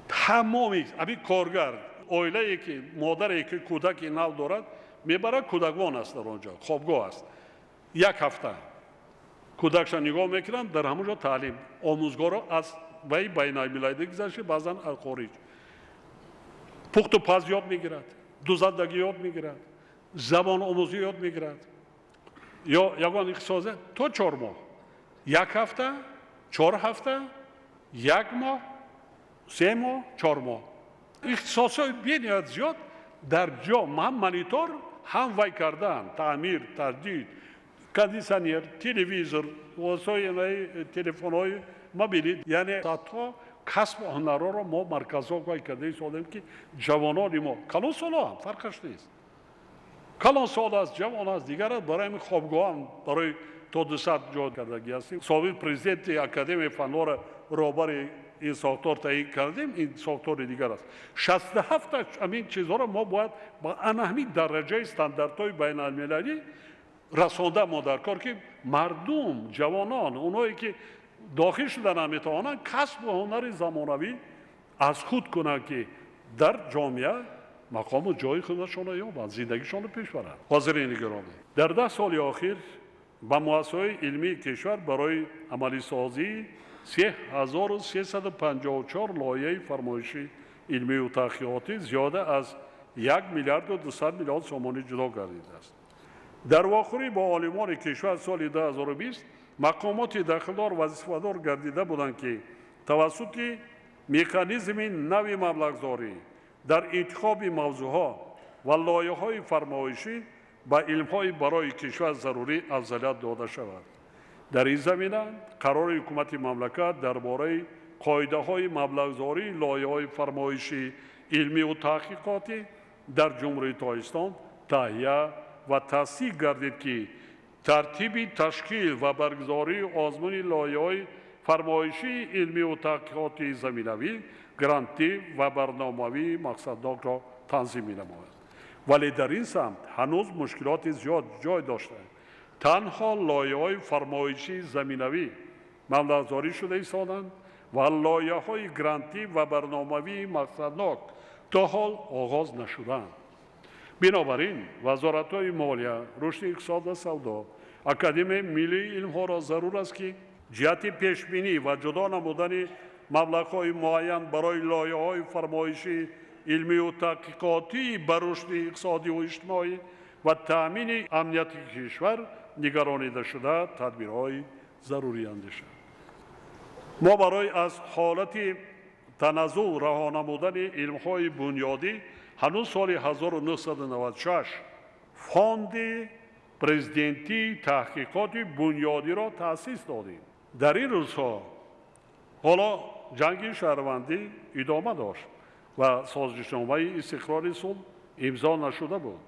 Тамоми ҳамин коргар, оилае ки модаре ки кӯдаки нав дорад, мебарад, кӯдаквон аст дар он ҷо, хобгоҳ аст. Як ҳафта кӯдакша нигоҳ мекунанд, дар ҳамон ҷо таълим. Омӯзгоро аз вай байналмилалӣ гузашта, баъзан аз хориҷ. Пухту паз ёд мегирад, дузандагӣ ёд мегирад, забономӯзӣ ёд мегирад. Ё ягон ихтисосе то 4 моҳ. Як ҳафта, 4 ҳафта, як моҳ, 3 моҳ, 4 моҳ. Ихтисосҳои бениҳоят зиёд дар ҷо ҳам монитор, ҳам вай кардан, таъмир, таҷдид, кондитсионер, телевизор, воситаи телефонҳои мобилӣ, яъне садҳо касбу ҳунарҳоро мо марказҳо вай карда истодем, ки ҷавонони мо, калонсоло ҳам фарқаш нест, калонсол аст, ҷавон аст, дигар аст, барои ҳамин хобгоҳ ҳам барои то 200 ҷо кардагӣ ҳастем. Собиқ президенти Академияи фанҳоро роҳбари ин сохтор таъин кардем, ин сохтори дигар аст. 67 ҳамин чизҳоро мо бояд ба ана ҳамин дараҷаи стандартҳои байналмилалӣ расонда мо дар кор, ки мардум, ҷавонон, онҳое ки дохил шуда наметавонанд, касбу ҳунари замонавӣ аз худ кунанд, ки дар ҷомеа мақому ҷои худашонро ёбанд, зиндагишонро пеш баранд. Ҳозирини гиромӣ, дар 10 соли охир ба муассисаҳои илмии кишвар барои амалисозии 3354 лоиҳаи фармоиши илмию таҳқиқотӣ зиёда аз 1 миллиарду 200 миллион сомонӣ ҷудо гардидааст. Дар вохӯрӣ бо олимони кишвар соли 2020 мақомоти дахлдор вазифадор гардида буданд, ки тавассути механизми нави маблағгузорӣ дар интихоби мавзӯъҳо ва лоиҳаҳои фармоишӣ ба илмҳои барои кишвар зарурӣ афзалият дода шавад. Дар ин замина қарори ҳукумати мамлакат дар бораи қоидаҳои маблағгузории лоиҳаҳои фармоишӣ илмию таҳқиқотӣ дар Ҷумҳурии Тоҷикистон таҳия ва тасдиқ гардид, ки тартиби ташкил ва баргузории озмуни лоиҳаҳои фармоишии илмию таҳқиқотии заминавӣ, грантӣ ва барномавии мақсаднокро танзим менамояд. Вале дар ин самт ҳанӯз мушкилоти зиёд ҷой доштанд. Танҳо лоиҳаҳои фармоишии заминавӣ маблағгузорӣ шуда истоданд ва лоиҳаҳои грантӣ ва барномавии мақсаднок то ҳол оғоз нашуданд. Бинобар ин вазоратҳои молия, рушди иқтисод ва савдо, Академияи миллии илмҳоро зарур аст, ки ҷиҳати пешбинӣ ва ҷудо намудани маблағҳои муайян барои лоиҳаҳои фармоишии илмию таҳқиқотӣ ба рушди иқтисодиву иҷтимоӣ ва таъмини амнияти кишвар нигаронида шуда тадбирҳои зарурӣ андешанд. Мо барои аз ҳолати таназзул раҳо намудани илмҳои бунёдӣ ҳанӯз соли 1996 фонди президентии таҳқиқоти бунёдиро таъсис додем. Дар ин рӯзҳо ҳоло ҷанги шаҳрвандӣ идома дошт ва созишномаи истиқрори сулҳ имзо нашуда буд.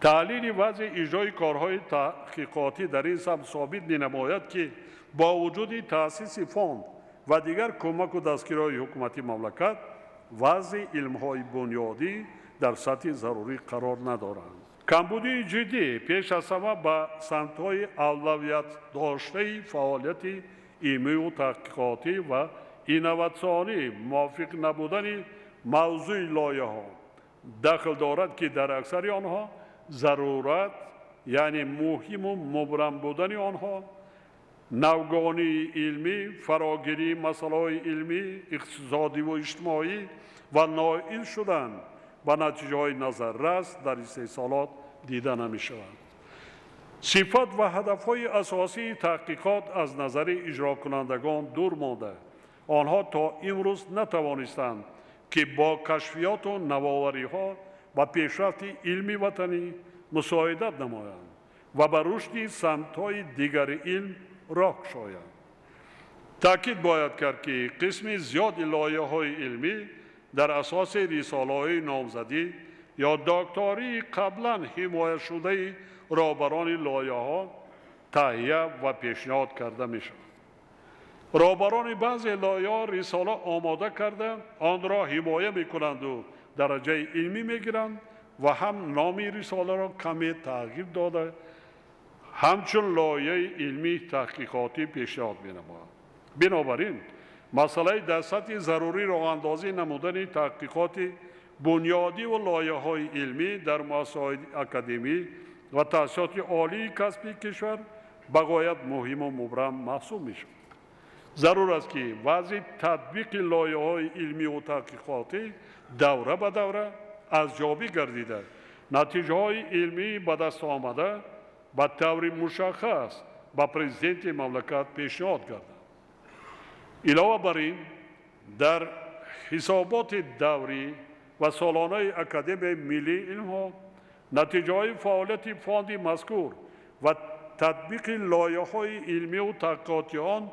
Таҳлили вазъи иҷрои корҳои таҳқиқотӣ дар ин самт собит менамояд, ки бо вуҷуди таъсиси фонд ва дигар кӯмаку дастгириҳои ҳукумати мамлакат, вазъи илмҳои бунёдӣ дар сатҳи зарурӣ қарор надоранд. Камбудии ҷиддӣ пеш аз ҳама ба самтҳои авлавиятдоштаи фаъолияти илмию таҳқиқотӣ ва инноватсионӣ мувофиқ набудани мавзӯи лоиҳаҳо дахл дорад, ки дар аксари онҳо зарурат, яъне муҳиму мубрам будани онҳо Навгонии илмӣ, фарогирии масъалаҳои илмӣ, иқтисодӣ ва иҷтимоӣ ва ноил шудан ба натиҷаҳои назаррас дар истеҳсолот дида намешаванд. Сифат ва ҳадафҳои асосии таҳқиқот аз назари иҷрокунандагон дур монда, онҳо то имрӯз натавонистанд, ки бо кашфиёту навовариҳо ба пешрафти илми ватанӣ мусоидат намоянд ва ба рушди самтҳои дигари илм роҳ кушоянд. Таъкид бояд кард, ки қисми зиёди лоиҳаҳои илмӣ дар асоси рисолаҳои номзадӣ ё доктории қаблан ҳимояшудаи роҳбарони лоиҳаҳо таҳия ва пешниҳод карда мешавад. Роҳбарони баъзе лоиҳаҳо рисола омода карда, онро ҳимоя мекунанду дараҷаи илмӣ мегиранд ва ҳам номи рисоларо каме тағйир дода, ҳамчун лоиҳаи илмии таҳқиқотӣ пешниҳод менамоянд. Бинобар ин, масъалаи дар сатҳи зарурӣ роҳандозӣ намудани таҳқиқоти бунёдӣ ва лоиҳаҳои илмӣ дар муассисаҳои академӣ ва таҳсилоти олии касбии кишвар ба ғоят муҳиму мубрам маҳсуб мешавад. Зарур аст, ки вазъи татбиқи лоиҳаҳои илмӣ ва таҳқиқотӣ давра ба давра арзёбӣ гардида, натиҷаҳои илмии ба даст омада ба таври мушаххас ба президенти мамлакат пешниҳод гардад. Илова бар ин, дар ҳисоботи даврӣ ва солонаи Академияи миллии илмҳо натиҷаҳои фаъолияти фонди мазкур ва татбиқи лоиҳаҳои илмию таҳқиқотии он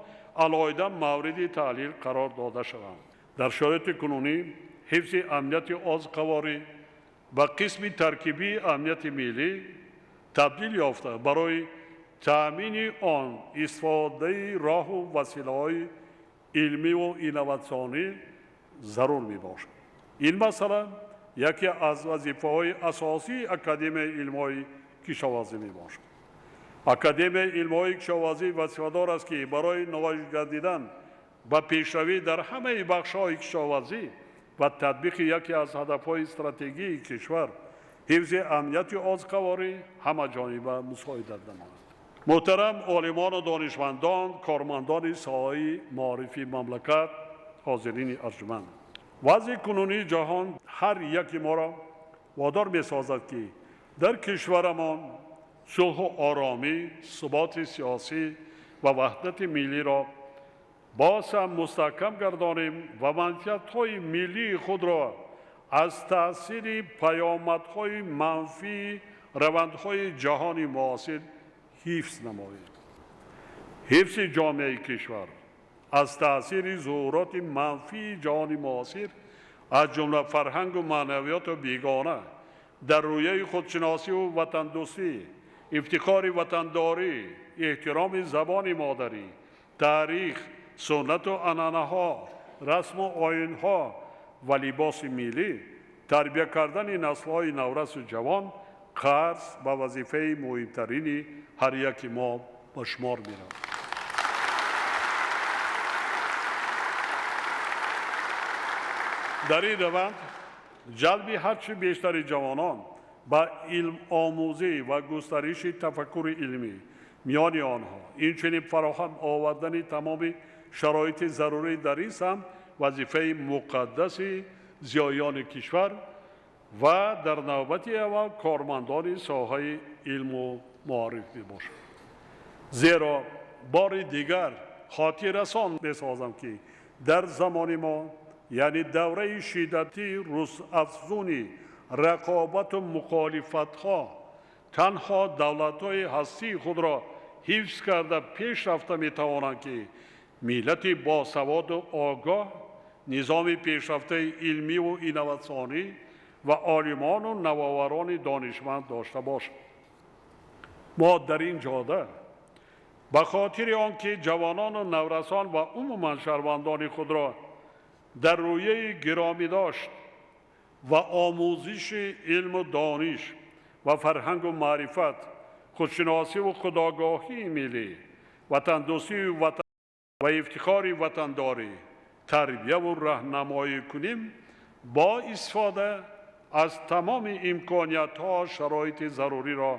алоҳида мавриди таҳлил қарор дода шаванд. Дар шароити кунунӣ ҳифзи амнияти озуқаворӣ ба қисми таркибии амнияти миллӣ табдил ёфта, барои таъмини он истифодаи роҳу василаҳои илмиву инноватсионӣ зарур мебошад. Ин масъала яке аз вазифаҳои асосии Академияи илмҳои кишоварзӣ мебошад. Академияи илмҳои кишоварзӣ вазифадор аст, ки барои ноил гардидан ба пешравӣ дар ҳамаи бахшҳои кишоварзӣ ва татбиқи яке аз ҳадафҳои стратегии кишвар ҳифзи амнияти озуқаворӣ ҳамаҷониба мусоидат намояд. Муҳтарам олимону донишмандон, кормандони соҳаи маорифи мамлакат, ҳозирини арҷманд, вазъи кунунии ҷаҳон ҳар яки моро водор месозад, ки дар кишварамон сулҳу оромӣ, суботи сиёсӣ ва ваҳдати миллиро боз ҳам мустаҳкам гардонем ва манфиатҳои миллии худро аз таъсири паёмадҳои манфии равандҳои ҷаҳони муосир ҳифз намоем. Ҳифзи ҷомеаи кишвар аз таъсири зуҳуроти манфии ҷаҳони муосир, аз ҷумла фарҳангу маънавиёту бегона, дар рӯяи худшиносиву ватандӯстӣ, ифтихори ватандорӣ, эҳтироми забони модарӣ, таърих, суннату анъанаҳо, расму оинҳо ва либоси миллӣ, тарбия кардани наслҳои наврасу ҷавон қарз ба вазифаи муҳимтарини ҳар яки мо ба шумор меравад. Дар ин раванд ҷалби ҳарчи бештари ҷавонон ба илмомӯзӣ ва густариши тафаккури илмӣ миёни онҳо, инчунин фароҳам овардани тамоми шароити зарурӣ дар ин самт вазифаи муқаддаси зиёиёни кишвар ва дар навбати аввал кормандони соҳаи илму маориф мебошад. Зеро бори дигар хотиррасон месозам, ки дар замони мо, яъне давраи шиддати рӯзафзуни рақобату мухолифатҳо, танҳо давлатҳои ҳастии худро ҳифз карда пеш рафта метавонанд, ки миллати босаводу огоҳ, низоми пешрафтаи илмиву инноватсионӣ ва олимону навоварони донишманд дошта бошад. Мо дар ин ҷода ба хотири он ки ҷавонону наврасон ва умуман шаҳрвандони худро дар рӯяи гиромӣ дошт ва омӯзиши илму дониш ва фарҳангу маърифат, худшиносиву худогоҳии миллӣ, ватандӯстию ва ифтихори ватандорӣ тарбияву раҳнамоӣ кунем, бо истифода аз тамоми имкониятҳо шароити заруриро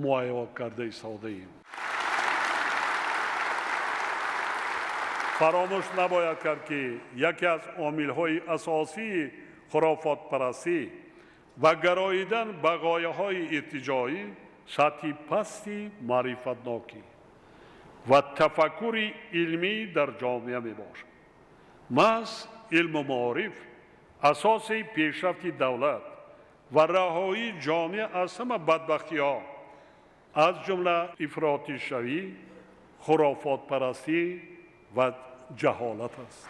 муҳайё карда истодаем. Фаромӯш набояд кард, ки яке аз омилҳои асосии хурофотпарастӣ ва гароидан ба ғояҳои иртиҷоӣ сатҳи пасти маърифатнокӣ ва тафаккури илмӣ дар ҷомеа мебошад. Маҳз илму маориф асоси пешрафти давлат ва раҳоии ҷомеа аз ҳама бадбахтиҳо, аз ҷумла ифротишавӣ, хурофотпарастӣ ва ҷаҳолат аст.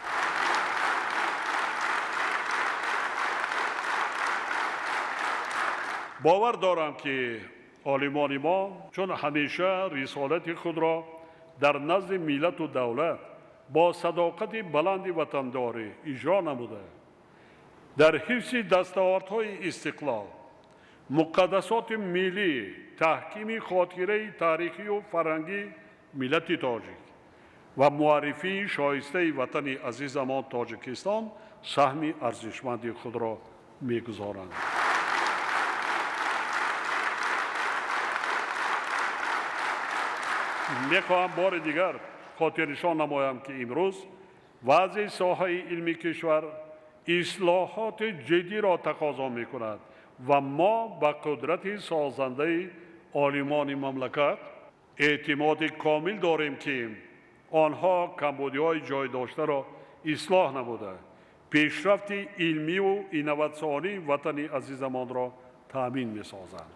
Бовар дорам, ки олимони мо чун ҳамеша рисолати худро дар назди миллату давлат бо садоқати баланди ватандорӣ иҷро намуда, дар ҳифзи дастовардҳои истиқлол, муқаддасоти миллӣ, таҳкими хотираи таърихию фарҳангии миллати тоҷик ва муаррифии шоистаи ватани азизамон Тоҷикистон саҳми арзишманди худро мегузоранд. Мехоҳам бори дигар хотирнишон намоям, ки имрӯз вазъи соҳаи илми кишвар ислоҳоти ҷиддиро тақозо мекунад ва мо ба қудрати созандаи олимони мамлакат эътимоди комил дорем, ки онҳо камбудиҳои ҷой доштаро ислоҳ намуда, пешрафти илмиву инноватсионии ватани азизамонро таъмин месозанд.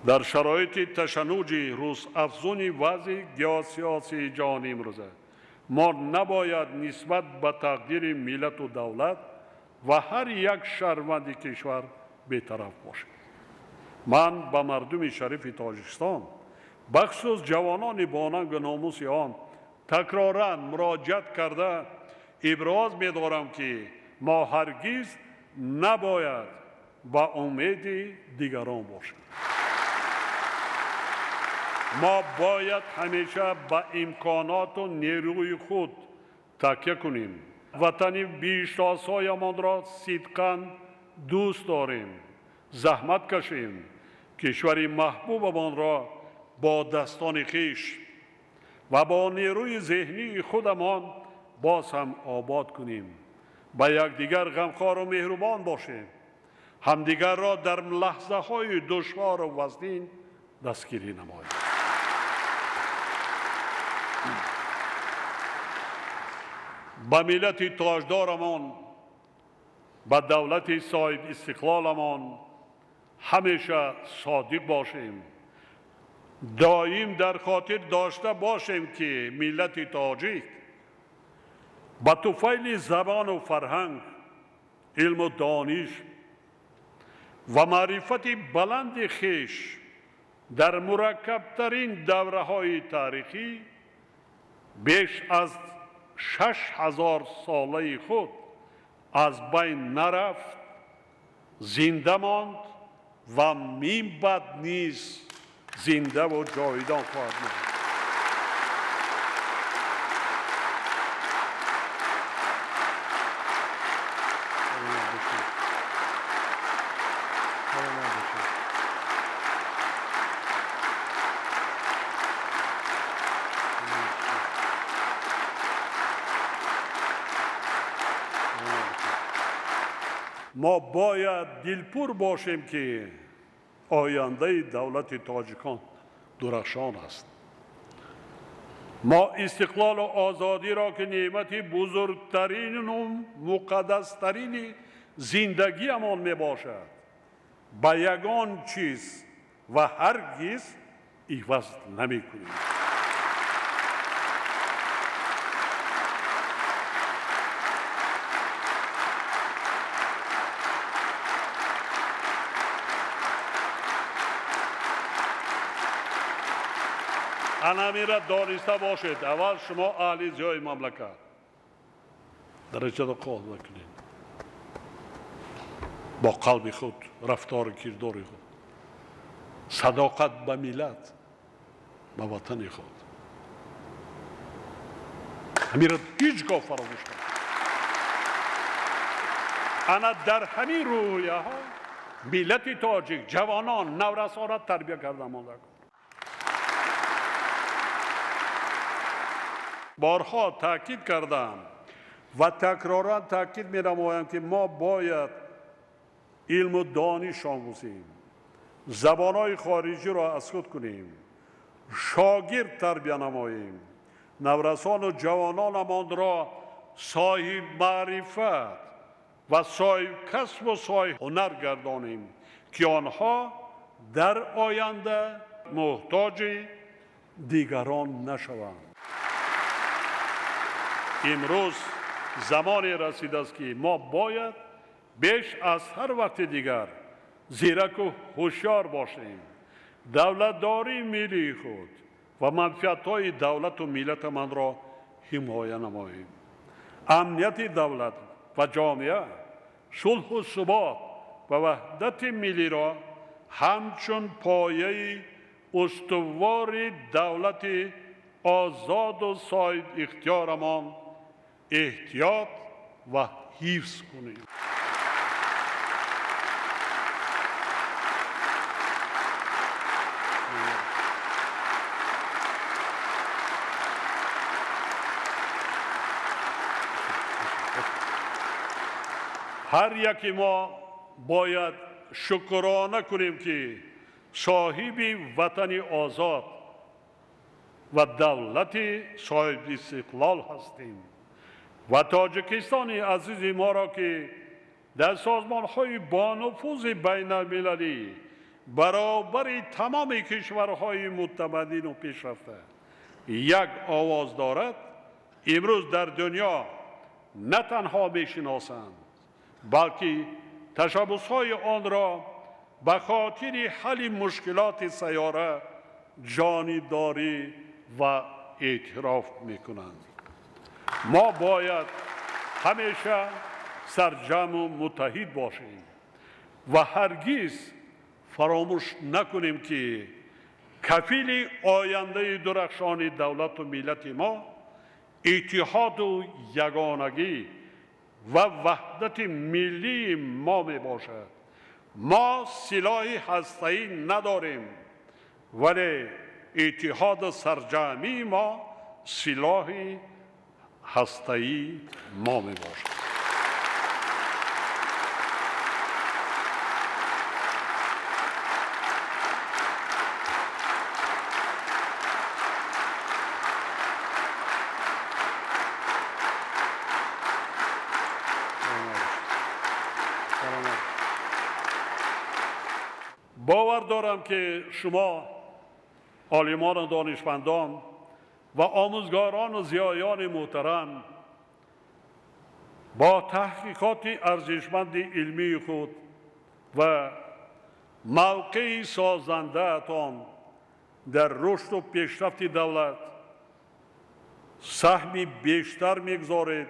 Дар шароити ташаннуҷи рӯзафзуни вазъи геосиёсии ҷаҳони имрӯза мо набояд нисбат ба тақдири миллату давлат ва ҳар як шаҳрванди кишвар бетараф бошем. Ман ба мардуми шарифи Тоҷикистон, бахусус ҷавонони бонангу номуси он, такроран муроҷиат карда иброз медорам, ки мо ҳаргиз набояд ба умеди дигарон бошем. Мо бояд ҳамеша ба имконоту нерӯи худ такя кунем. Ватани биҳиштосоямонро сидқан дӯст дорем, заҳмат кашем, кишвари маҳбубамонро бо дастони хеш ва бо нерӯи зеҳнии худамон боз ҳам обод кунем, ба якдигар ғамхору меҳрубон бошем, ҳамдигарро дар лаҳзаҳои душвору вазнин дастгирӣ намоем. Ба миллати тоҷдорамон, ба давлати соҳибистиқлоламон ҳамеша содиқ бошем. Доим дар хотир дошта бошем, ки миллати тоҷик ба туфайли забону фарҳанг, илму дониш ва маърифати баланди хеш дар мураккабтарин давраҳои таърихӣ беш аз 6000 солаи худ аз байн нарафт, зинда монд ва минбаъд низ зиндаву ҷовидон хоҳад монд. Мо бояд дилпур бошем, ки ояндаи давлати тоҷикон дурахшон аст. Мо истиқлолу озодиро, ки неъмати бузургтарину муқаддастарини зиндагиамон мебошад, ба ягон чиз ва ҳаргиз иваз намекунем. Анамира дониста бошед, аввал шумо аҳли зиёи мамлакат дараҷаро қол накунед, бо қалби худ, рафтору кирдори худ, садоқат ба миллат, ба ватани худ. Ҳамира ҳеҷ гоҳ фаромӯш накунед. Ана дар ҳамин рӯҳияҳо миллати тоҷик, ҷавонон, наврасонро тарбия карда монда. Борҳо таъкид кардам ва такроран таъкид менамоям, ки мо бояд илму дониш омӯзем, забонҳои хориҷиро аз худ кунем, шогирд тарбия намоем, наврасону ҷавононамонро соҳиб маърифат ва соҳиб касбу соҳиб ҳунар гардонем, ки онҳо дар оянда муҳтоҷи дигарон нашаванд. Имрӯз замоне расидааст, ки мо бояд беш аз ҳар вақти дигар зираку ҳушёр бошем, давлатдории миллии худ ва манфиатҳои давлату миллатамонро ҳимоя намоем. Амнияти давлат ва ҷомеа, сулҳу субот ва ваҳдати миллиро ҳамчун пояи устувори давлати озоду соҳибихтиёрамон эҳтиёт ва ҳифз кунем. Ҳар яки мо бояд шукрона кунем, ки соҳиби ватани озод ва давлати соҳибистиқлол ҳастем ва Тоҷикистони азизи моро, ки дар созмонҳои бонуфузи байналмилалӣ баробари тамоми кишварҳои мутамаддину пешрафта як овоз дорад, имрӯз дар дунё на танҳо мешиносанд, балки ташаббусҳои онро ба хотири ҳалли мушкилоти сайёра ҷонибдорӣ ва эътироф мекунанд. Мо бояд ҳамеша сарҷамъу муттаҳид бошем ва ҳаргиз фаромӯш накунем, ки кафили ояндаи дурахшони давлату миллати мо иттиҳоду ягонагӣ ва ваҳдати миллии мо мебошад. Мо силоҳи ҳастаӣ надорем, вале иттиҳоду сарҷамъии мо силоҳи ҳастаии мо мебошад. Бовар дорам, ки шумо олимону донишмандон ва омӯзгорону зиёёни муҳтарам бо таҳқиқоти арзишманди илмии худ ва мавқеи созандаатон дар рушду пешрафти давлат саҳми бештар мегузоред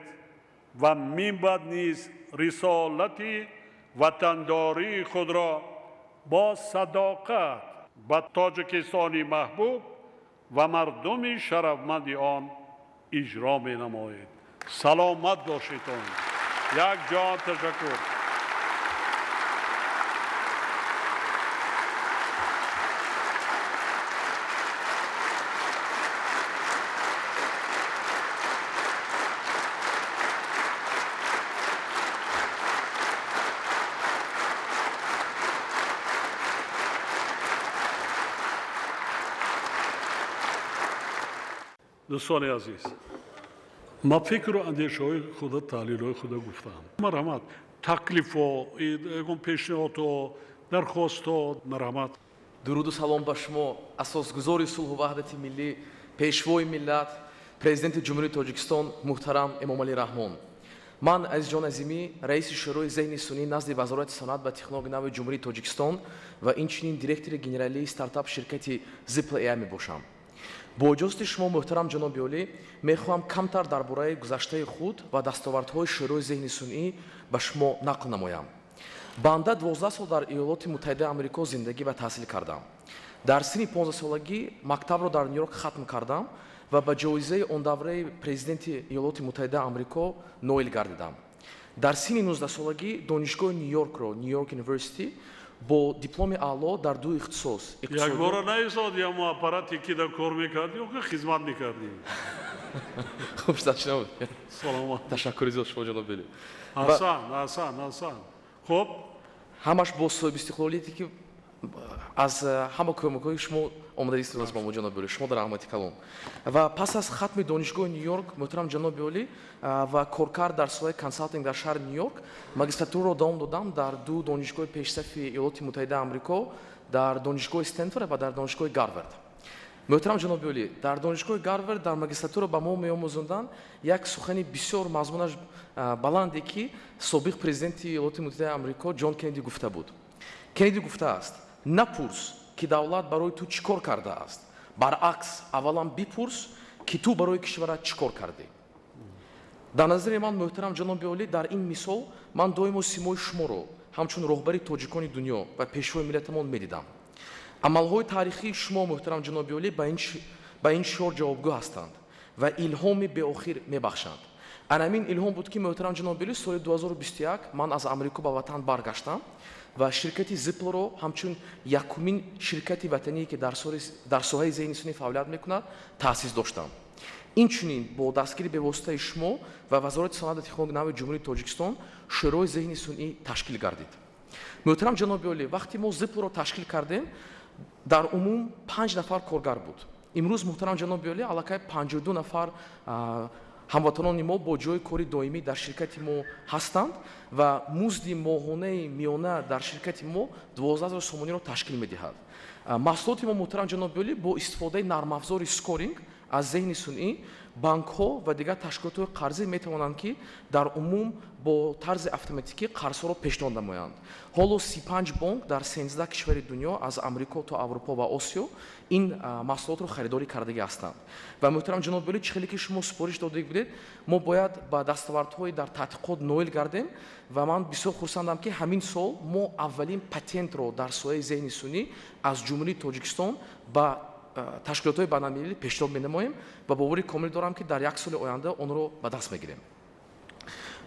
ва минбаъд низ рисолати ватандории худро бо садоқат ба Тоҷикистони маҳбуб ва мардуми шарафманди он иҷро менамоед. Саломат бошедон. Як ҷон ташаккур. Дӯстони азиз, ман фикру андешаҳои худа, таҳлилҳои худа гуфтам. Марҳамат, таклифҳо, ягон пешниҳодҳо, дархостҳо, марҳамат. Дуруду салом ба шумо, асосгузори сулҳу ваҳдати миллӣ, пешвои миллат, президенти Ҷумҳурии Тоҷикистон муҳтарам Эмомалӣ Раҳмон. Ман Азизҷон Азимӣ, раиси Шӯрои зеҳни сунъӣ назди Вазорати саноат ва технологияи нави Ҷумҳурии Тоҷикистон ва инчунин директори генералии стартап ширкати Zipla AI мебошам. Бо иҷозати шумо, муҳтарам ҷаноби олӣ, мехоҳам камтар дар бораи гузаштаи худ ва дастовардҳои Шӯрои зеҳни сунъӣ ба шумо нақл намоям. Банда 12 сол дар Иёлоти Муттаҳидаи Амрико зиндагӣ ва таҳсил кардам. Дар синни 15-солагӣ мактабро дар Нью-Йорк хатм кардам ва ба ҷоизаи он давраи президенти Иёлоти Муттаҳидаи Амрико ноил гардидам. Дар синни 19-солагӣ донишгоҳи Нью-Йоркро, Нью-Йорк University, бо дипломи аъло дар ду ихтисос. Якбора наистод, ё мо аппарате ки дар кор мекардӣ, ё ки хизмат мекардӣ? Хуб шуд. Саломат. Ташаккури зиёд шумо, ҷаноби олӣ. Аҳсан, аҳсан, аҳсан. Хуб. Ҳамаш бо соҳибистиқлолияте, ки аз ҳама кӯмакҳои шумо омада истодааст ба мо, ҷаноби олӣ. Шумо дар раҳмати калон. Ва пас аз хатми донишгоҳи Ню-Йорк, муҳтарам ҷаноби олӣ, ва коркард дар соҳаи консалтинг дар шаҳри Ню-Йорк, магистратураро давом додам дар ду донишгоҳи пешсафи Иёлоти Муттаҳидаи Амрико, дар донишгоҳи Стэнфорд ва дар донишгоҳи Гарвард. Муҳтарам ҷаноби олӣ, дар донишгоҳи Гарвард дар магистратура ба мо меомӯзонданд як сухани бисёр мазмунаш баланде, ки собиқ президенти Иёлоти Муттаҳидаи Амрико Ҷон Кеннеди гуфта буд. Кеннеди гуфтааст: напурс, ки давлат барои ту чӣ кор кардааст, баръакс, аввалан бипурс, ки ту барои кишварат чӣ кор кардӣ. Дар назари ман, муҳтарам ҷаноби олӣ, дар ин мисол ман доимо симои шуморо ҳамчун роҳбари тоҷикони дунё ва пешвои миллатамон медидам. Амалҳои таърихии шумо, муҳтарам ҷаноби олӣ, ба ин шиор ҷавобгӯ ҳастанд ва илҳоми беохир мебахшанд. Ана ҳамин илҳом буд, ки, муҳтарам ҷаноби олӣ, соли 2021 ман аз Амрико ба ватан баргаштам ва ширкати Зиплро ҳамчун якумин ширкати ватание, ки дар соҳаи зеҳни сунъӣ фаъолият мекунад, таъсис доштам. Инчунин бо дастгири бевоситаи шумо ва Вазорати саноат ва технологияи нави Ҷумҳурии Тоҷикистон Шӯрои зеҳни сунъӣ ташкил гардид. Муҳтарам ҷаноби олӣ, вақте мо Зиплро ташкил кардем, дар умум 5 нафар коргар буд. Имрӯз, муҳтарам ҷаноби олӣ, аллакай 52 нафар ҳамватанони мо бо ҷойи кори доимӣ дар ширкати мо ҳастанд ва музди моҳонаи миёна дар ширкати мо 12 000 сомониро ташкил медиҳад. Маҳсулоти мо, муҳтарам ҷаноби олӣ, бо истифодаи нармафзори скоринг аз зеҳни сунъӣ банкҳо ва дигар ташкилотҳои қарзӣ метавонанд, ки дар умум бо тарзи автоматикӣ қарзҳоро пешниҳод намоянд. Ҳоло 35 бонк дар 13 кишвари дунё, аз Амрико то Аврупо ва Осиё, ин маҳсулотро харидорӣ кардагӣ ҳастанд. Ва, муҳтарам ҷаноби олӣ, чӣ хеле ки шумо супориш дода будед, мо бояд ба дастовардҳои дар таҳқиқот ноил гардем ва ман бисёр хурсандам, ки ҳамин сол мо аввалин патентро дар соҳаи зеҳни сунъӣ аз Ҷумҳурии Тоҷикистон ба ташкилотҳои байналмилалӣ пешниҳод менамоем ва бовари комил дорам, ки дар як соли оянда онро ба даст мегирем.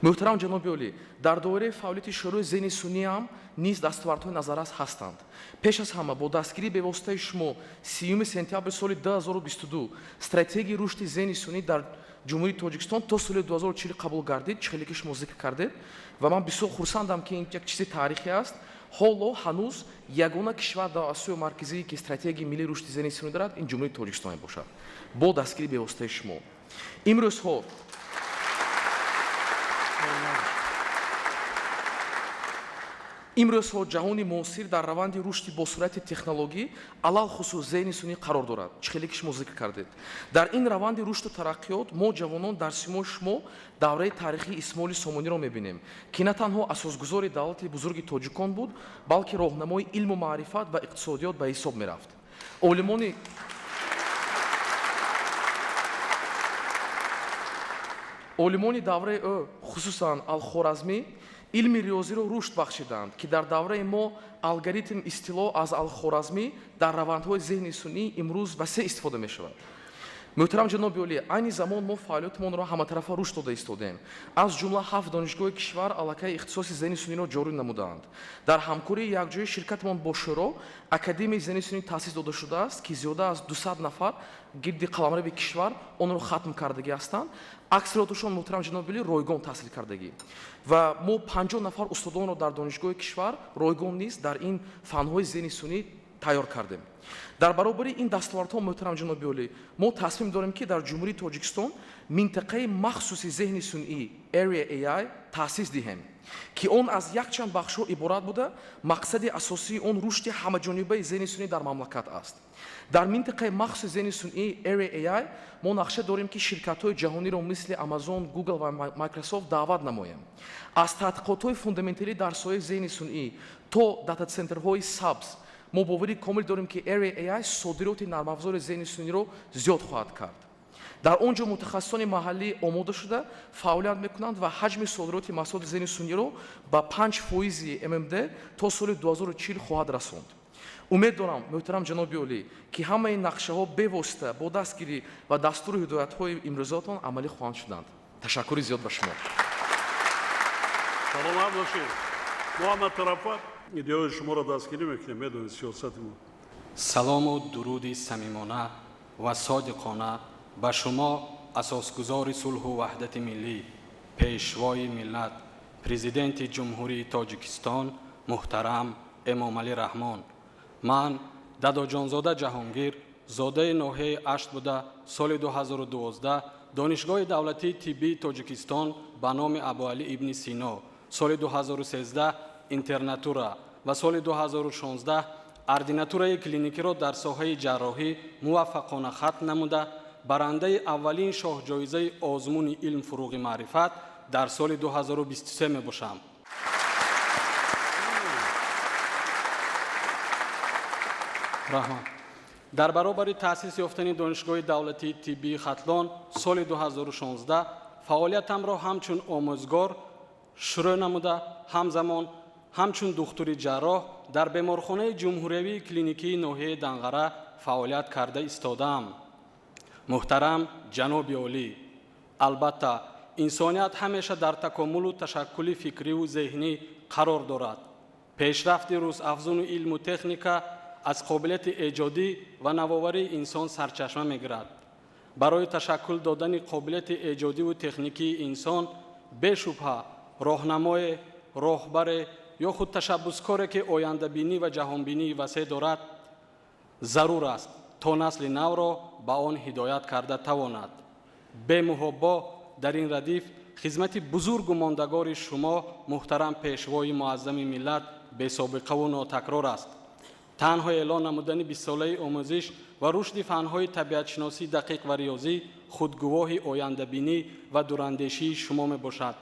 Муҳтарам ҷаноби олӣ, дар доираи фаъолияти Шӯрои зеҳни сунъӣ ҳам низ дастовардҳои назаррас ҳастанд. Пеш аз ҳама, бо дастгирии бевоситаи шумо 30 сентябри соли 2022 стратегияи рушди зеҳни сунъӣ дар Ҷумҳурии Тоҷикистон то соли 2040 қабул гардид, чӣ хеле ки шумо зикр кардед, ва ман бисёр хурсандам, ки ин як чизи таърихӣ аст. Ҳоло ҳанӯз ягона кишвар дар Осиёи Марказӣ, ки стратегияи миллии рушди зеҳни сунъӣ дорад, ин Ҷумҳурии Тоҷикистон мебошад, бо дастгирии бевоситаи шумо. Имрӯзҳо ҷаҳони муосир дар раванди рушди босуръати технологӣ, алалхусус зеҳни сунъӣ, қарор дорад, чӣ хеле ки шумо зикр кардед. Дар ин раванди рушду тараққиёт мо, ҷавонон, дар симои шумо давраи таърихии Исмоили Сомониро мебинем, ки на танҳо асосгузори давлати бузурги тоҷикон буд, балки роҳнамои илму маърифат ва иқтисодиёт ба ҳисоб мерафт. Олимони давраи ӯ, хусусан Алхоразмӣ, илми риёзиро рушд бахшиданд, ки дар давраи мо алгоритм истилоҳ аз Алхоразмӣ дар равандҳои зеҳни сунъӣ имрӯз васеъ истифода мешавад. Муҳтарам ҷаноби олӣ, айни замон мо фаъолиятамонро ҳаматарафа рушд дода истодем. Аз ҷумла 7 донишгоҳи кишвар аллакай ихтисоси зеҳни сунъиро ҷорӣ намудаанд. Дар ҳамкории якҷояи ширкатамон бо Шӯро Академияи зеҳни сунъӣ таъсис дода шудааст, ки зиёда аз 200 нафар гирди қаламрави кишвар онро хатм кардагӣ ҳастанд. Аксарияташон, муҳтарам ҷаноби олӣ, ройгон таҳсил кардагӣ. Ва мо 50 нафар устодонро дар донишгоҳи кишвар ройгон низ дар ин фанҳои зеҳни сунъӣ тайёр кардем. Дар баробари ин дастовардҳо, муҳтарам ҷаноби олӣ, мо тасмим дорем, ки дар Ҷумҳурии Тоҷикистон минтақаи махсуси зеҳни сунъӣ Area AI таъсис диҳем, ки он аз якчанд бахшҳо иборат буда, мақсади асосии он рушди ҳамаҷонибаи зеҳни сунъӣ дар мамлакат аст. Дар минтақаи махсуси зеҳни сунъӣ Area AI мо нақша дорем, ки ширкатҳои ҷаҳониро мисли Amazon, Google ва Microsoft даъват намоем. Аз таҳқиқотҳои фундаменталӣ дар соҳаи зеҳни сунъӣ то датацентрҳои сабз, мо боварии комил дорем, ки Area AI содироти нармафзори зеҳни сунъиро зиёд хоҳад кард. Дар он ҷо мутахассисони маҳаллӣ омода шуда фаъолият мекунанд ва ҳаҷми содироти маҳсулоти зеҳни сунъиро ба 5% ММД то соли 2040 хоҳад расонд. Умед дорам, муҳтарам ҷаноби олӣ, ки ҳамаи нақшаҳо бевосита бо дастгирӣ ва дастуру ҳидоятҳои имрӯзаатон амалӣ хоҳанд шуданд. Ташаккури зиёд ба шумо. Саломат бошед. Мо ҳаматарафа идеяҳои шуморо дастгирӣ мекунем, медонед сиёсати мо. Салому дуруди самимона ва содиқона ба шумо, Асосгузори сулҳу ваҳдати миллӣ, Пешвои миллат, Президенти Ҷумҳурии Тоҷикистон муҳтарам Эмомалӣ Раҳмон. Ман Дадоҷонзода Ҷаҳонгир, зодаи ноҳияи Ашт буда, соли 2012 Донишгоҳи давлатии тиббии Тоҷикистон ба номи Абуалӣ ибни Сино, соли 2013 интернатура ва соли 2016 ординатураи клиникиро дар соҳаи ҷарроҳӣ муваффақона хатм намуда, барандаи аввалин шоҳҷоизаи озмуни илм фуруғи маърифат дар соли 2023 мебошам. Раҳмат. Дар баробари таъсис ёфтани Донишгоҳи давлатии тиббии Хатлон соли 2016 фаъолиятамро ҳамчун омӯзгор шурӯъ намуда, ҳамзамон ҳамчун духтури ҷарроҳ дар беморхонаи ҷумҳуриявии клиникии ноҳияи Данғара фаъолият карда истодаам. Муҳтарам ҷаноби олӣ, албатта, инсоният ҳамеша дар такомулу ташаккули фикриву зеҳнӣ қарор дорад. Пешрафти рӯзафзуни илму техника аз қобилияти эҷодӣ ва навоварии инсон сарчашма мегирад. Барои ташаккул додани қобилияти эҷодиву техникии инсон бешубҳа роҳнамое, роҳбаре ё худ ташаббускоре, ки ояндабинӣ ва ҷаҳонбинии васеъ дорад, зарур аст, то насли навро ба он ҳидоят карда тавонад. Бемуҳобо дар ин радиф хизмати бузургу мондагори шумо, муҳтарам Пешвои муаззами миллат, бесобиқаву нотакрор аст. Танҳо эълон намудани бистсолаи омӯзиш ва рушди фанҳои табиатшиносӣ, дақиқ ва риёзӣ худгувоҳи ояндабинӣ ва дурандешии шумо мебошад.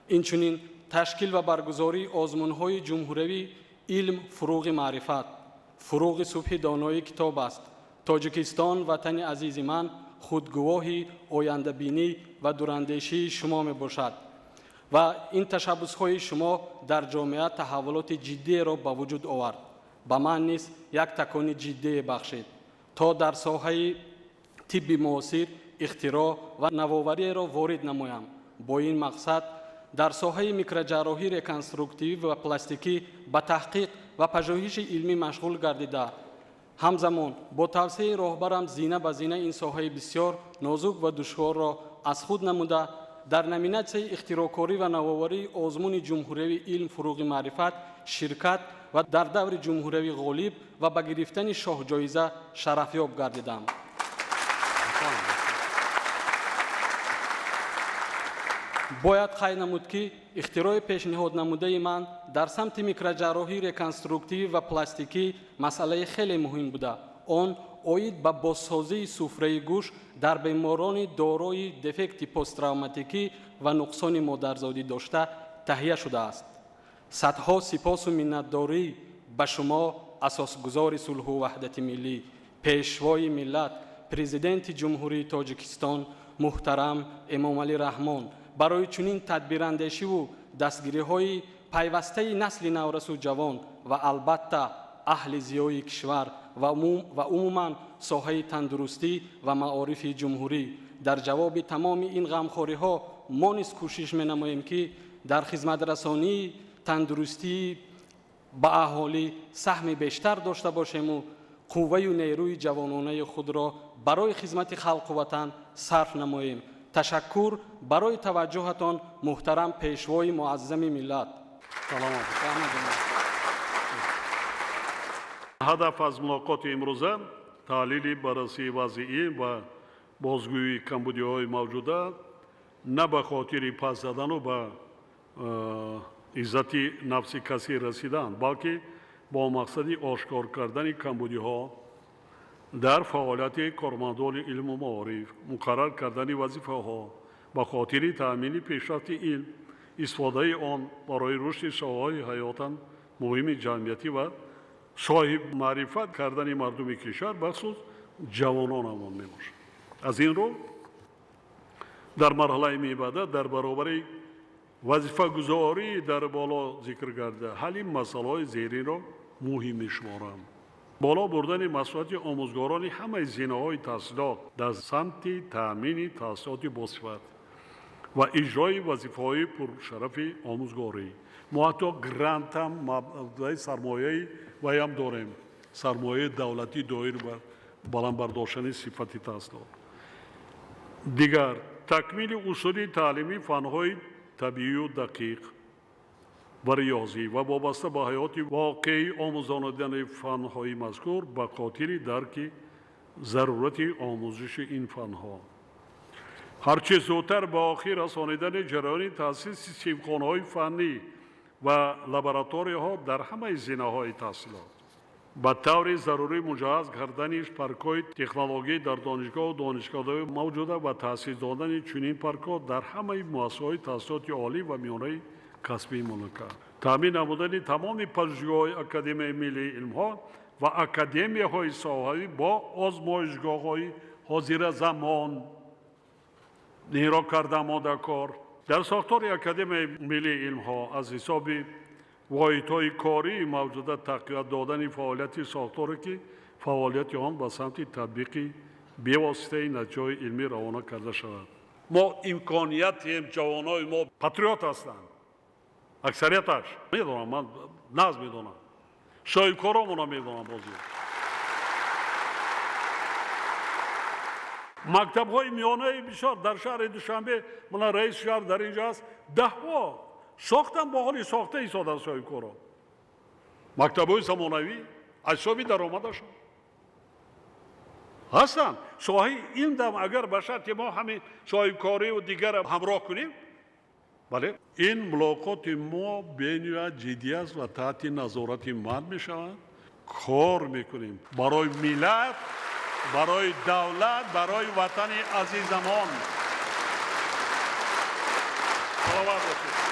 Инчунин ташкил ва баргузории озмунҳои ҷумҳуриявӣ илм фуруғи маърифат, фуруғи субҳи доноӣ китоб аст, Тоҷикистон ватани азизи ман худгувоҳи ояндабинӣ ва дурандешии шумо мебошад ва ин ташаббусҳои шумо дар ҷомеа таҳаввулоти ҷиддиеро ба вуҷуд овард. Ба ман низ як такони ҷиддие бахшид, то дар соҳаи тибби муосир ихтироъ ва навовариеро ворид намоям. Бо ин мақсад дар соҳаи микроҷарроҳӣ, реконструктивӣ ва пластикӣ ба таҳқиқ ва пажӯҳиши илмӣ машғул гардида, ҳамзамон бо тавсияи роҳбарам зина ба зина ин соҳаи бисёр нозук ва душворро аз худ намуда, дар номинатсияи ихтироъкорӣ ва навоварии озмуни ҷумҳуриявии илм фуруғи маърифат ширкат ва дар даври ҷумҳуриявӣ ғолиб ва ба гирифтани шоҳҷоиза шарафёб гардидам. Бояд қайд намуд, ки ихтирои пешниҳод намудаи ман дар самти микроҷарроҳӣ, реконструктивӣ ва пластикӣ масъалаи хеле муҳим буда. Он оид ба бозсозии суфраи гӯш дар беморони дорои дефекти посттравматикӣ ва нуқсони модарзодӣ дошта таҳия шудааст. Садҳо сипосу миннатдорӣ ба шумо, асосгузори сулҳу ваҳдати миллӣ, Пешвои миллат, Президенти Ҷумҳурии Тоҷикистон муҳтарам Эмомалӣ Раҳмон, барои чунин тадбирандешиву дастгириҳои пайвастаи насли наврасу ҷавон ва албатта аҳли зиёи кишвар ва умуман соҳаи тандурустӣ ва маорифи ҷумҳурӣ. Дар ҷавоби тамоми ин ғамхориҳо мо низ кӯшиш менамоем, ки дар хизматрасонии тандурустӣ ба аҳолӣ саҳми бештар дошта бошему қувваю нерӯи ҷавононаи худро барои хизмати халқу ватан сарф намоем. Ташаккур барои таваҷҷӯҳатон, муҳтарам Пешвои муаззами миллат. Ҳадаф аз мулоқоти имрӯза таҳлили баррасии вазъи ва бозгӯии камбудиҳои мавҷуда на ба хотири пас задану ба иззати нафси касӣ расидан, балки бо мақсади ошкор кардани камбудиҳо дар фаъолияти кормандони илму маориф, муқаррар кардани вазифаҳо ба хотири таъмини пешрафти илм, истифодаи он барои рушди соҳаҳои ҳаётан муҳими ҷамъиятӣ ва соҳибмаърифат кардани мардуми кишвар, бахусус ҷавононамон мебошад. Аз ин рӯ дар марҳалаи мебаъда дар баробари вазифагузорӣ дар боло зикр карда ҳалли масъалаҳои зеринро муҳим мешуморам. Боло бурдани масъулияти омӯзгорони ҳамаи зинаҳои таҳсилот дар самти таъмини таҳсилоти босифат ва иҷрои вазифаҳои пуршарафи омӯзгорӣ. Мо ҳатто грантам маблағи сармояи ваям дорем, сармояи давлатӣ доир ба баланд бардоштани сифати таҳсилот. Дигар такмили усули таълимии фанҳои табиию дақиқ ва риёзӣ ва вобаста ба ҳаёти воқеӣ омӯзонидани фанҳои мазкур ба хотири дарки зарурати омӯзиши ин фанҳо. Ҳарчи зудтар ба охир расонидани ҷараёни таъсиси синфхонаҳои фаннӣ ва лабораторияҳо дар ҳамаи зинаҳои таҳсилот. Ба таври зарурӣ муҷаҳҳаз кардани паркҳои технологӣ дар донишгоҳу донишкадаҳои мавҷуда ва таъсис додани чунин паркҳо дар ҳамаи муассисаҳои таҳсилоти олӣ ва миёнаи касбии мамлакат. Таъмин намудани тамоми пажӯҳишгоҳҳои Академияи миллии илмҳо ва академияҳои соҳавӣ бо озмоишгоҳҳои ҳозиразамон ниро карда омодакор. Дар сохтори Академияи миллии илмҳо аз ҳисоби воҳидҳои кории мавҷуда тақвият додани фаъолияти сохторе ки фаъолияти он ба самти татбиқи бевоситаи натиҷаҳои илмӣ равона карда шавад. Мо имкониятем, ҷавонои мо патриот ҳастанд. Аксарияташ медонам, ман нағз медонам. Соҳибкоромонро медонам бозӣ. Мактабҳои миёнаи бисёр дар шаҳри Душанбе, мана раиси шаҳр дар инҷо аст, даҳҳо сохтан бо ҳоли сохта истодан соҳибкорон. Мактабҳои замонавӣ аз ҳисоби даромадашон ҳастанд. Соҳаи ин дам агар ба шарти мо ҳамин соҳибкориву дигарро ҳамроҳ кунем, бале, ин мулоқоти мо бениҳоят ҷиддӣ аст ва таҳти назорати ман мешавад. Кор мекунем барои миллат, барои давлат, барои ватани азизамон. Саломат бошед.